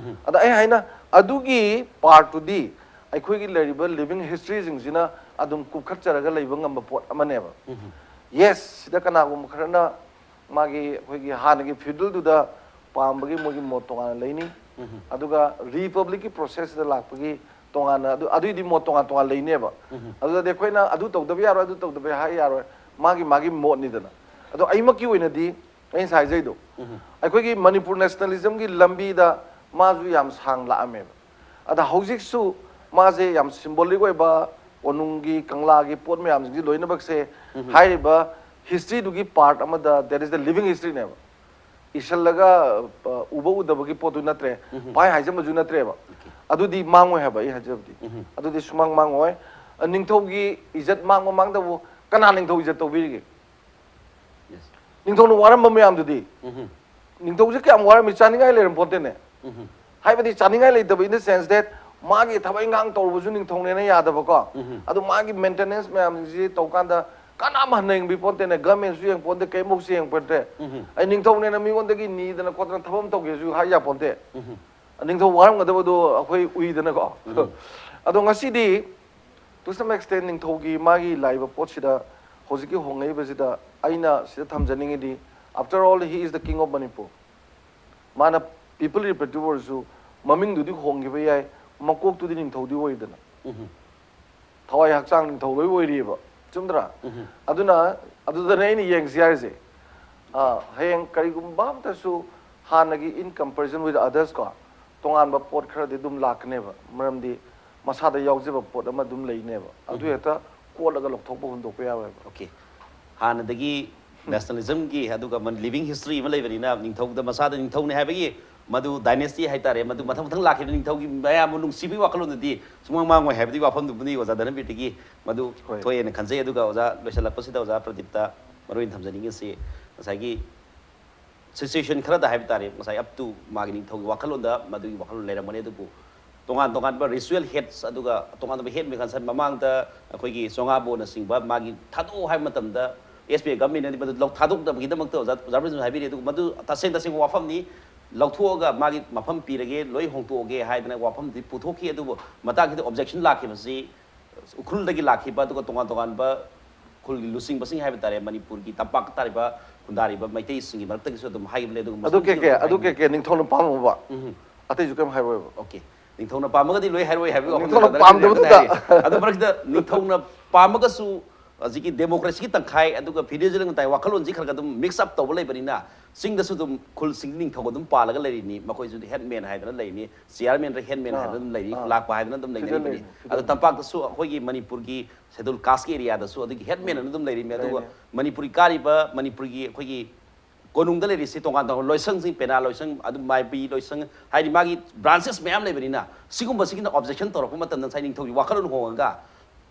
ꯑꯗ ꯑꯩ ꯍꯥꯏꯅ ꯑꯗꯨꯒꯤ part ꯇꯨꯗꯤ ꯑꯩꯈꯣꯏꯒꯤ ꯂꯩꯔꯤꯕ living history ꯁꯤꯡꯁꯤꯅ ꯑꯗꯨꯝ ꯀꯨꯞꯈꯠꯆꯔꯒ ꯂꯩꯕ ꯉꯝꯕ ꯄꯣꯠ ꯑꯃꯅꯦꯕ꯫ Yes, ꯁꯤꯗ ꯀꯅꯥꯒꯨꯝꯕ ꯈꯔꯅ ꯃꯥꯒꯤ ꯑꯩꯈꯣꯏꯒꯤ ꯍꯥꯟꯅꯒꯤ feudal ꯗꯨꯗ ꯄꯥꯝꯕꯒꯤ ꯃꯣꯏꯒꯤ ꯃꯣꯠ ꯇꯣꯉꯥꯟꯅ ꯂꯩꯅꯤ꯫ ꯑꯗꯨꯒ republic ꯀꯤ process ꯁꯤꯗ ꯂꯥꯛꯄꯒꯤ ꯇꯣꯉꯥꯟꯅ ꯑꯗꯨ, ꯑꯗꯨꯏꯗꯤ ꯃꯣꯠ ꯇꯣꯉꯥꯟ ꯇꯣꯉꯥꯟ ꯂꯩꯅꯦꯕ꯫ ꯑꯗꯨꯗꯗꯤ ꯑꯩꯈꯣꯏꯅ ꯑꯗꯨ ꯇꯧꯗꯕ ꯌꯥꯔꯣꯏ, ꯑꯗꯨ ꯇꯧꯗꯕ ꯌꯥ-, ꯌꯥꯔꯣꯏ, ꯃꯥꯒꯤ ꯃꯥꯒꯤ ꯃꯣꯠꯅꯤꯗꯅ꯫ ꯑꯗꯣ ꯑꯩꯃꯛꯀꯤ ꯑꯣꯏꯅꯗꯤ ꯑꯩꯅ ꯉꯁꯥꯏ ꯍꯥꯏꯖꯩꯗꯣ, ꯑꯩꯈꯣꯏꯒꯤ ꯃꯅꯤꯄꯨꯔ nationalism ꯒꯤ ꯂꯝꯕꯤꯗ ꯃꯥꯁꯨ ꯌꯥꯝ ꯁꯥꯡ ꯂꯥꯛꯑꯝꯃꯦꯕ꯫ ꯑꯗ ꯍꯧꯖꯤꯛꯁꯨ ꯃꯥꯁꯦ ꯌꯥꯝ symbolic ꯑꯣꯏꯕ ꯀꯣꯅꯨꯡꯒꯤ, ꯀꯪꯂꯥꯒꯤ ꯄꯣꯠ ꯃꯌꯥꯝꯁꯤꯡꯁꯤ ꯂꯣꯏꯅꯃꯛꯁꯦ ꯍꯥꯏꯔꯤꯕ history ꯗꯨꯒꯤ part ꯑꯃꯗ, that is the living history ꯅꯦꯕ꯫ ꯏꯁꯜꯂꯒ, ꯑ, ꯎꯕ ꯎꯗꯕꯒꯤ ꯄꯣꯠꯇꯨ ꯅꯠꯇ꯭ꯔꯦ, ꯄꯥꯏ ꯍꯥꯏꯖꯟꯕꯁꯨ ꯅꯠꯇ꯭ꯔꯦꯕ꯫ ꯑꯗꯨꯗꯤ ꯃꯥꯡꯉꯣꯏ ꯍꯥꯏꯕ ꯑꯩ ꯍꯥꯏꯖꯕꯗꯤ꯫ ꯑꯗꯨꯗꯤ ꯁꯨꯃꯥꯡ ꯃꯥꯡꯉꯣꯏ꯫ ꯑ, ꯅꯤꯡꯊꯧꯒꯤ ꯏꯖꯠ ꯃꯥꯡꯕ ꯃꯥꯡꯗꯕꯨ ꯀꯅꯥ ꯅꯤꯡꯊꯧ ꯏꯖꯠ ꯇꯧꯕꯤꯔꯤꯒꯦ? Yes. ꯅꯤꯡꯊꯧꯅ ꯋꯥꯔꯝꯕ ꯃꯌꯥꯝꯗꯨꯗꯤ? ꯎꯝ꯫ ꯅꯤꯡꯊꯧꯁꯦ ꯀꯌꯥꯝ ꯋꯥꯔꯝꯃꯤ? ꯆꯥꯅꯤꯡꯉꯥꯏ ꯂꯩꯔꯝ ꯄꯣꯠꯇꯦꯅꯦ꯫ ꯎꯝ꯫ ꯍꯥꯏꯕꯗꯤ ꯆꯥꯅꯤꯡꯉꯥꯏ ꯂꯩꯇꯕ in the sense that ꯃꯥꯒꯤ ꯊꯕꯛ ꯏꯪꯈꯥꯡ ꯇꯧꯔꯨꯕꯁꯨ ꯅꯤꯡꯊꯧꯅꯦꯅ ꯌꯥꯗꯕꯀꯣ꯫ ꯎꯝ꯫ ꯑꯗꯨ ꯃꯥꯒꯤ maintenance ꯃꯌꯥꯝꯁꯤ ꯇꯧꯀꯥꯟꯗ ꯀꯅꯥꯝ ꯍꯟꯅ ꯌꯦꯡꯕꯤ ꯄꯣꯠꯇꯦꯅꯦ, government ꯁꯨ ꯌꯦꯡ ꯄꯣꯠꯇꯦ, ꯀꯩꯝꯐꯥꯎꯁꯨ ꯌꯦꯡ ꯄꯣꯠꯇꯦ꯫ ꯎꯝ꯫ ꯑꯩ ꯅꯤꯡꯊꯧꯅꯦꯅ ꯃꯤꯉꯣꯟꯗꯒꯤ ꯅꯤꯗꯅ ꯈꯣꯠꯇꯅ ꯊꯕꯛ ꯑꯃ ꯇꯧꯒꯦꯁꯨ ꯍꯥꯏ ꯌꯥ ꯄꯣꯠꯇꯦ꯫ ꯎꯝ꯫ ꯅꯤꯡꯊꯧ ꯋꯥꯔꯝꯒꯗꯕꯗꯣ ꯑꯩꯈꯣꯏ ꯎꯏꯗꯅꯀꯣ꯫ ꯎꯝ꯫ ꯑꯗꯣ ꯉꯁꯤꯗꯤ to some extent ꯅꯤꯡꯊꯧꯒꯤ ꯃꯥꯒꯤ ꯂꯥꯛꯏꯕ ꯄꯣꯠꯁꯤꯗ ꯍꯧꯖꯤꯛꯀꯤ ꯍꯣꯡꯉꯛꯏꯕꯁꯤꯗ ꯑꯩꯅ ꯁꯤꯗ ꯊꯝꯖꯅꯤꯡꯉꯤꯗꯤ, after all, he is the king of Manipur. ꯃꯥꯅ people representative ꯑꯣꯏꯔꯁꯨ ꯃꯃꯤꯡꯗꯨꯗꯤ ꯍꯣꯡꯈꯤꯕ ꯌꯥꯏ, ꯃꯀꯣꯛꯇꯨꯗꯤ ꯅꯤꯡꯊꯧꯗꯤ ꯑꯣꯏꯗꯅ꯫ ꯎꯝ꯫ ꯊꯋꯥꯏ ꯍꯛꯆꯥꯡ ꯅꯤꯡꯊꯧ ꯂꯣꯏ ꯑꯣꯏꯔꯤꯑꯕ꯫ ꯆꯨꯝꯗ꯭ꯔꯥ? ꯑꯗꯨꯅ ꯑꯗꯨꯗꯅꯦ ꯑꯩꯅ ꯌꯦꯡꯁꯤ ꯍꯥꯏꯔꯤꯁꯦ꯫ ꯑ, ꯍꯌꯦꯡ ꯀꯔꯤꯒꯨꯝꯕ ꯑꯝꯇꯁꯨ ꯍꯥꯟꯅꯒꯤ, in comparison with others ꯀꯣ, ꯇꯣꯉꯥꯟꯕ ꯄꯣꯠ ꯈꯔꯗꯤ ꯑꯗꯨꯝ ꯂꯥꯛꯀꯅꯦꯕ꯫ ꯃꯔꯝꯗꯤ ꯃꯁꯥꯗ ꯌꯥꯎꯖꯕ ꯄꯣꯠ ꯑꯃ ꯑꯗꯨꯝ ꯂꯩꯅꯦꯕ꯫ ꯑꯗꯨ ꯍꯦꯛꯇ ꯀꯣꯠꯂꯒ ꯂꯧꯊꯣꯛꯄ, ꯍꯨꯟꯗꯣꯛꯄ ꯌꯥꯔꯣꯏꯕ꯫ ꯑꯣꯀꯦ꯫ ꯍꯥꯟꯅꯗꯒꯤ ꯅꯦꯁꯅꯦꯂꯤꯖꯝꯒꯤ ꯑꯗꯨꯒ ꯂꯤꯕꯤꯡ ꯍꯤꯁꯇ꯭ꯔꯤ ꯑꯃ ꯂꯩꯕꯅꯤꯅ, ꯅꯤꯡꯊꯧꯗ ꯃꯁꯥꯗ ꯅꯤꯡꯊꯧꯅꯤ ꯍꯥꯏꯕꯒꯤ ꯃꯗꯨ ꯗꯥꯏꯅꯦꯁꯇꯤ ꯍꯥꯏꯇꯥꯔꯦ, ꯃꯗꯨ ꯃꯊꯪ ꯃꯊꯪ ꯂꯥꯛꯈꯤꯕ ꯅꯤꯡꯊꯧꯒꯤ ꯃꯌꯥꯝ ꯑꯃ ꯅꯨꯡꯁꯤꯕꯒꯤ ꯋꯥꯈꯜꯂꯣꯟꯗꯨꯗꯤ ꯁꯨꯃꯥꯡ ꯃꯥꯡꯉꯣꯏ ꯍꯥꯏꯕꯗꯨꯒꯤ ꯋꯥꯐꯝꯗꯨꯕꯨꯅꯤ ꯑꯣꯖꯥ ꯙꯔꯃꯕꯤꯔꯗꯒꯤ ꯃꯗꯨ ꯍꯣꯏ꯫ ꯊꯣꯛꯑꯦꯅ ꯈꯟꯖꯩ꯫ ꯑꯗꯨꯒ ꯑꯣꯖꯥ, ꯂꯣꯏꯁꯤꯜꯂꯛꯄꯁꯤꯗ ꯑꯣꯖꯥ ꯄ꯭ꯔꯗꯤꯞꯇ ꯃꯔꯨ ꯑꯣꯏꯅ ꯊꯝꯖꯅꯤꯡꯉꯤꯁꯤ, ꯉꯁꯥꯏꯒꯤ ꯁꯤꯆꯨꯋꯦꯁꯟ ꯈꯔꯗ ꯍꯥꯏꯕ ꯇꯥꯔꯦ, ꯉꯁꯥꯏ up to ꯃꯥꯒꯤ ꯅꯤꯡꯊꯧꯒꯤ ꯋꯥꯈꯜꯂꯣꯟꯗ ꯃꯗꯨꯒꯤ ꯋꯥꯈꯜꯂꯣꯟ ꯂꯩꯔꯝꯒꯅꯤ, ꯑꯗꯨꯕꯨ ꯇꯣꯉꯥꯟ ꯇꯣꯉꯥꯟꯕ ꯔꯤꯆꯨꯋꯦꯜ ꯍꯦꯠꯁ, ꯑꯗꯨꯒ ꯇꯣꯉꯥꯟ ꯇꯣꯉꯥꯟꯕ ꯍꯦꯠ ꯃꯦꯀꯥꯟꯁꯟ, ꯃꯃꯥꯡꯗ ꯑꯩꯈꯣꯏꯒꯤ ꯆꯣꯉꯥꯕꯣꯅꯆꯤꯡꯕ ꯃꯥꯒꯤ ꯊꯥꯗꯣꯛꯑꯣ ꯍꯥꯏꯕ ꯃꯇꯝꯗ ꯑꯦꯁ ꯕꯤ ꯑꯥꯏ ꯒꯚꯔꯟꯃꯦꯟꯠꯅꯗꯤ ꯃꯗꯨ ꯂꯧ-, ꯊꯥꯗꯣꯛꯇꯕꯒꯤꯗꯃꯛꯇ ꯑꯣꯖꯥ, ꯑꯣꯖꯥ ꯕ꯭ꯔꯖꯟꯁꯨ ꯍꯥꯏꯕꯤꯔꯦ, ꯑꯗꯨꯒ ꯃꯗꯨ ꯇꯁꯦꯡ ꯇꯁꯦꯡꯕ ꯋꯥꯐꯝꯅꯤ꯫ ꯂꯧꯊꯣꯛꯑꯒ ꯃꯥꯒꯤ ꯃꯐꯝ ꯄꯤꯔꯒꯦ, ꯂꯣꯏ ꯍꯣꯡꯇꯣꯛꯑꯒꯦ ꯍꯥꯏꯗꯅ ꯋꯥꯐꯝꯗꯤ ꯄꯨꯊꯣꯛꯈꯤ꯫ ꯑꯗꯨꯕꯨ ꯃꯇꯥꯡꯁꯤꯗ ꯑꯣꯕꯖꯦꯛꯁꯟ ꯂꯥꯛꯈꯤꯕꯁꯤ ꯎꯈ꯭ꯔꯨꯜꯗꯒꯤ ꯂꯥꯛꯈꯤꯕ, ꯑꯗꯨꯒ ꯇꯣꯉꯥꯟ ꯇꯣꯉꯥꯟꯕ ꯈꯨꯜꯒꯤ ꯂꯨꯆꯤꯡꯕꯁꯤꯡ ꯍꯥꯏꯕ ꯇꯥꯔꯦ, ꯃꯅꯤꯄꯨꯔꯒꯤ ꯇꯝꯄꯥꯛꯇ ꯇꯥꯔꯤꯕ ꯈꯨꯟꯗꯥꯔꯤꯕ ꯃꯩꯇꯩꯁꯤꯡꯒꯤ ꯃꯔꯛꯇꯒꯤꯁꯨ ꯑꯗꯨꯝ ꯍꯥꯏꯈꯤꯕꯅꯦ꯫ ꯑꯗꯨꯒ ꯑꯗꯨ ꯃꯁꯤꯒꯤꯁꯨ ꯀꯦ ꯀꯦ, ꯑꯗꯨꯝ ꯑꯗꯨ ꯀꯦ ꯍꯥꯏꯅꯤꯡꯉꯤ꯫ ꯀꯦ, ꯅꯤꯡꯊꯧꯅ ꯄꯥꯝꯃꯨꯕ꯫ ꯎꯝ꯫ ꯑꯇꯩꯁꯨ ꯀꯩꯝ ꯍꯥꯏꯔꯣꯏꯕ꯫ ꯑꯣꯀꯦ꯫ ꯅꯤꯡꯊꯧꯅ ꯄꯥꯝꯃꯒꯗꯤ ꯂꯣꯏ ꯍꯥꯏꯔꯣꯏ ꯍꯥꯏꯕꯒꯤ ꯋꯥꯐꯝꯗ ꯅꯤꯡꯊꯧꯅ ꯂꯩꯔꯦ꯫ ꯄꯥꯝꯗꯕꯗꯨꯗ꯫ ꯍꯥꯏꯔꯤ꯫ ꯑꯗꯨ ꯃꯔꯛꯁꯤꯗ ꯅꯤꯡꯊꯧꯅ ꯄꯥꯝꯃꯒꯁꯨ ꯍꯧꯖꯤꯛꯀꯤ ꯗꯦꯃꯣꯀ꯭ꯔꯦꯁꯤꯒꯤ ꯇꯪꯈꯥꯏ ꯑꯗꯨꯒ ꯐꯤꯗꯔꯦꯂꯤꯖꯝꯒꯤ ꯇꯪꯈꯥꯏ ꯋꯥꯈꯜꯂꯣꯟꯁꯤ ꯈꯔ ꯈꯔ ꯑꯗꯨꯝ ꯃꯤꯛꯁ ꯑꯞ ꯇꯧꯕ ꯂꯩꯕꯅꯤꯅ, ꯆꯤꯡꯗꯁꯨ ꯑꯗꯨꯝ ꯈꯨꯜꯁꯤꯡ ꯅꯤꯡꯊꯧ ꯑꯗꯨꯝ ꯄꯥꯜꯂꯒ ꯂꯩꯔꯤꯅꯤ, ꯃꯈꯣꯏꯁꯨ ꯍꯦꯠꯃꯦꯟ ꯍꯥꯏꯗꯅ ꯂꯩꯔꯤꯅꯤ, ꯆꯤꯌꯥꯔꯃꯦꯟ ꯍꯦꯠꯃꯦꯟ ꯑꯥ, ꯍꯥꯏꯗꯅ ꯑꯗꯨꯝ ꯂꯩꯔꯤ, ꯑꯥ꯫ ꯂꯥꯛꯄ ꯍꯥꯏꯗꯅ ꯑꯗꯨꯝ ꯁꯤꯗ ꯂꯩꯅꯔꯤꯕꯅꯤ꯫ ꯂꯩꯔꯤ, ꯁꯤꯗ ꯑꯗꯣ ꯂꯩꯔꯤ꯫ ꯇꯝꯄꯥꯛꯇꯁꯨ ꯑꯩꯈꯣꯏꯒꯤ ꯃꯅꯤꯄꯨꯔꯒꯤ ꯁꯦꯗꯨꯜ ꯀꯥꯁꯀꯤ ꯑꯦꯔꯤꯌꯥꯗꯁꯨ ꯑꯗꯨꯒꯤ ꯍꯦꯠꯃꯦꯟ ꯑꯅ ꯑꯗꯨꯝ ꯂꯩꯔꯤꯃꯤ꯫ ꯑꯗꯨꯒ ꯂꯩꯔꯤ꯫ ꯃꯅꯤꯄꯨꯔꯤ ꯀꯥꯔꯤꯕ, ꯃꯅꯤꯄꯨꯔꯒꯤ ꯑꯩꯈꯣꯏꯒꯤ ꯀꯣꯅꯨꯡꯗ ꯂꯩꯔꯤꯁꯤ ꯇꯣꯉꯥꯟ ꯇꯣꯉꯥꯟꯕ ꯂꯣꯏꯁꯪꯁꯤꯡ, ꯄꯦꯅꯥ ꯂꯣꯏꯁꯪ, ꯑꯗꯨꯝ ꯃꯥꯏꯕꯤ ꯂꯣꯏꯁꯪ, ꯍꯥꯏꯗꯤ ꯃꯥꯒꯤ ꯕ꯭ꯔꯥꯟꯆꯦꯁ ꯃꯌꯥꯝ ꯂꯩꯕꯅꯤꯅ, ꯁꯤꯒꯨꯝꯕꯁꯤꯒꯤꯅ ꯑꯣꯕꯖꯦꯛꯁꯟ ꯇꯧꯔꯛꯄ ꯃꯇꯝꯗ ꯉꯁꯥꯏ ꯅꯤꯡꯊꯧꯒꯤ ꯋꯥꯈꯜꯂꯣꯟ ꯍꯣꯡꯉꯒ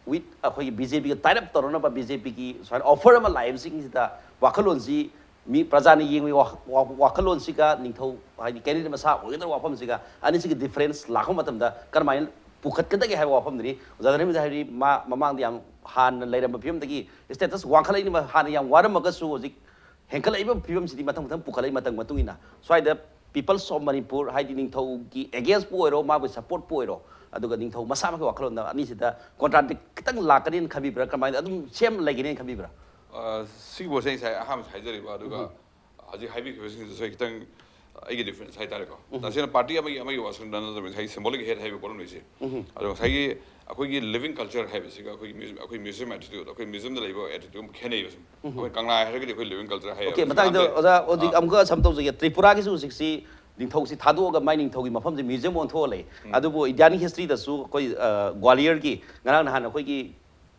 with ꯑꯩꯈꯣꯏꯒꯤ ꯕꯤ ꯖꯦ ꯄꯤꯒ ꯇꯥꯏ ꯑꯞ ꯇꯧꯔꯅꯕ ꯕꯤ ꯖꯦ ꯄꯤꯒꯤ ꯁꯨꯃꯥꯏꯅ ꯑꯣꯐꯔ ꯑꯃ ꯂꯥꯛꯏꯕꯁꯤꯡꯁꯤꯗ ꯋꯥꯈꯜꯂꯣꯟꯁꯤ ꯃꯤ ꯄ꯭ꯔꯖꯥꯅ ꯌꯦꯡꯕꯒꯤ ꯋꯥ-, ꯋꯥ-, ꯋꯥꯈꯜꯂꯣꯟꯁꯤꯒ ꯅꯤꯡꯊꯧ ꯍꯥꯏꯗꯤ ꯀꯦꯟꯗꯤꯗꯦꯠ ꯃꯁꯥ ꯑꯣꯏꯒꯗꯧꯕ ꯋꯥꯐꯝꯁꯤꯒ ꯑꯅꯤꯁꯤꯒꯤ ꯗꯤꯐꯔꯦꯟꯁ ꯂꯥꯛꯄ ꯃꯇꯝꯗ ꯀꯔꯝꯍꯥꯏꯅ ꯄꯨꯈꯠꯀꯗꯒꯦ ꯍꯥꯏꯕ ꯋꯥꯐꯝꯗꯨꯅꯤ꯫ ꯑꯣꯖꯥ ꯙꯔꯃꯦꯟꯗ꯭ꯔ ꯍꯥꯏꯕꯗꯤ ꯃꯥ ꯃꯃꯥꯡꯗ ꯌꯥꯝ ꯍꯥꯟꯅ ꯂꯩꯔꯝꯕ ꯐꯤꯕꯝꯗꯒꯤ ꯁ꯭ꯇꯦꯇꯁ ꯋꯥꯡꯈꯠꯂꯛꯏꯅꯤ, ꯍꯥꯟꯅ ꯌꯥꯝ ꯋꯥꯔꯝꯃꯒꯁꯨ ꯍꯧꯖꯤꯛ ꯍꯦꯟꯒꯠꯂꯛꯏꯕ ꯐꯤꯕꯝꯁꯤꯗꯤ ꯃꯊꯪ ꯃꯊꯪ ꯄꯨꯈꯠꯂꯛꯏ ꯃꯇꯝ ꯃꯇꯨꯡ ꯏꯟꯅ꯫ ꯁ꯭ꯋꯥꯏꯗ ꯄꯤꯄꯜꯁ ꯑꯣꯐ ꯃꯅꯤꯄꯨꯔ ꯍꯥꯏꯗꯤ ꯅꯤꯡꯊꯧꯒꯤ ꯑꯦꯒꯦꯟꯁꯄꯨ ꯑꯣꯏꯔꯣ, ꯃꯥꯕꯨ ꯁꯄꯣꯔꯠꯄꯨ ꯑꯣꯏꯔꯣ, ꯑꯗꯨꯒ ꯅꯤꯡꯊꯧ ꯃꯁꯥꯃꯛꯀꯤ ꯋꯥꯈꯜꯂꯣꯟꯗ ꯑꯅꯤꯁꯤꯗ ꯀꯣꯟꯇ꯭ꯔꯥꯗꯤꯛ ꯈꯤꯇꯪ ꯂꯥꯛꯀꯅꯤꯅ ꯈꯟꯕꯤꯕ꯭ꯔꯥ? ꯀꯃꯥꯏꯅ ꯑꯗꯨꯝ ꯁꯦꯝ ꯂꯩꯒꯅꯤꯅ ꯈꯟꯕꯤꯕ꯭ꯔꯥ? ꯑ, ꯁꯤꯒꯤ ꯄꯣꯠꯁꯦ ꯑꯩ ꯉꯁꯥꯏ ꯑꯍꯥꯟꯕꯁꯨ ꯍꯥꯏꯖꯔꯤꯕ, ꯑꯗꯨꯒ ꯍꯧꯖꯤꯛ ꯍꯥꯏꯕꯤꯈꯤꯕꯁꯤꯡꯗꯨꯁꯨ ꯑꯩ ꯈꯤꯇꯪ ꯑꯩꯒꯤ ꯗꯤꯐ꯭ꯔꯦꯟꯁ ꯍꯥꯏꯇꯥꯔꯦꯀꯣ꯫ ꯇꯁꯦꯡꯅ ꯄꯥꯔꯇꯤ ꯑꯃꯒꯤ ꯑꯃꯒꯤ ꯋꯥꯁꯨ ꯅꯠꯇꯕ ꯉꯁꯥꯏꯒꯤ ꯁꯤꯝꯕꯣꯂꯤꯛ ꯍꯦꯠ ꯍꯥꯏꯕ ꯄꯣꯠ ꯑꯃ ꯂꯩꯁꯦ꯫ ꯑꯗꯣ ꯉꯁꯥꯏꯒꯤ ꯑꯩꯈꯣꯏꯒꯤ ꯂꯤꯕꯤꯡ ꯀꯜꯆꯔ ꯍꯥꯏꯕꯁꯤꯒ ꯑꯩꯈꯣꯏꯒꯤ ꯃ꯭ꯌꯨꯖꯤꯛ, ꯑꯩꯈꯣꯏ ꯃ꯭ꯌꯨꯖꯤꯌꯝ ꯑꯦꯇꯤꯇ꯭ꯌꯨꯠ, ꯑꯩꯈꯣꯏ ꯃ꯭ꯌꯨꯖꯤꯌꯝꯗ ꯂꯩꯕ ꯑꯦꯇꯤꯇ꯭ꯌꯨꯠ ꯑꯃ ꯈꯦꯠꯅꯩꯕ ꯁꯨꯝ꯫ ꯑꯩꯈꯣꯏ ꯀꯪꯂꯥ ꯍꯥꯏꯔꯒꯗꯤ ꯑꯩꯈꯣꯏ ꯂꯤꯕꯤꯡ ꯀꯜꯆꯔ ꯍꯥꯏꯌꯦꯕ꯫ ꯑꯣꯀꯦ, ꯃꯇꯥꯡꯗ ꯑꯣꯖꯥ ꯍꯧꯖꯤꯛ ꯑꯃꯨꯛꯀ ꯁꯝ ꯇꯧꯖꯒꯦ꯫ ꯇ꯭ꯔꯤꯄꯨꯔꯥꯒꯤꯁꯨ ꯍꯧꯖꯤꯛꯁꯤ ꯅꯤꯡꯊꯧꯁꯤ ꯊꯥꯗꯣꯛꯑꯒ ꯃꯥꯏ ꯅꯤꯡꯊꯧꯒꯤ ꯃꯐꯝꯁꯦ ꯃ꯭ꯌꯨꯖꯤꯌꯝ ꯑꯣꯟꯊꯣꯛꯑ ꯂꯩ꯫ ꯑꯗꯨꯕꯨ ꯏꯟꯗꯤꯌꯥꯒꯤ ꯍꯤꯁꯇ꯭ꯔꯤꯗꯁꯨ ꯑꯩꯈꯣꯏ, ꯑ, ꯒ꯭ꯋꯥꯂꯤꯌꯔꯒꯤ ꯉꯔꯥꯡ ꯅꯍꯥꯟ ꯑꯩꯈꯣꯏꯒꯤ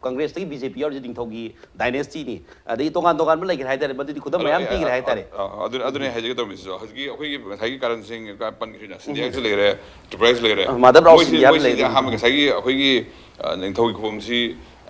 ꯀꯪꯒ꯭ꯔꯦꯁꯇꯒꯤ ꯕꯤ ꯖꯦ ꯄꯤ ꯌꯥꯎꯔꯤꯁꯦ ꯅꯤꯡꯊꯧꯒꯤ ꯗꯥꯏꯅꯦꯁꯇꯤꯅꯤ꯫ ꯑꯗꯒꯤ ꯇꯣꯉꯥꯟ ꯇꯣꯉꯥꯟꯕ ꯂꯩꯈ꯭ꯔꯦ ꯍꯥꯏꯇꯥꯔꯦ, ꯃꯗꯨꯗꯤ ꯈꯨꯗꯝ ꯃꯌꯥꯝ ꯄꯤꯈ꯭ꯔꯦ ꯍꯥꯏꯇꯥꯔꯦ꯫ ꯑ, ꯑꯗꯨ-, ꯑꯗꯨꯅꯦ ꯍꯥꯏꯖꯒꯦ ꯇꯧꯔꯝꯃꯤꯁꯤꯁꯨ꯫ ꯍꯧꯖꯤꯛꯀꯤ ꯑꯩꯈꯣꯏꯒꯤ ꯉꯁꯥꯏꯒꯤ ꯀꯔꯟ ꯁꯤꯡ ꯄꯟꯈ꯭ꯔꯤꯅ, ꯁꯤꯟꯙꯤꯌꯥꯒꯤꯁꯨ ꯂꯩꯔꯦ, ꯇ꯭ꯔꯤꯄꯨꯔꯥꯒꯤꯁꯨ ꯂꯩꯔꯦ꯫ ꯑ, ꯃꯥꯙꯕ ꯔꯥꯎ ꯃꯣꯏꯁꯤ-, ꯁꯤꯟꯙꯤꯌꯥꯁꯨ ꯃꯣꯏꯁꯤꯗꯤ ꯂꯩꯔꯦ꯫ ꯑꯍꯥꯟꯕ ꯉꯁꯥꯏꯒꯤ ꯑꯩꯈꯣꯏꯒꯤ, ꯑ, ꯅꯤꯡꯊꯧꯒꯤ ꯈꯨꯕꯝꯁꯤ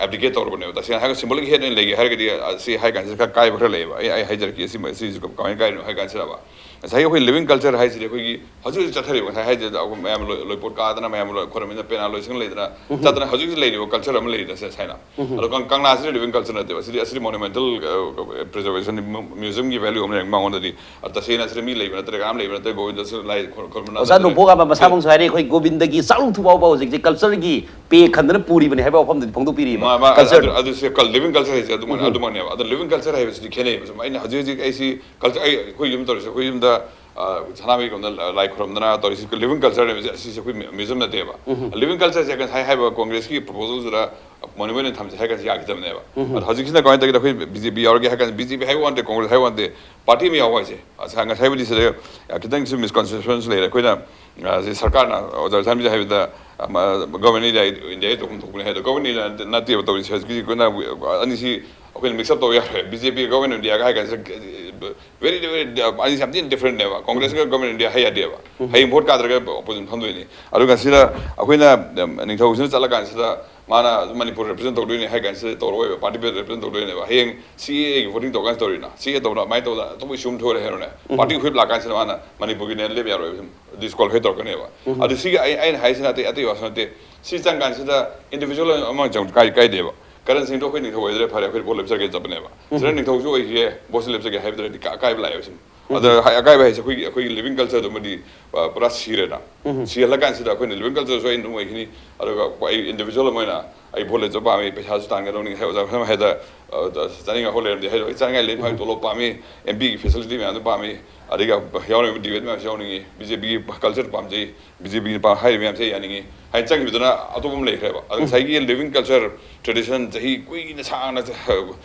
ꯑꯦꯕꯗꯤꯀꯦꯠ ꯇꯧꯔꯕꯅꯦꯕ꯫ ꯇꯁꯦꯡꯅ ꯍꯥꯏꯔꯒ ꯁꯤꯝꯕꯣꯂꯤꯛ ꯍꯦꯠ ꯑꯣꯏꯅ ꯂꯩꯒꯦ ꯍꯥꯏꯔꯒꯗꯤ, ꯑ, ꯁꯤ ꯍꯥꯏ ꯀꯥꯟꯁꯤꯗ ꯈꯔ ꯀꯥꯏꯕ ꯈꯔ ꯂꯩꯌꯦꯕ꯫ ꯑꯩ, ꯑꯩ ꯍꯥꯏꯖꯔꯛꯀꯦ, ꯁꯤ, ꯁꯤꯁꯨ ꯀꯃꯥꯏꯅ ꯀꯥꯏꯔꯤꯅꯣ ꯍꯥꯏ ꯀꯥꯟꯁꯤꯗꯕ, ꯉꯁꯥꯏꯒꯤ ꯑꯩꯈꯣꯏ ꯂꯤꯕꯤꯡ ꯀꯜꯆꯔ ꯍꯥꯏꯁꯤꯗꯤ ꯑꯩꯈꯣꯏꯒꯤ ꯍꯧꯖꯤꯛ ꯍꯧꯖꯤꯛ ꯆꯠꯊꯔꯤꯕ, ꯉꯁꯥꯏ ꯍꯥꯏꯖꯦ ꯑꯩꯈꯣꯏ ꯃꯌꯥꯝ ꯂꯣꯏ-, ꯂꯣꯏꯄꯣꯠ ꯀꯥꯗꯅ, ꯃꯌꯥꯝ ꯂꯣꯏ ꯈꯣꯏꯔꯝꯃꯤꯅ, ꯄꯦꯅꯥ ꯂꯣꯏꯁꯪ ꯂꯩꯗꯅ ꯆꯠꯇꯅ ꯍꯧꯖꯤꯛ ꯍꯧꯖꯤꯛ ꯂꯩꯔꯤꯕ ꯀꯜꯆꯔ ꯑꯃ ꯂꯩꯔꯤꯗ ꯁꯦ-, ꯁꯥꯏꯅ꯫ ꯑꯗꯣ ꯀꯪ-, ꯀꯪꯂꯥꯁꯤꯗꯤ ꯂꯤꯕꯤꯡ ꯀꯜꯆꯔ ꯅꯠꯇꯦꯕ꯫ ꯁꯤꯗꯤ ꯑꯁꯤꯗꯤ ꯃꯣꯅꯨꯃꯦꯟꯇꯦꯜ, ꯑ, ꯄ꯭ꯔꯤꯖꯔꯕꯦꯁꯟ, ꯃ꯭ꯌꯨꯖꯤꯌꯝꯒꯤ ꯚꯦꯂ꯭ꯌꯨ ꯑꯃ ꯂꯩ ꯃꯉꯣꯟꯗꯗꯤ꯫ ꯑꯗꯣ ꯇꯁꯦꯡꯅ ꯑꯁꯤꯗ ꯃꯤ ꯂꯩꯕ ꯅꯠꯇ꯭ꯔꯦ, ꯀꯅꯥꯝ ꯂꯩꯕ ꯅꯠꯇ꯭ꯔꯦ, ꯒꯣꯕꯤꯟꯗꯁꯨ ꯂꯥꯏ ꯈꯣꯏ-, ꯈꯣꯏꯔꯝꯕ ꯅꯠꯇ꯭ꯔꯦ꯫ ꯑꯣꯖꯥ ꯅꯣꯡꯄꯣꯛ ꯉꯥꯟꯕ ꯃꯁꯥꯃꯛꯁꯨ ꯍꯥꯏꯔꯦ, ꯑꯩꯈꯣꯏ ꯒꯣꯕꯤꯟꯗꯒꯤ ꯆꯥꯛꯂꯨꯛ ꯊꯨ ꯐꯥꯎꯕ ꯍꯧꯖꯤꯛꯁꯦ ꯀꯜꯆꯔꯒꯤ ꯄꯦ ꯈꯟꯗꯅ ꯄꯨꯔꯤꯕꯅꯦ ꯍꯥꯏꯕ ꯋꯥꯐꯝꯗꯨꯗꯤ ꯐꯣꯡꯗꯣꯛꯄꯤꯔꯤꯕ꯫ ꯃꯥ-, ꯃꯥ-, ꯑꯗꯨ-, ꯀꯜꯆꯔ ꯑꯗꯨꯁꯦ ꯀꯜ-, ꯂꯤꯕꯤꯡ ꯀꯜꯆꯔ ꯍꯥꯏꯁꯦ ꯑꯗꯨꯃꯥꯏꯅ, ꯑꯗꯨꯃꯛꯅꯦꯕ꯫ ꯑꯗꯣ ꯂꯤꯕꯤꯡ ꯀꯜꯆꯔ ꯍꯥꯏꯕꯁꯤꯗꯤ ꯈꯦꯠꯅꯩꯕ꯫ ꯁꯨꯝ ꯑꯩꯅ ꯍꯧꯖꯤꯛ ꯍꯧꯖꯤꯛ ꯑꯩꯁꯤ ꯀꯜꯆꯔ, ꯑꯩ, ꯑꯩꯈꯣꯏ ꯌꯨꯝ ꯇꯧꯔꯤꯁꯦ, ꯑꯩꯈꯣꯏ ꯌꯨꯝꯗ, ꯑ, ꯁꯅꯥꯃꯍꯤꯒꯨꯝꯅ ꯂꯥꯏ ꯈꯨꯔꯨꯝꯗꯅ ꯇꯧꯔꯤꯁꯤ ꯂꯤꯕꯤꯡ ꯀꯜꯆꯔꯅꯦꯕ꯫ ꯁꯤ-, ꯑꯁꯤꯁꯦ ꯑꯩꯈꯣꯏ ꯃ꯭ꯌꯨ-, ꯃ꯭ꯌꯨꯖꯤꯌꯝ ꯅꯠꯇꯦꯕ꯫ ꯂꯤꯕꯤꯡ ꯀꯜꯆꯔꯁꯦ ꯉꯁꯥꯏ ꯍꯥꯏꯕ ꯀꯣꯡꯒ꯭ꯔꯦꯁꯀꯤ ꯄ꯭ꯔꯣꯄꯣꯖꯦꯜꯗꯨꯗ ꯃꯣꯅꯨꯃꯦꯟ ꯑꯣꯏꯅ ꯊꯝꯁꯦ ꯍꯥꯏꯔ ꯀꯥꯟꯗ ꯌꯥꯈꯤꯗꯕꯅꯦꯕ꯫ ꯑꯗꯣ ꯍꯧꯖꯤꯛꯁꯤꯅ ꯀꯃꯥꯏꯅ ꯇꯧꯒꯦꯗ, ꯑꯩꯈꯣꯏ ꯕꯤ ꯖꯦ ꯄꯤ ꯌꯥꯎꯔꯒꯦ ꯍꯥꯏꯔ ꯀꯥꯟꯗ, ꯕꯤ ꯖꯦ ꯄꯤ ꯍꯥꯏꯕ ꯋꯥ ꯅꯠꯇꯦ, ꯀꯣꯡꯒ꯭ꯔꯦꯁ ꯍꯥꯏꯕ ꯋꯥ ꯅꯠꯇꯦ, ꯄꯥꯔꯇꯤ ꯑꯃ ꯌꯥꯎꯕ ꯍꯥꯏꯁꯦ꯫ ꯑꯁ, ꯉꯁꯥꯏꯕꯨꯗꯤ ꯁꯤꯗ ꯈꯤꯇꯪꯁꯨ ꯃꯤꯁꯀꯟꯁꯦꯞꯁꯟꯁꯨ ꯂꯩꯔꯦ꯫ ꯑꯩꯈꯣꯏꯅ, ꯑ, ꯁꯤ ꯁꯔꯀꯥꯔꯅ ꯑꯣꯖꯥ ꯁꯥꯟꯕꯤꯗ ꯍꯥꯏꯕꯗ, ꯑ, ꯃ-, ꯒꯚꯔꯟ ꯏꯟꯗꯤꯌꯥ, ꯏꯟꯗꯤꯌꯥꯒꯤ ꯇꯧꯐꯝ ꯊꯣꯛꯄꯅꯦ ꯍꯥꯏꯗꯣ, ꯒꯚꯔꯟ ꯏꯟꯗꯤꯌꯥ ꯅꯠꯇꯦ-, ꯅꯠꯇꯦꯕ ꯇꯧꯔꯤꯁꯦ꯫ ꯍꯧꯖꯤꯛꯀꯤ ꯑꯩꯈꯣꯏꯅ ꯑꯅꯤꯁꯤ ꯑꯩꯈꯣꯏꯅ ꯃꯤꯛꯁ ꯑꯞ ꯇꯧꯕ ꯌꯥꯔꯣꯏ꯫ ꯕꯤ ꯖꯦ ꯄꯤ ꯒꯚꯔꯟ ꯏꯟꯗꯤꯌꯥꯒ ꯍꯥꯏ ꯀꯥꯟꯁꯤꯗ very, very, ꯑꯅꯤꯁꯤ ꯌꯥꯝ ꯊꯤꯅ ꯗꯤꯐ꯭ꯔꯦꯟꯅꯦꯕ꯫ ꯀꯣꯡꯒ꯭ꯔꯦꯁꯀ ꯒꯚꯔꯟ ꯏꯟꯗꯤꯌꯥ ꯍꯥꯏ ꯌꯥꯗꯦꯕ꯫ ꯍꯌꯦꯡ ꯚꯣꯠ ꯀꯥꯗ꯭ꯔꯒ ꯑꯣꯄꯣꯖꯤꯁꯟ ꯐꯝꯗꯣꯏꯅꯤ꯫ ꯑꯗꯨꯒ ꯁꯤꯗ ꯑꯩꯈꯣꯏꯅ, ꯎꯝ, ꯅꯤꯡꯊꯧꯁꯤꯅ ꯆꯠꯂꯀꯥꯟꯁꯤꯗ ꯃꯥꯅ ꯃꯅꯤꯄꯨꯔ ꯔꯤꯄ꯭ꯔꯖꯦꯟ ꯇꯧꯗꯣꯏꯅꯤ ꯍꯥꯏ ꯀꯥꯟꯁꯤꯗ ꯇꯧꯔꯛꯑꯣꯏꯕ, ꯄꯥꯔꯇꯤ ꯔꯤꯄ꯭ꯔꯖꯦꯟ ꯇꯧꯗꯣꯏꯅꯦꯕ꯫ ꯍꯌꯦꯡ ꯁꯤ ꯑꯦ ꯑꯦꯒꯤ ꯚꯣꯇꯤꯡ ꯇꯧꯔꯀꯥꯟꯁꯤꯗ ꯇꯧꯔꯤꯅ, ꯁꯤ ꯑꯦ ꯇꯧꯕꯗ ꯑꯗꯨꯃꯥꯏꯅ ꯇꯧꯗꯅ ꯑꯇꯣꯞꯄ ꯏꯁꯨ ꯑꯃ ꯊꯣꯛꯑꯦ ꯍꯥꯏꯔꯣꯅꯦ, ꯄꯥꯔꯇꯤ ꯍꯨꯏꯞ ꯂꯥꯛꯀꯥꯟꯁꯤꯗ ꯃꯥꯅ ꯃꯅꯤꯄꯨꯔꯒꯤꯅꯦ ꯂꯦꯞ ꯌꯥꯔꯣꯏꯕ, ꯁꯨꯝ ꯗꯤꯁꯀ꯭ꯋꯥꯂꯤꯐꯥꯏ ꯇꯧꯔꯛꯀꯅꯦꯕ꯫ ꯑꯗꯨ ꯁꯤꯒꯤ ꯑꯩ, ꯑꯩꯅ ꯍꯥꯏꯁꯤꯅ ꯑꯇꯩ, ꯑꯇꯩ ꯋꯥꯁꯨ ꯅꯠꯇꯦ꯫ ꯁꯤ ꯆꯪꯀꯥꯟꯁꯤꯗ ꯏꯟꯗꯤꯕꯤꯖꯨꯋꯦꯜ ꯑꯃ ꯆꯪ-, ꯀꯥꯏ-, ꯀꯥꯏꯗꯦꯕ꯫ ꯀꯔꯟ ꯁꯤꯡꯗꯣ ꯑꯩꯈꯣꯏ ꯅꯤꯡꯊꯧ ꯑꯣꯏꯗ꯭ꯔꯦ, ꯐꯔꯦ, ꯑꯩꯈꯣꯏ ꯚꯣꯠ ꯂꯦꯞꯆꯒꯦ ꯆꯠꯄꯅꯦꯕ꯫ ꯁꯤꯗ ꯅꯤꯡꯊꯧꯁꯨ ꯑꯣꯏꯈꯤꯌꯦ, ꯚꯣꯠꯁꯨ ꯂꯦꯞꯆꯒꯦ ꯍꯥꯏꯕꯗꯨꯗꯤ ꯀ-, ꯑꯀꯥꯏꯕ ꯂꯥꯛꯑꯦꯕ ꯁꯨꯝ꯫ ꯑꯗ ꯍꯥꯏ-, ꯑꯀꯥꯏꯕ ꯍꯥꯏꯁꯦ ꯑꯩꯈꯣꯏꯒꯤ, ꯑꯩꯈꯣꯏꯒꯤ ꯂꯤꯕꯤꯡ ꯀꯜꯆꯔꯗꯨꯃꯗꯤ, ꯑ, ꯄꯨꯔꯥ ꯁꯤꯔꯦꯅ꯫ ꯁꯤꯍꯜꯂꯀꯥꯟꯁꯤꯗ ꯑꯩꯈꯣꯏꯅ ꯂꯤꯕꯤꯡ ꯀꯜꯆꯔꯁꯨ ꯑꯩ ꯑꯗꯨꯝ ꯑꯣꯏꯈꯤꯅꯤ꯫ ꯑꯗꯨꯒ ꯑꯩ ꯏꯟꯗꯤꯕꯤꯖꯨꯋꯦꯜ ꯑꯃ ꯑꯣꯏꯅ ꯑꯩ ꯚꯣꯠ ꯂꯦꯞꯆꯕ ꯄꯥꯝꯃꯤ, ꯄꯩꯁꯥꯁꯨ ꯇꯥꯟꯒꯗꯧꯅꯤ꯫ ꯍꯥꯏ ꯑꯣꯖꯥ ꯐꯖꯅ ꯍꯥꯏꯗ, ꯑ, ꯆꯥꯅꯤꯡꯉ ꯍꯣꯠ ꯂꯩꯔꯝꯗꯦ ꯍꯥꯏꯗꯣ ꯑꯩ ꯆꯥꯅꯤꯡꯉꯥꯏ ꯂꯩ, ꯃꯥꯒꯤ ꯇꯣꯂꯣꯞ ꯄꯥꯝꯃꯤ, ꯑꯦꯝ ꯄꯤꯒꯤ ꯐꯦꯁꯤꯂꯤꯇꯤ ꯃꯌꯥꯝꯗꯣ ꯄꯥꯝꯃꯤ꯫ ꯑꯗꯒꯤ ꯌꯥꯎꯔꯤꯕ ꯗꯤꯕꯦꯠ ꯃꯌꯥꯝꯁꯨ ꯌꯥꯎꯅꯤꯡꯉꯤ, ꯕꯤ ꯖꯦ ꯄꯤꯒꯤ ꯀꯜꯆꯔ ꯄꯥꯝꯖꯩ, ꯕꯤ ꯖꯦ ꯄꯤꯒꯤ ꯍꯥꯏꯔꯤꯕ ꯃꯌꯥꯝꯁꯦ ꯑꯩ ꯌꯥꯅꯤꯡꯉꯤ ꯍꯥꯏꯅ ꯆꯪꯈꯤꯕꯗꯨꯅ ꯑꯇꯣꯞꯄ ꯑꯃ ꯂꯩꯈ꯭ꯔꯦꯕ꯫ ꯑꯗ ꯉꯁꯥꯏꯒꯤ ꯂꯤꯕꯤꯡ ꯀꯜꯆꯔ, ꯇ꯭ꯔꯦꯗꯤꯁꯟ, ꯆꯍꯤ ꯀꯨꯏꯅ ꯁꯥꯡꯅ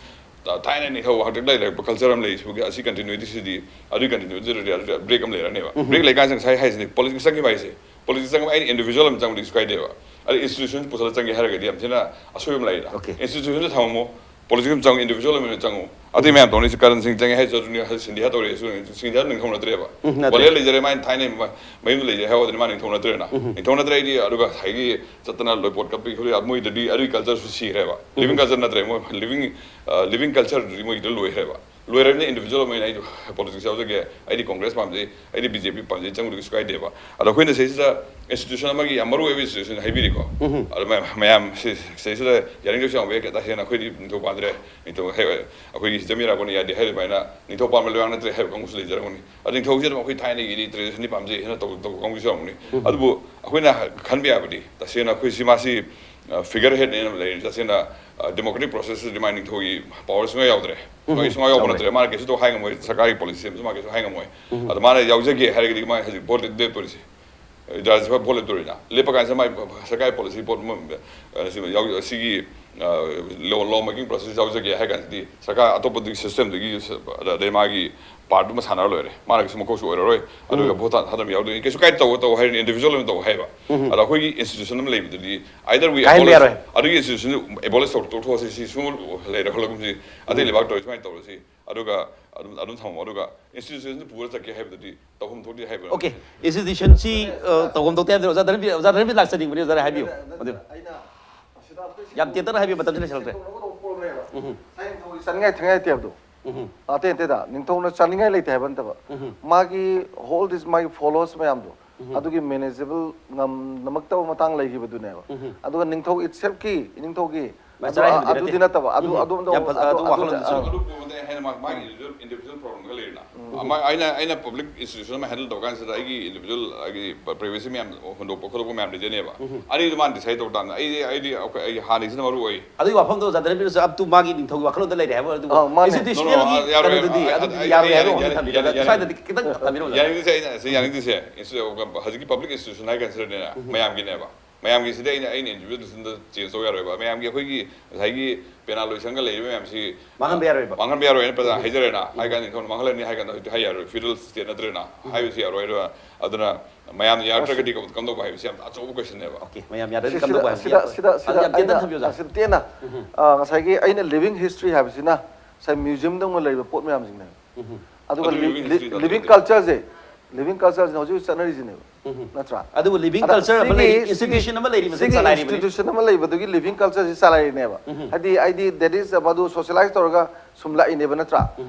ꯊꯥꯏꯅ ꯅꯤꯡꯊꯧ ꯍꯥꯛꯇꯛ ꯂꯩꯔꯛꯄ ꯀꯜꯆꯔ ꯑꯃ ꯂꯩ꯫ ꯁꯤꯒꯤ, ꯑꯁꯤ ꯀꯟꯇꯤꯅ꯭ꯌꯨꯇꯤꯁꯤꯗꯤ, ꯑꯗꯨꯒꯤ ꯀꯟꯇꯤꯅ꯭ꯌꯨꯇꯤꯗꯤ ꯑꯗꯨꯗꯤ ꯕ꯭ꯔꯦꯛ ꯑꯃ ꯂꯩꯔꯅꯦꯕ꯫ ꯕ꯭ꯔꯦꯛ ꯂꯩꯀꯥꯟꯁꯤꯗ ꯉꯁꯥꯏ ꯍꯥꯏꯁꯤꯅꯤ, ꯄꯣꯂꯤꯇꯤꯛꯁ ꯆꯪꯈꯤꯕ ꯍꯥꯏꯁꯦ, ꯄꯣꯂꯤꯇꯤꯛꯁ ꯆꯪꯕ ꯑꯩꯅ ꯏꯟꯗꯤꯕꯤꯖꯨꯋꯦꯜ ꯑꯃ ꯆꯪꯕꯗꯤ ꯀꯩꯁꯨ ꯀꯥꯏꯗꯦꯕ꯫ ꯑꯗ ꯏꯟꯁꯇꯤꯇ꯭ꯌꯨꯁꯟ ꯄꯨꯁꯜꯂ ꯆꯪꯒꯦ ꯍꯥꯏꯔꯒꯗꯤ ꯌꯥꯝ ꯊꯤꯅ ꯑꯁꯣꯏꯕ ꯑꯃ ꯂꯩꯗ꯫ Okay. ꯏꯟꯁꯇꯤꯇ꯭ꯌꯨꯁꯟꯗ ꯊꯝꯃꯝꯃꯣ, ꯄꯣꯂꯤꯇꯤꯛꯁ ꯑꯃ ꯆꯪꯉꯨ, ꯏꯟꯗꯤꯕꯤꯖꯨꯋꯦꯜ ꯑꯃ ꯆꯪꯉꯨ꯫ ꯑꯇꯩ ꯃꯌꯥꯝ ꯇꯧꯅꯔꯤꯁꯦ, ꯀꯔꯟ ꯁꯤꯡ ꯆꯪꯉꯦ ꯍꯥꯏꯁꯨ ꯑꯗꯨꯅꯤ, ꯁꯤꯟꯙꯤꯌꯥ ꯇꯧꯔꯛꯑꯦꯁꯨ, ꯁꯤꯟꯙꯤꯌꯥ ꯅꯤꯡꯊꯧ ꯅꯠꯇ꯭ꯔꯦꯕ꯫ ꯎꯝ, ꯅꯠꯇ꯭ꯔꯦ꯫ ꯋꯥꯂꯦ ꯂꯩꯖꯔꯦ, ꯃꯥꯏꯅ ꯊꯥꯏꯅ ꯃ-, ꯃꯌꯨꯝꯗ ꯂꯩꯖꯔꯦ ꯍꯥꯏꯍꯧꯗꯅ ꯃꯥ ꯅꯤꯡꯊꯧ ꯅꯠꯇ꯭ꯔꯦꯅ꯫ ꯅꯤꯡꯊꯧ ꯅꯠꯇ꯭ꯔꯦ ꯑꯩꯗꯤ꯫ ꯑꯗꯨꯒ ꯉꯁꯥꯏꯒꯤ ꯆꯠꯇꯅ ꯂꯣꯏꯄꯣꯠ ꯀꯞꯄꯤ ꯈꯣꯠꯂꯤ, ꯃꯣꯏꯗꯗꯤ ꯑꯗꯨꯒꯤ ꯀꯜꯆꯔꯁꯨ ꯁꯤꯈ꯭ꯔꯦꯕ꯫ ꯂꯤꯕꯤꯡ ꯀꯜꯆꯔ ꯅꯠꯇ꯭ꯔꯦ, ꯃꯣꯏ ꯂꯤꯕꯤꯡ, ꯑ, ꯂꯤꯕꯤꯡ ꯀꯜꯆꯔꯗꯨꯗꯤ ꯃꯣꯏꯒꯤꯗ ꯂꯣꯏꯈ꯭ꯔꯦꯕ꯫ ꯂꯣꯏꯔꯕꯅꯤꯅ ꯏꯟꯗꯤꯕꯤꯖꯨꯋꯦꯜ ꯑꯃ ꯑꯣꯏꯅ ꯑꯩꯁꯨ ꯄꯣꯂꯤꯇꯤꯛꯁ ꯌꯥꯎꯖꯒꯦ, ꯑꯩꯗꯤ ꯀꯣꯡꯒ꯭ꯔꯦꯁ ꯄꯥꯝꯖꯩ, ꯑꯩꯗꯤ ꯕꯤ ꯖꯦ ꯄꯤ ꯄꯥꯝꯖꯩ, ꯆꯪꯕꯗ ꯀꯩꯁꯨ ꯀꯥꯏꯗꯦꯕ꯫ ꯑꯗꯣ ꯑꯩꯈꯣꯏꯅ ꯁꯤꯗꯩꯁꯤꯗ ꯏꯟꯁꯇꯤꯇ꯭ꯌꯨꯁꯟ ꯑꯃꯒꯤ ꯌꯥꯝ ꯃꯔꯨ ꯑꯣꯏꯕ ꯏꯟꯁꯇꯤꯇ꯭ꯌꯨꯁꯟ ꯍꯥꯏꯕꯤꯔꯤꯀꯣ꯫ ꯑꯗꯣ ꯃꯌꯥꯝ, ꯃꯌꯥꯝ ꯁꯤ-, ꯁꯤꯗꯩꯁꯤꯗ ꯌꯥꯅꯤꯡꯗꯕꯁꯨ ꯌꯥꯝ ꯎꯏ, ꯇꯁꯦꯡꯅ ꯑꯩꯈꯣꯏꯗꯤ ꯅꯤꯡꯊꯧ ꯄꯥꯟꯗ꯭ꯔꯦ, ꯅꯤꯡꯊꯧ ꯍꯦꯛ ꯑꯩꯈꯣꯏꯒꯤ ꯁꯤꯖꯝ ꯏꯔꯥꯕꯣꯠꯅ ꯌꯥꯗꯦ ꯍꯥꯏꯔꯤꯕ ꯑꯗꯨꯃꯥꯏꯅ ꯅꯤꯡꯊꯧ ꯄꯥꯟꯕ ꯂꯩꯕꯥꯛ ꯅꯠꯇ꯭ꯔꯦ ꯍꯥꯏꯕ ꯀꯥꯡꯕꯨꯁꯨ ꯂꯩꯖꯔꯝꯒꯅꯤ꯫ ꯑꯗꯣ ꯅꯤꯡꯊꯧꯁꯦ ꯑꯗꯨꯝ ꯑꯩꯈꯣꯏ ꯊꯥꯏꯅꯒꯤꯗꯤ ꯇ꯭ꯔꯦꯗꯤꯁꯟꯗꯤ ꯄꯥꯝꯖꯩ ꯍꯥꯏꯅ ꯇꯧ-, ꯇꯧꯕ ꯀꯥꯡꯕꯨꯁꯨ ꯌꯥꯎꯔꯝꯒꯅꯤ꯫ ꯑꯗꯨꯕꯨ ꯑꯩꯈꯣꯏꯅ ꯈꯟꯕ ꯌꯥꯕꯗꯤ ꯇꯁꯦꯡꯅ ꯑꯩꯈꯣꯏ ꯁꯤ ꯃꯥꯁꯤ, ꯑ, ꯐꯤꯒꯔ ꯍꯦꯗꯅꯦꯅ ꯂꯩꯔꯤ꯫ ꯇꯁꯦꯡꯅ, ꯑ, ꯗꯦꯃꯣꯀ꯭ꯔꯦꯇꯤꯛ ꯄ꯭ꯔꯣꯁꯦꯁꯇꯗꯤ ꯃꯥ ꯅꯤꯡꯊꯧꯒꯤ ꯄꯥꯋꯔ ꯁꯨꯡꯌꯥꯎ ꯌꯥꯎꯗ꯭ꯔꯦ꯫ ꯁꯨꯡꯌꯥꯎ ꯌꯥꯎꯕ ꯅꯠꯇ꯭ꯔꯦ꯫ ꯃꯥꯅ ꯀꯩꯁꯨ ꯇꯧ ꯍꯥꯏ ꯉꯝꯃꯣꯏ, ꯁꯔꯀꯥꯔꯒꯤ ꯄꯣꯂꯤꯁꯤ ꯑꯃꯁꯨ ꯃꯥ ꯀꯩꯁꯨ ꯍꯥꯏ ꯉꯝꯃꯣꯏ꯫ ꯑꯗꯣ ꯃꯥꯅ ꯌꯥꯎꯖꯒꯦ ꯍꯥꯏꯔꯒꯗꯤ ꯃꯥ ꯍꯧꯖꯤꯛ ꯚꯣꯠ ꯂꯦꯞ-, ꯂꯦꯞꯇꯣꯔꯤꯁꯦ꯫ ꯔꯥꯖ꯭ꯌ ꯁꯚꯥ ꯚꯣꯠ ꯂꯦꯞꯇꯣꯔꯤꯅ꯫ ꯂꯦꯞꯄ ꯀꯥꯟꯁꯤꯗ ꯃꯥꯏ ꯁꯔꯀꯥꯔꯒꯤ ꯄꯣꯂꯤꯁꯤ ꯄꯣꯠ ꯑꯃ, ꯑ, ꯁꯤ ꯌꯥꯎ-, ꯁꯤꯒꯤ, ꯑ, ꯂꯣ, ꯂꯣ ꯃꯦꯀꯤꯡ ꯄ꯭ꯔꯣꯁꯦꯁ ꯌꯥꯎꯖꯒꯦ ꯍꯥꯏ ꯀꯥꯟꯗꯗꯤ ꯁꯔꯀꯥꯔ ꯑꯇꯣꯞꯄꯗꯨꯒꯤ ꯁꯤꯁꯇꯦꯝꯗꯨꯒꯤ ꯁ-, ꯑꯗꯩ ꯃꯥꯒꯤ ꯄꯥꯔꯠꯇꯨꯃ ꯁꯥꯟꯅꯔ ꯂꯣꯏꯔꯦ꯫ ꯃꯥꯅ ꯀꯩꯁꯨ ꯃꯀꯣꯛꯁꯨ ꯑꯣꯏꯔꯔꯣꯏ꯫ ꯑꯗꯨꯒ ꯚꯣꯠ ꯊꯥ-, ꯊꯥꯗꯕ ꯌꯥꯎꯗꯣꯏꯅꯤ꯫ ꯀꯩꯁꯨ ꯀꯥꯏꯗꯦ, ꯇꯧ, ꯇꯧ ꯍꯥꯏꯔꯅꯤ, ꯏꯟꯗꯤꯕꯤꯖꯨꯋꯦꯜ ꯑꯣꯏꯅ ꯇꯧ ꯍꯥꯏꯕ꯫ ꯑꯗꯣ ꯑꯩꯈꯣꯏꯒꯤ ꯏꯟꯁꯇꯤꯇ꯭ꯌꯨꯁꯟ ꯑꯃ ꯂꯩꯕꯗꯨꯗꯤ either we ꯀꯥꯏꯍꯟꯕ abolish, ꯌꯥꯔꯣꯏ꯫ ꯑꯗꯨꯒꯤ ꯏꯟꯁꯇꯤꯇ꯭ꯌꯨꯁꯟꯗꯨ abolish ꯇꯧ-, ꯇꯧꯊꯣꯛꯑꯁꯤ, ꯁꯤ ꯁꯨꯝ ꯂꯩꯔ ꯈꯣꯠꯂꯒꯨꯝꯁꯤ, ꯑꯇꯩ ꯂꯩꯕꯥꯛ ꯇꯧꯔꯤ ꯁꯨꯃꯥꯏꯅ ꯇꯧꯔꯁꯤ꯫ ꯑꯗꯨꯒ ꯑꯗꯨꯝ, ꯑꯗꯨꯝ ꯊꯝꯃꯣ꯫ ꯑꯗꯨꯒ ꯏꯟꯁꯇꯤꯇ꯭ꯌꯨꯁꯟꯁꯤ ꯄꯨꯔ ꯆꯠꯀꯦ ꯍꯥꯏꯕꯗꯨꯗꯤ ꯇꯧꯐꯝ ꯊꯣꯛꯇꯦ ꯍꯥꯏꯕ꯫ Okay, ꯏꯟꯁꯇꯤꯇ꯭ꯌꯨꯁꯟꯁꯤ, ꯑ, ꯇꯧꯐꯝ ꯊꯣꯛꯇꯦ ꯍꯥꯏꯕꯗꯨ ꯑꯣꯖꯥ ꯙꯔꯃꯕꯤꯔ, ꯑꯣꯖꯥ ꯙꯔꯃꯕꯤꯔ ꯂꯥꯛꯆꯅꯤꯡꯕꯅꯤ, ꯑꯣꯖꯥ ꯍꯥꯏꯕꯤꯌꯨ꯫ ꯑꯗꯨ ꯑꯩꯅ ꯃꯁꯤꯗ ꯑꯩꯈꯣꯏ ꯌꯥꯝ ꯇꯦꯟꯇꯛꯅ ꯍꯥꯏꯕꯤꯌꯨ, ꯃꯇꯝꯁꯤ ꯂꯩꯁꯤꯜꯂꯛꯇ꯭ꯔꯦ꯫ ꯁꯦꯡꯗꯣꯛꯅꯕ ꯄꯣꯔꯛꯄꯅꯦꯕ꯫ ꯉꯁꯥꯏ ꯅꯤꯡꯊꯧꯒꯤ ꯆꯥꯅꯤꯡꯉꯥꯏ ꯊꯛꯅꯤꯡꯉꯥꯏ ꯂꯩꯇꯦ ꯍꯥꯏꯕꯗꯣ꯫ ꯑꯇꯩ ꯑꯇꯩꯗ ꯅꯤꯡꯊꯧꯅ ꯆꯥꯅꯤꯡꯉꯥꯏ ꯂꯩꯇꯦ ꯍꯥꯏꯕ ꯅꯠꯇꯕ, ꯃꯥꯒꯤ ꯍꯣꯜ ꯗꯤꯁ, ꯃꯥꯒꯤ ꯐꯣꯂꯣꯋꯔꯁ ꯃꯌꯥꯝꯗꯣ ꯑꯗꯨꯒꯤ ꯃꯦꯅꯦꯖꯦꯕꯜ ꯉꯝꯂꯛꯇꯕ ꯃꯇꯥꯡ ꯂꯩꯈꯤꯕꯗꯨꯅꯦꯕ꯫ ꯑꯗꯨꯒ ꯅꯤꯡꯊꯧ ꯏꯠꯁꯦꯜꯐꯀꯤ, ꯏꯅꯤꯡꯊꯧꯒꯤ ꯃꯆꯥ ꯍꯥꯏꯕꯗꯤ ꯑꯗꯨꯗꯤ ꯅꯠꯇꯕ ꯑꯗꯨ ꯑꯗꯨꯝ ꯌꯥꯝ ꯐꯖ ꯑꯗꯨ ꯋꯥꯈꯜꯂꯣꯟꯗꯨꯁꯨ ꯑꯗꯨ ꯄꯣꯠꯇ ꯍꯦꯟꯅ ꯃꯥ- ꯃꯥꯒꯤ individual individual problem ꯈꯔ ꯂꯩꯔꯦꯅ ꯑꯃ ꯑꯩꯅ ꯑꯩꯅ ꯄꯕ꯭ꯂꯤꯛ ꯏꯟꯁꯇꯤꯇ꯭ꯌꯨꯁꯟ ꯑꯃ ꯍꯦꯟꯗꯜ ꯇꯧꯕ ꯀꯥꯟꯁꯤꯗ ꯑꯩꯒꯤ ꯏꯟꯗꯤꯕꯤꯖꯨꯋꯦꯜ ꯑꯩꯒꯤ ꯄ꯭ꯔꯥꯏꯚꯦꯁꯤ ꯃꯌꯥꯝ ꯍꯨꯟꯗꯣꯛꯄ ꯈꯣꯠꯇꯣꯛꯄ ꯃꯌꯥꯝ ꯂꯩꯖꯅꯦꯕ ꯑꯅꯤꯗꯨ ꯃꯥꯅ ꯗꯤꯁꯥꯏꯠ ꯇꯧꯕ ꯇꯥꯕꯅꯤ꯫ ꯑꯩꯗꯤ ꯑꯩꯗꯤ ꯑꯩꯈꯣꯏ ꯑꯩꯒꯤ ꯍꯥꯟꯅꯒꯤꯁꯤꯅ ꯃꯔꯨ ꯑꯣꯏ꯫ ꯑꯗꯨꯒꯤ ꯋꯥꯐꯝꯗꯣ ꯖꯥꯗꯔꯕꯤꯔꯁꯨ ꯑꯞ ꯇꯨ ꯃꯥꯒꯤ ꯅꯤꯡꯊꯧꯒꯤ ꯋꯥꯈꯜꯂꯣꯟꯗ ꯂꯩꯔꯦ ꯍꯥꯏꯕ ꯑꯗꯨꯕꯨ ꯑꯥ, ꯃꯥꯅꯦ꯫ institutionally No, no, ꯌꯥꯔꯣꯏ, ꯑꯗꯨꯗꯤ ꯑ- ꯑꯗꯨꯗꯤ ꯑ- ꯌꯥꯔꯣꯏ ꯑ- ꯍꯥꯏꯕ ꯑ- ꯋꯥꯈꯜ ꯑ- ꯊꯝꯕꯤꯔꯒ ꯑ- ꯁ꯭ꯋꯥꯏꯗꯗꯤ ꯈꯤꯇꯪ ꯊꯝꯕꯤꯔꯝꯃꯣ ꯖꯥꯗꯔ꯫ ꯌꯥꯅꯤꯡꯗꯦꯁꯦ ꯑꯩꯅ ꯁꯤ ꯌꯥꯅꯤꯡꯗꯦꯁꯦ ꯏꯟꯁꯇꯤꯇ꯭ꯌꯨ- ꯍꯧꯖꯤꯛꯀꯤ ꯄꯕ꯭ꯂꯤꯛ ꯏꯟꯁꯇꯤꯇ꯭ꯌꯨꯁꯟ ꯍꯥꯏ ꯀꯥꯟꯁꯤꯗꯅꯦ ꯃꯌꯥꯝꯒꯤꯅꯦꯕ꯫ ꯃꯌꯥꯝꯒꯤꯁꯤꯗꯤ ꯑꯩꯅ ꯑꯩꯅ ꯏꯟꯗꯤꯕꯤꯖꯨꯋꯦꯜ ꯁꯤꯗ ꯆꯦꯟꯖ ꯇꯧ ꯌꯥꯔꯣꯏꯕ꯫ ꯃꯌꯥꯝꯒꯤ ꯑꯩꯈꯣꯏꯒꯤ ꯉꯁꯥꯏꯒꯤ ꯄꯦꯅꯥ ꯂꯣꯏꯁꯪꯒ ꯂꯩꯔꯤꯕ ꯃꯌꯥꯝꯁꯤ ꯃꯥꯡꯍꯟꯕ ꯌꯥꯔꯣꯏꯕ꯫ ꯃꯥꯡꯍꯟꯕ ꯌꯥꯔꯣꯏꯅ ꯄ꯭ꯔꯖꯥ ꯍꯥꯏꯖꯔꯦꯅ ꯍꯥꯏ ꯀꯥꯟꯗ ꯅꯤꯡꯊꯧꯅ ꯃꯥꯡꯍꯜꯂꯅꯤ ꯍꯥꯏ ꯀꯥꯟꯗ ꯍꯧꯖꯤꯛꯇꯤ ꯍꯥꯏ ꯌꯥꯔꯣꯏ꯫ ꯐꯤꯗꯔꯦꯜ ꯁ꯭ꯇꯦꯠ ꯅꯠꯇ꯭ꯔꯦꯅ ꯍꯥꯏꯕꯁꯤ ꯌꯥꯔꯣꯏ꯫ ꯑꯗꯨꯅ ꯑꯗꯨꯅ ꯃꯌꯥꯝꯅ ꯌꯥꯔꯛꯇ꯭ꯔꯒꯗꯤ ꯀꯝꯗꯧꯕ ꯍꯥꯏꯕꯁꯤ ꯌꯥꯝ ꯑꯆꯧꯕ ꯀ꯭ꯋꯦꯁꯟꯅꯦꯕ꯫ ꯑꯣꯀꯦ, ꯃꯌꯥꯝ ꯌꯥꯔꯗꯤ ꯁꯤ- ꯀꯝꯗꯧꯕ ꯁꯤꯗ ꯍꯥꯏꯕꯁꯤ ꯁꯤꯗ ꯌꯥꯝ- ꯁꯤꯗ ꯑꯗꯨ ꯌꯥꯝ ꯇꯦꯟꯇꯛ ꯑꯩꯅ- ꯊꯝꯕꯤꯌꯨ ꯑꯣꯖꯥ꯫ ꯁꯤꯗ ꯇꯦꯟꯅ ꯑ, ꯉꯁꯥꯏꯒꯤ ꯑꯩꯅ ꯂꯤꯕꯤꯡ ꯍꯤꯁꯇ꯭ꯔꯤ ꯍꯥꯏꯕꯁꯤꯅ ꯉꯁꯥꯏ ꯃ꯭ꯌꯨꯖꯤꯌꯝꯗꯧꯅ ꯂꯩꯕ ꯄꯣꯠ ꯃꯌꯥꯝꯁꯤꯡꯅꯦꯕ꯫ ꯑꯗꯨꯒ ꯑꯗꯨ living history ꯗ ꯂꯤꯕꯤꯡ ꯅꯠꯇꯦ꯫ ꯀꯜꯆꯔꯁꯦ ꯂꯤꯕꯤꯡ ꯀꯜꯆꯔꯁꯤꯅ ꯍꯧꯖꯤꯛ ꯍꯧꯖꯤꯛ ꯆꯠꯅꯔꯤꯁꯤꯅꯦꯕ꯫ ꯅꯠꯇ꯭ꯔꯥ? ꯑꯗꯨꯕꯨ ꯂꯤꯕꯤꯡ ꯑꯗ ꯀꯜꯆꯔ ꯑꯃ ꯂꯩꯔꯤ, ꯁꯤꯒꯤ- ꯏꯟꯁꯇꯤꯇ꯭ꯌꯨꯁꯟ ꯑꯃ ꯂꯩꯔꯤ, ꯃꯁꯤ ꯁꯤꯒꯤ ꯆꯂꯥꯏꯔꯤꯕꯅꯤ꯫ ꯏꯟꯁꯇꯤꯇ꯭ꯌꯨꯁꯟ ꯑꯃ ꯂꯩꯕꯗꯨꯒꯤ ꯂꯤꯕꯤꯡ ꯀꯜꯆꯔꯁꯤ ꯆꯂꯥꯏꯔꯤꯅꯦꯕ꯫ ꯍꯥꯏꯗꯤ ꯍꯥꯏꯗꯤ that is ꯃꯗꯨ ꯁꯣꯁꯤꯌꯦꯂꯥꯏꯁ ꯇꯧꯔꯒ ꯁꯨꯝ ꯂꯥꯛꯏꯅꯦꯕ ꯅꯠꯇ꯭ꯔꯥ?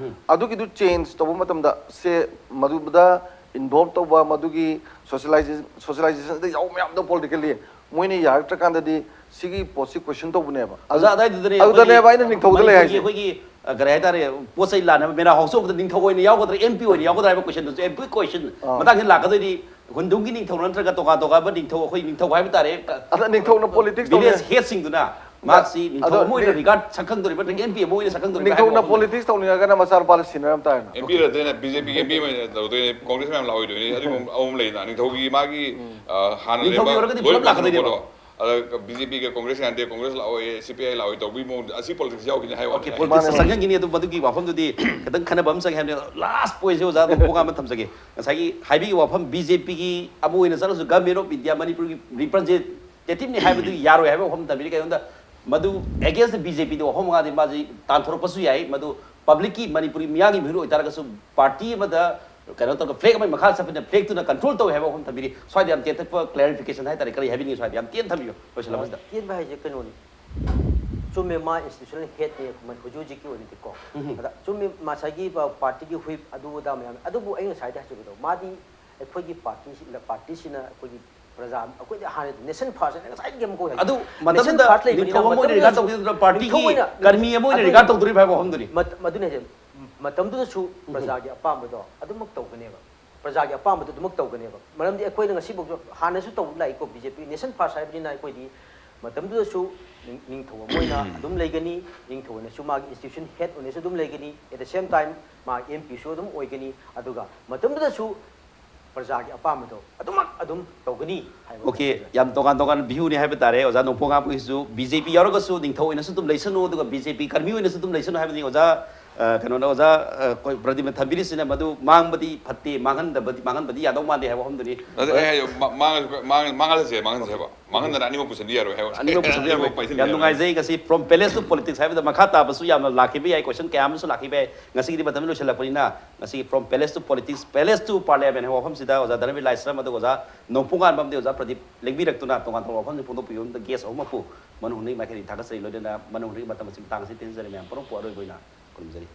ꯑꯗꯨꯒꯤꯗꯨ ꯆꯦꯟꯖ ꯇꯧꯕ ꯃꯇꯝꯗ ꯁꯦ ꯃꯗꯨꯗ ꯏꯟꯚꯣꯜꯕ ꯇꯧꯕ ꯃꯗꯨꯒꯤ ꯁꯣꯁꯤꯌꯦꯂꯥꯏꯖꯦꯁꯟ ꯁꯣꯁꯤꯌꯦꯂꯥꯏꯖꯦꯁꯟꯗ ꯌꯥꯎꯕ ꯃꯌꯥꯝꯗꯣ ꯄꯣꯂꯤꯇꯤꯀꯦꯜꯂꯤ ꯃꯣꯏꯅ ꯌꯥꯔꯛꯇ꯭ꯔꯀꯥꯟꯗꯗꯤ ꯁꯤꯒꯤ ꯄꯣꯠꯁꯤ ꯀꯣꯏꯁꯟ ꯇꯧꯕꯅꯦꯕ꯫ ꯑꯣꯖꯥ ꯑꯗꯥꯏꯗꯨꯗꯅꯦ ꯑꯗꯨꯗꯅꯦꯕ ꯑꯩꯈꯣꯏꯒꯤ ꯑꯩꯅ ꯅꯤꯡꯊꯧꯗ ꯂꯩ ꯍꯥꯏꯁꯦ꯫ ꯑꯩꯈꯣꯏꯒꯤ ꯑ, ꯀꯔꯤ ꯍꯥꯏꯇꯥꯔꯦ, ꯄꯣꯠ ꯆꯩ ꯂꯥꯟꯅꯕ ꯃꯦꯔꯥ ꯍꯧꯁ ꯎꯕꯗ ꯅꯤꯡꯊꯧ ꯑꯣꯏꯅ ꯌꯥꯎꯒꯗ꯭ꯔꯥ, ꯑꯦꯝ ꯄꯤ ꯑꯣꯏꯅ ꯌꯥꯎꯒꯗ꯭ꯔꯥ ꯍꯥꯏꯕ ꯀꯣꯏꯁꯟꯗꯨꯁꯨ ꯑꯦꯝ ꯄꯤ ꯀꯣꯏꯁꯟ ꯑꯥ꯫ ꯃꯇꯥꯡꯁꯤꯗ ꯂꯥꯛꯀꯗꯣꯏꯗꯤ꯫ ꯍꯨꯟꯗꯨꯝꯒꯤ ꯅꯤꯡꯊꯧ ꯅꯠꯇ꯭ꯔꯒ ꯇꯣꯉꯥꯟ ꯇꯣꯉꯥꯟꯕ ꯅꯤꯡꯊꯧ, ꯑꯩꯈꯣꯏ ꯅꯤꯡꯊꯧ ꯍꯥꯏꯕ ꯇꯥꯔꯦ꯫ ꯑꯗ ꯅꯤꯡꯊꯧꯅ ꯄꯣꯂꯤꯇꯤꯛꯁ ꯚꯤꯂꯦꯖ ꯇꯧꯅꯤ꯫ ꯍꯦꯗꯁꯤꯡꯗꯨꯅ ꯃꯍꯥꯛꯁꯤ ꯅꯤꯡꯊꯧ ꯑꯗꯣ ꯑꯃ ꯑꯣꯏꯅ ꯅꯤ- ꯔꯤꯒꯥꯔꯗ ꯁꯛꯈꯪꯗꯣꯔꯤꯕ ꯅꯠꯇ꯭ꯔꯒ ꯑꯦꯝ ꯄꯤ ꯑꯃ ꯑꯣꯏꯅ ꯁꯛꯈꯪꯗꯣꯔꯤꯕ ꯅꯤꯡꯊꯧꯅ ꯍꯥꯏꯕ ꯋꯥꯐꯝꯗꯨꯅꯤ꯫ ꯄꯣꯂꯤꯇꯤꯛꯁ ꯇꯧꯅꯤꯡꯉꯒꯅ ꯃꯆꯥꯅꯨꯄꯥꯗ ꯁꯤꯟꯅꯔꯝ ꯇꯥꯔꯦꯅ꯫ ꯑꯦꯝ ꯄꯤ ꯅꯠꯇꯦꯅ B J P M P ꯑꯣꯏꯅ ꯇꯧꯗꯣꯏꯅꯦ꯫ ꯀꯣꯡꯒ꯭ꯔꯦꯁ ꯃꯌꯥꯝ ꯂꯥꯛꯑꯣꯏꯗꯣꯏꯅꯦ꯫ ꯑꯗꯨꯒꯨꯝꯕ ꯑꯃ ꯂꯩꯗꯅ ꯅꯤꯡꯊꯧꯒꯤ ꯃꯥꯒꯤ ꯑ, ꯍꯥꯟꯅ ꯅꯤꯡꯊꯧꯒꯤ ꯂꯩꯔꯝꯕ ꯑꯣꯏꯔꯒꯗꯤ ꯂꯣꯏ ꯄꯨꯂꯞ ꯂꯥꯛꯀꯗꯣꯏꯅꯦꯕ꯫ ꯄꯨꯊꯣꯛꯄꯗꯣ꯫ ꯑꯗ ꯕꯤ ꯖꯦ ꯄꯤꯒ ꯀꯣꯡꯒ꯭ꯔꯦꯁ ꯌꯥꯅꯗꯦ, ꯀꯣꯡꯒ꯭ꯔꯦꯁ ꯂꯥꯛꯑꯣꯏ, ꯁꯤ ꯄꯤ ꯑꯥꯏ ꯂꯥꯛꯑꯣꯏ ꯇꯧꯕꯒꯤ ꯃꯑꯣꯡꯗ ꯑꯁꯤ ꯄꯣꯂꯤꯇꯤꯛꯁ ꯌꯥꯎꯈꯤꯅꯤ ꯍꯥꯏ ꯑꯣꯀꯦ, ꯋꯥꯅꯤ꯫ ꯄꯣꯂꯤꯇꯤꯛꯁꯇ ꯃꯥꯅꯦ꯫ ꯆꯪꯍꯟꯈꯤꯅꯤ꯫ ꯑꯗꯨ ꯃꯗꯨꯒꯤ ꯋꯥꯐꯝꯗꯨꯗꯤ ꯈꯤꯇꯪ ꯈꯟꯅꯕ ꯑꯃ ꯆꯪꯉꯦ ꯍꯥꯏꯕꯅꯤ꯫ ꯂꯥꯁ ꯄꯣꯏꯟꯁꯦ ꯑꯣꯖꯥ ꯑꯗꯨꯝ ꯄꯨꯡ ꯑꯃ ꯊꯝꯖꯒꯦ꯫ ꯉꯁꯥꯏꯒꯤ ꯍꯥꯏꯕꯤꯈꯤꯕ ꯋꯥꯐꯝ ꯕꯤ ꯖꯦ ꯄꯤꯒꯤ ꯑꯃ ꯑꯣꯏꯅ ꯆꯠꯂꯁꯨ ꯒꯚꯔꯟꯃꯦꯟ ꯑꯣꯐ ꯏꯟꯗꯤꯌꯥ ꯃꯅꯤꯄꯨꯔꯒꯤ ꯔꯤꯄ꯭ꯔꯖꯦꯟꯇꯦꯇꯤꯚꯅꯤ ꯍꯥꯏꯕꯗꯨ ꯌꯥꯔꯣꯏ ꯍꯥꯏꯕ ꯋꯥꯐꯝ ꯊꯝꯕꯤꯔꯤ꯫ ꯀꯩꯅꯣꯗ ꯃꯗꯨ ꯑꯦꯒꯦꯟꯁꯇ ꯕꯤ ꯖꯦ ꯄꯤꯗ ꯋꯥꯐꯝ ꯃꯉꯥꯗꯤ ꯃꯥꯁꯤ ꯇꯥꯟꯊꯣꯔꯛꯄꯁꯨ ꯌꯥꯏ꯫ ꯃꯗꯨ ꯄꯕ꯭ꯂꯤꯛꯀꯤ ꯃꯅꯤꯄꯨꯔꯤ ꯃꯤꯌꯥꯝꯒꯤ ꯃꯤꯍꯨꯠ ꯑꯣꯏꯇꯥꯔꯒꯁꯨ ꯄꯥꯔꯇꯤ ꯑꯃꯗ ꯀꯩꯅꯣ ꯇꯧꯔꯒ ꯐ꯭ꯂꯦꯛ ꯑꯃꯒꯤ ꯃꯈꯥꯗ ꯆꯠꯄꯅꯤꯅ ꯐ꯭ꯂꯦꯛꯇꯨꯅ ꯀꯟꯇ꯭ꯔꯣꯜ ꯇꯧꯋꯦ ꯍꯥꯏꯕ ꯋꯥꯐꯝ ꯊꯝꯕꯤꯔꯤ꯫ ꯁ꯭ꯋꯥꯏꯗ ꯌꯥꯝ ꯇꯦꯟꯇꯛꯄ ꯀ꯭ꯂꯦꯔꯤꯐꯤꯀꯦꯁꯟ ꯍꯥꯏꯇꯥꯔꯦ, ꯀꯔꯤ ꯍꯥꯏꯕꯤꯅꯤꯡꯉꯤ ꯁ꯭ꯋꯥꯏꯗ ꯌꯥꯝ ꯇꯦꯟꯅ ꯊꯝꯕꯤꯌꯨ ꯂꯣꯏꯁꯤꯜꯂꯛꯄꯁꯤꯗ꯫ ꯇꯦꯟꯕ ꯍꯥꯏꯁꯦ ꯀꯩꯅꯣꯅꯤ꯫ ꯆꯨꯝꯃꯦ, ꯃꯥ ꯏꯟꯁꯇꯤꯇ꯭ꯌꯨꯁꯅꯦꯜ ꯍꯦꯗꯅꯤ ꯍꯧꯖꯤꯛ ꯍꯧꯖꯤꯛꯀꯤ ꯑꯣꯏꯅꯗꯤꯀꯣ꯫ ꯎꯝ꯫ ꯑꯗ ꯆꯨꯝꯃꯦ, ꯉꯁꯥꯏꯒꯤ ꯄ- ꯄꯥꯔꯇꯤꯒꯤ ꯍꯨꯏꯞ ꯑꯗꯨ ꯑꯗꯥ ꯃꯌꯥꯝ, ꯑꯗꯨꯕꯨ ꯑꯩ ꯉꯁꯥꯏꯗ ꯍꯥꯏꯖꯕꯗꯣ, ꯃꯥꯗꯤ ꯑꯩꯈꯣꯏꯒꯤ ꯄꯥꯔꯇꯤꯁꯤ ꯄꯥꯔꯇꯤꯁꯤꯅ ꯑꯩꯈꯣꯏꯒꯤ ꯄ꯭ꯔꯖꯥ ꯑꯩꯈꯣꯏꯗꯤ ꯍꯥꯟꯅ ꯅꯦꯁꯟ ꯐꯥꯔꯁ ꯍꯥꯏꯅ ꯉꯁꯥꯏꯗꯒꯤ ꯑꯃꯨꯛ ꯍꯥꯏ꯫ ꯑꯗꯨ ꯅꯦꯁꯟ ꯃꯇꯝꯗꯨꯗ ꯐꯥꯔꯁ ꯂꯩꯕꯅꯤꯅ ꯅꯤꯡꯊꯧ ꯑꯃ ꯑꯣꯏꯅ ꯔꯤꯒꯥꯔꯗ ꯃꯇꯝꯗꯨꯗꯁꯨ ꯇꯧꯕꯤꯗꯨꯅ ꯄꯥꯔꯇꯤꯒꯤ ꯅꯤꯡꯊꯧ ꯑꯣꯏꯅ ꯀꯔꯃꯤ ꯑꯃ ꯑꯣꯏꯅ ꯑꯗꯨꯅꯤ꯫ ꯔꯤꯒꯥꯔꯗ ꯇꯧꯗꯣꯔꯤꯕ ꯍꯥꯏꯕ ꯋꯥꯐꯝꯗꯨꯅꯤ꯫ ꯃꯠ- ꯃꯗꯨꯅ ꯍꯥꯏꯁꯦ, ꯃꯇꯝꯗꯨꯗꯁꯨ ꯄ꯭ꯔꯖꯥꯒꯤ ꯑꯄꯥꯝꯕꯗꯣ ꯑꯗꯨꯃꯛ ꯇꯧꯒꯅꯦꯕ꯫ ꯄ꯭ꯔꯖꯥꯒꯤ ꯑꯄꯥꯝꯕꯗꯣ ꯑꯗꯨꯃꯛ ꯇꯧꯒꯅꯦꯕ꯫ ꯃꯔꯝꯗꯤ ꯑꯩꯈꯣꯏꯅ ꯉꯁꯤꯐꯥꯎꯁꯨ ꯍꯥꯟꯅꯁꯨ ꯇꯧꯕ ꯂꯥꯛꯏꯀꯣ, ꯕꯤ ꯖꯦ ꯄꯤ ꯅꯦꯁꯟ ꯐꯥꯔꯁ ꯍꯥꯏꯕꯅꯤꯅ ꯑꯩꯈꯣꯏꯗꯤ ꯃꯇꯝꯗꯨꯗꯁꯨ ꯅꯤꯡ- ꯅꯤꯡꯊꯧ ꯑꯃ ꯑꯣꯏꯅ ꯑꯗꯨꯝ ꯂꯩꯒꯅꯤ, ꯅꯤꯡꯊꯧ ꯑꯣꯏꯅꯁꯨ ꯃꯥꯒꯤ ꯏꯟꯁꯇꯤꯇ꯭ꯌꯨꯁꯟ ꯍꯦꯗ ꯑꯣꯏꯅꯁꯨ ꯑꯗꯨꯝ ꯂꯩꯒꯅꯤ, at the same time ꯃꯥ ꯑꯦꯝ ꯄꯤꯁꯨ ꯑꯗꯨꯝ ꯑꯣꯏꯒꯅꯤ, ꯑꯗꯨꯒ ꯃꯇꯝꯗꯨꯗꯁꯨ ꯄ꯭ꯔꯖꯥꯒꯤ ꯑꯄꯥꯝꯕꯗꯣ ꯑꯗꯨꯃꯛ ꯑꯗꯨꯝ ꯇꯧꯒꯅꯤ ꯍꯥꯏꯕ ꯑꯣꯀꯦ, ꯊꯝꯖꯒꯦ꯫ ꯌꯥꯝ ꯇꯣꯉꯥꯟ ꯇꯣꯉꯥꯟꯕ ꯚ꯭ꯌꯨꯅꯤ ꯍꯥꯏꯕ ꯇꯥꯔꯦ ꯑꯣꯖꯥ ꯅꯣꯡꯄꯣꯛ ꯉꯥꯛꯄꯒꯤꯁꯨ꯫ ꯕꯤ ꯖꯦ ꯄꯤ ꯌꯥꯎꯔꯒꯁꯨ ꯅꯤꯡꯊꯧ ꯑꯣꯏꯅꯁꯨ ꯑꯗꯨꯝ ꯂꯩꯁꯅꯨ, ꯑꯗꯨꯒ ꯕꯤ ꯖꯦ ꯄꯤ ꯀꯔꯃꯤ ꯑꯣꯏꯅꯁꯨ ꯑꯗꯨꯝ ꯂꯩꯁꯅꯨ ꯍꯥꯏꯕꯅꯤ ꯑꯣꯖꯥ, ꯑ, ꯀꯩꯅꯣꯅ ꯑꯣꯖꯥ, ꯑ, ꯑꯩꯈꯣꯏ ꯄ꯭ꯔꯗꯤꯞꯅ ꯊꯝꯕꯤꯔꯤꯁꯤꯅ ꯃꯗꯨ ꯃꯥꯡꯕꯗꯤ ꯐꯠꯇꯦ, ꯃꯥꯡꯍꯟꯗꯕꯗꯤ, ꯃꯥꯡꯍꯟꯕꯗꯤ ꯌꯥꯗꯧ ꯃꯥꯟꯗꯦ ꯍꯥꯏꯕ ꯋꯥꯐꯝꯗꯨꯅꯤ꯫ ꯑꯗ ꯑꯩ ꯍꯥꯏ- ꯃꯥ- ꯃꯥꯡꯉꯁꯨ- ꯃꯥꯡ- ꯃꯥꯡꯍꯜꯂꯁꯦ, ꯃꯥꯡꯍꯜꯂꯁꯦꯕ꯫ ꯃꯥꯡꯍꯟꯗꯅ ꯑꯅꯤꯃꯛ ꯄꯨꯁꯟꯕ ꯌꯥꯔꯣꯏ ꯍꯥꯏꯕ꯫ ꯑꯅꯤꯃꯛ ꯄꯨꯁꯟꯕ ꯌꯥꯔꯣꯏ꯫ ꯄꯥꯏꯁꯟꯕ ꯌꯥꯝ ꯌꯥꯔꯣꯏ꯫ ꯅꯨꯡꯉꯥꯏꯖꯩ꯫ ꯉꯁꯤ From Palace to Politics ꯍꯥꯏꯕꯗ ꯃꯈꯥ ꯇꯥꯕꯁꯨ ꯌꯥꯝꯅ ꯂꯥꯛꯈꯤꯕ ꯌꯥꯏ, ꯀꯣꯏꯁꯟ ꯀꯌꯥ ꯑꯃꯁꯨ ꯂꯥꯛꯈꯤꯕ ꯌꯥꯏ꯫ ꯉꯁꯤꯒꯤꯗꯤ ꯃꯇꯝ ꯂꯣꯏꯁꯤꯜꯂꯛꯄꯅꯤꯅ ꯉꯁꯤꯒꯤ From Palace to Politics, Palace to Parliament ꯍꯥꯏꯕ ꯋꯥꯐꯝꯁꯤꯗ ꯑꯣꯖꯥ ꯙꯅꯕꯤꯔ ꯂꯥꯏꯁ꯭ꯔꯝ ꯑꯗꯨꯒ ꯑꯣꯖꯥ ꯅꯣꯡꯄꯣꯛꯉꯥꯟꯕ ꯑꯃꯗꯤ ꯑꯣꯖꯥ ꯄ꯭ꯔꯗꯤꯞ ꯂꯦꯡꯕꯤꯔꯛꯇꯨꯅ ꯇꯣꯉꯥꯟ ꯇꯣꯉꯥꯟꯕ ꯋꯥꯐꯝꯁꯤꯡ ꯐꯣꯡꯗꯣꯛꯄꯤꯕ ꯑꯃꯗ ꯒꯦꯁ ꯑꯍꯨꯝꯃꯛꯄꯨ ꯃꯅꯨꯡ ꯍꯨꯠꯅ ꯃꯥꯏꯀꯩꯗꯒꯤ ꯊꯥꯒꯠꯆꯔꯤ꯫ ꯂꯣꯏꯅꯅ ꯃꯅꯨꯡ ꯍꯨꯠꯅ ꯃꯇꯝ ꯑꯁꯤ ꯃꯇꯥꯡ ꯑꯁꯤ ꯇꯦꯟꯖꯔꯦ꯫ ꯃꯌꯥꯝ ꯄꯨꯝꯅꯃꯛꯄꯨ ꯑꯔꯣꯏꯕ ꯑꯣꯏꯅ ꯈꯨꯔꯨꯝꯖꯔꯤ꯫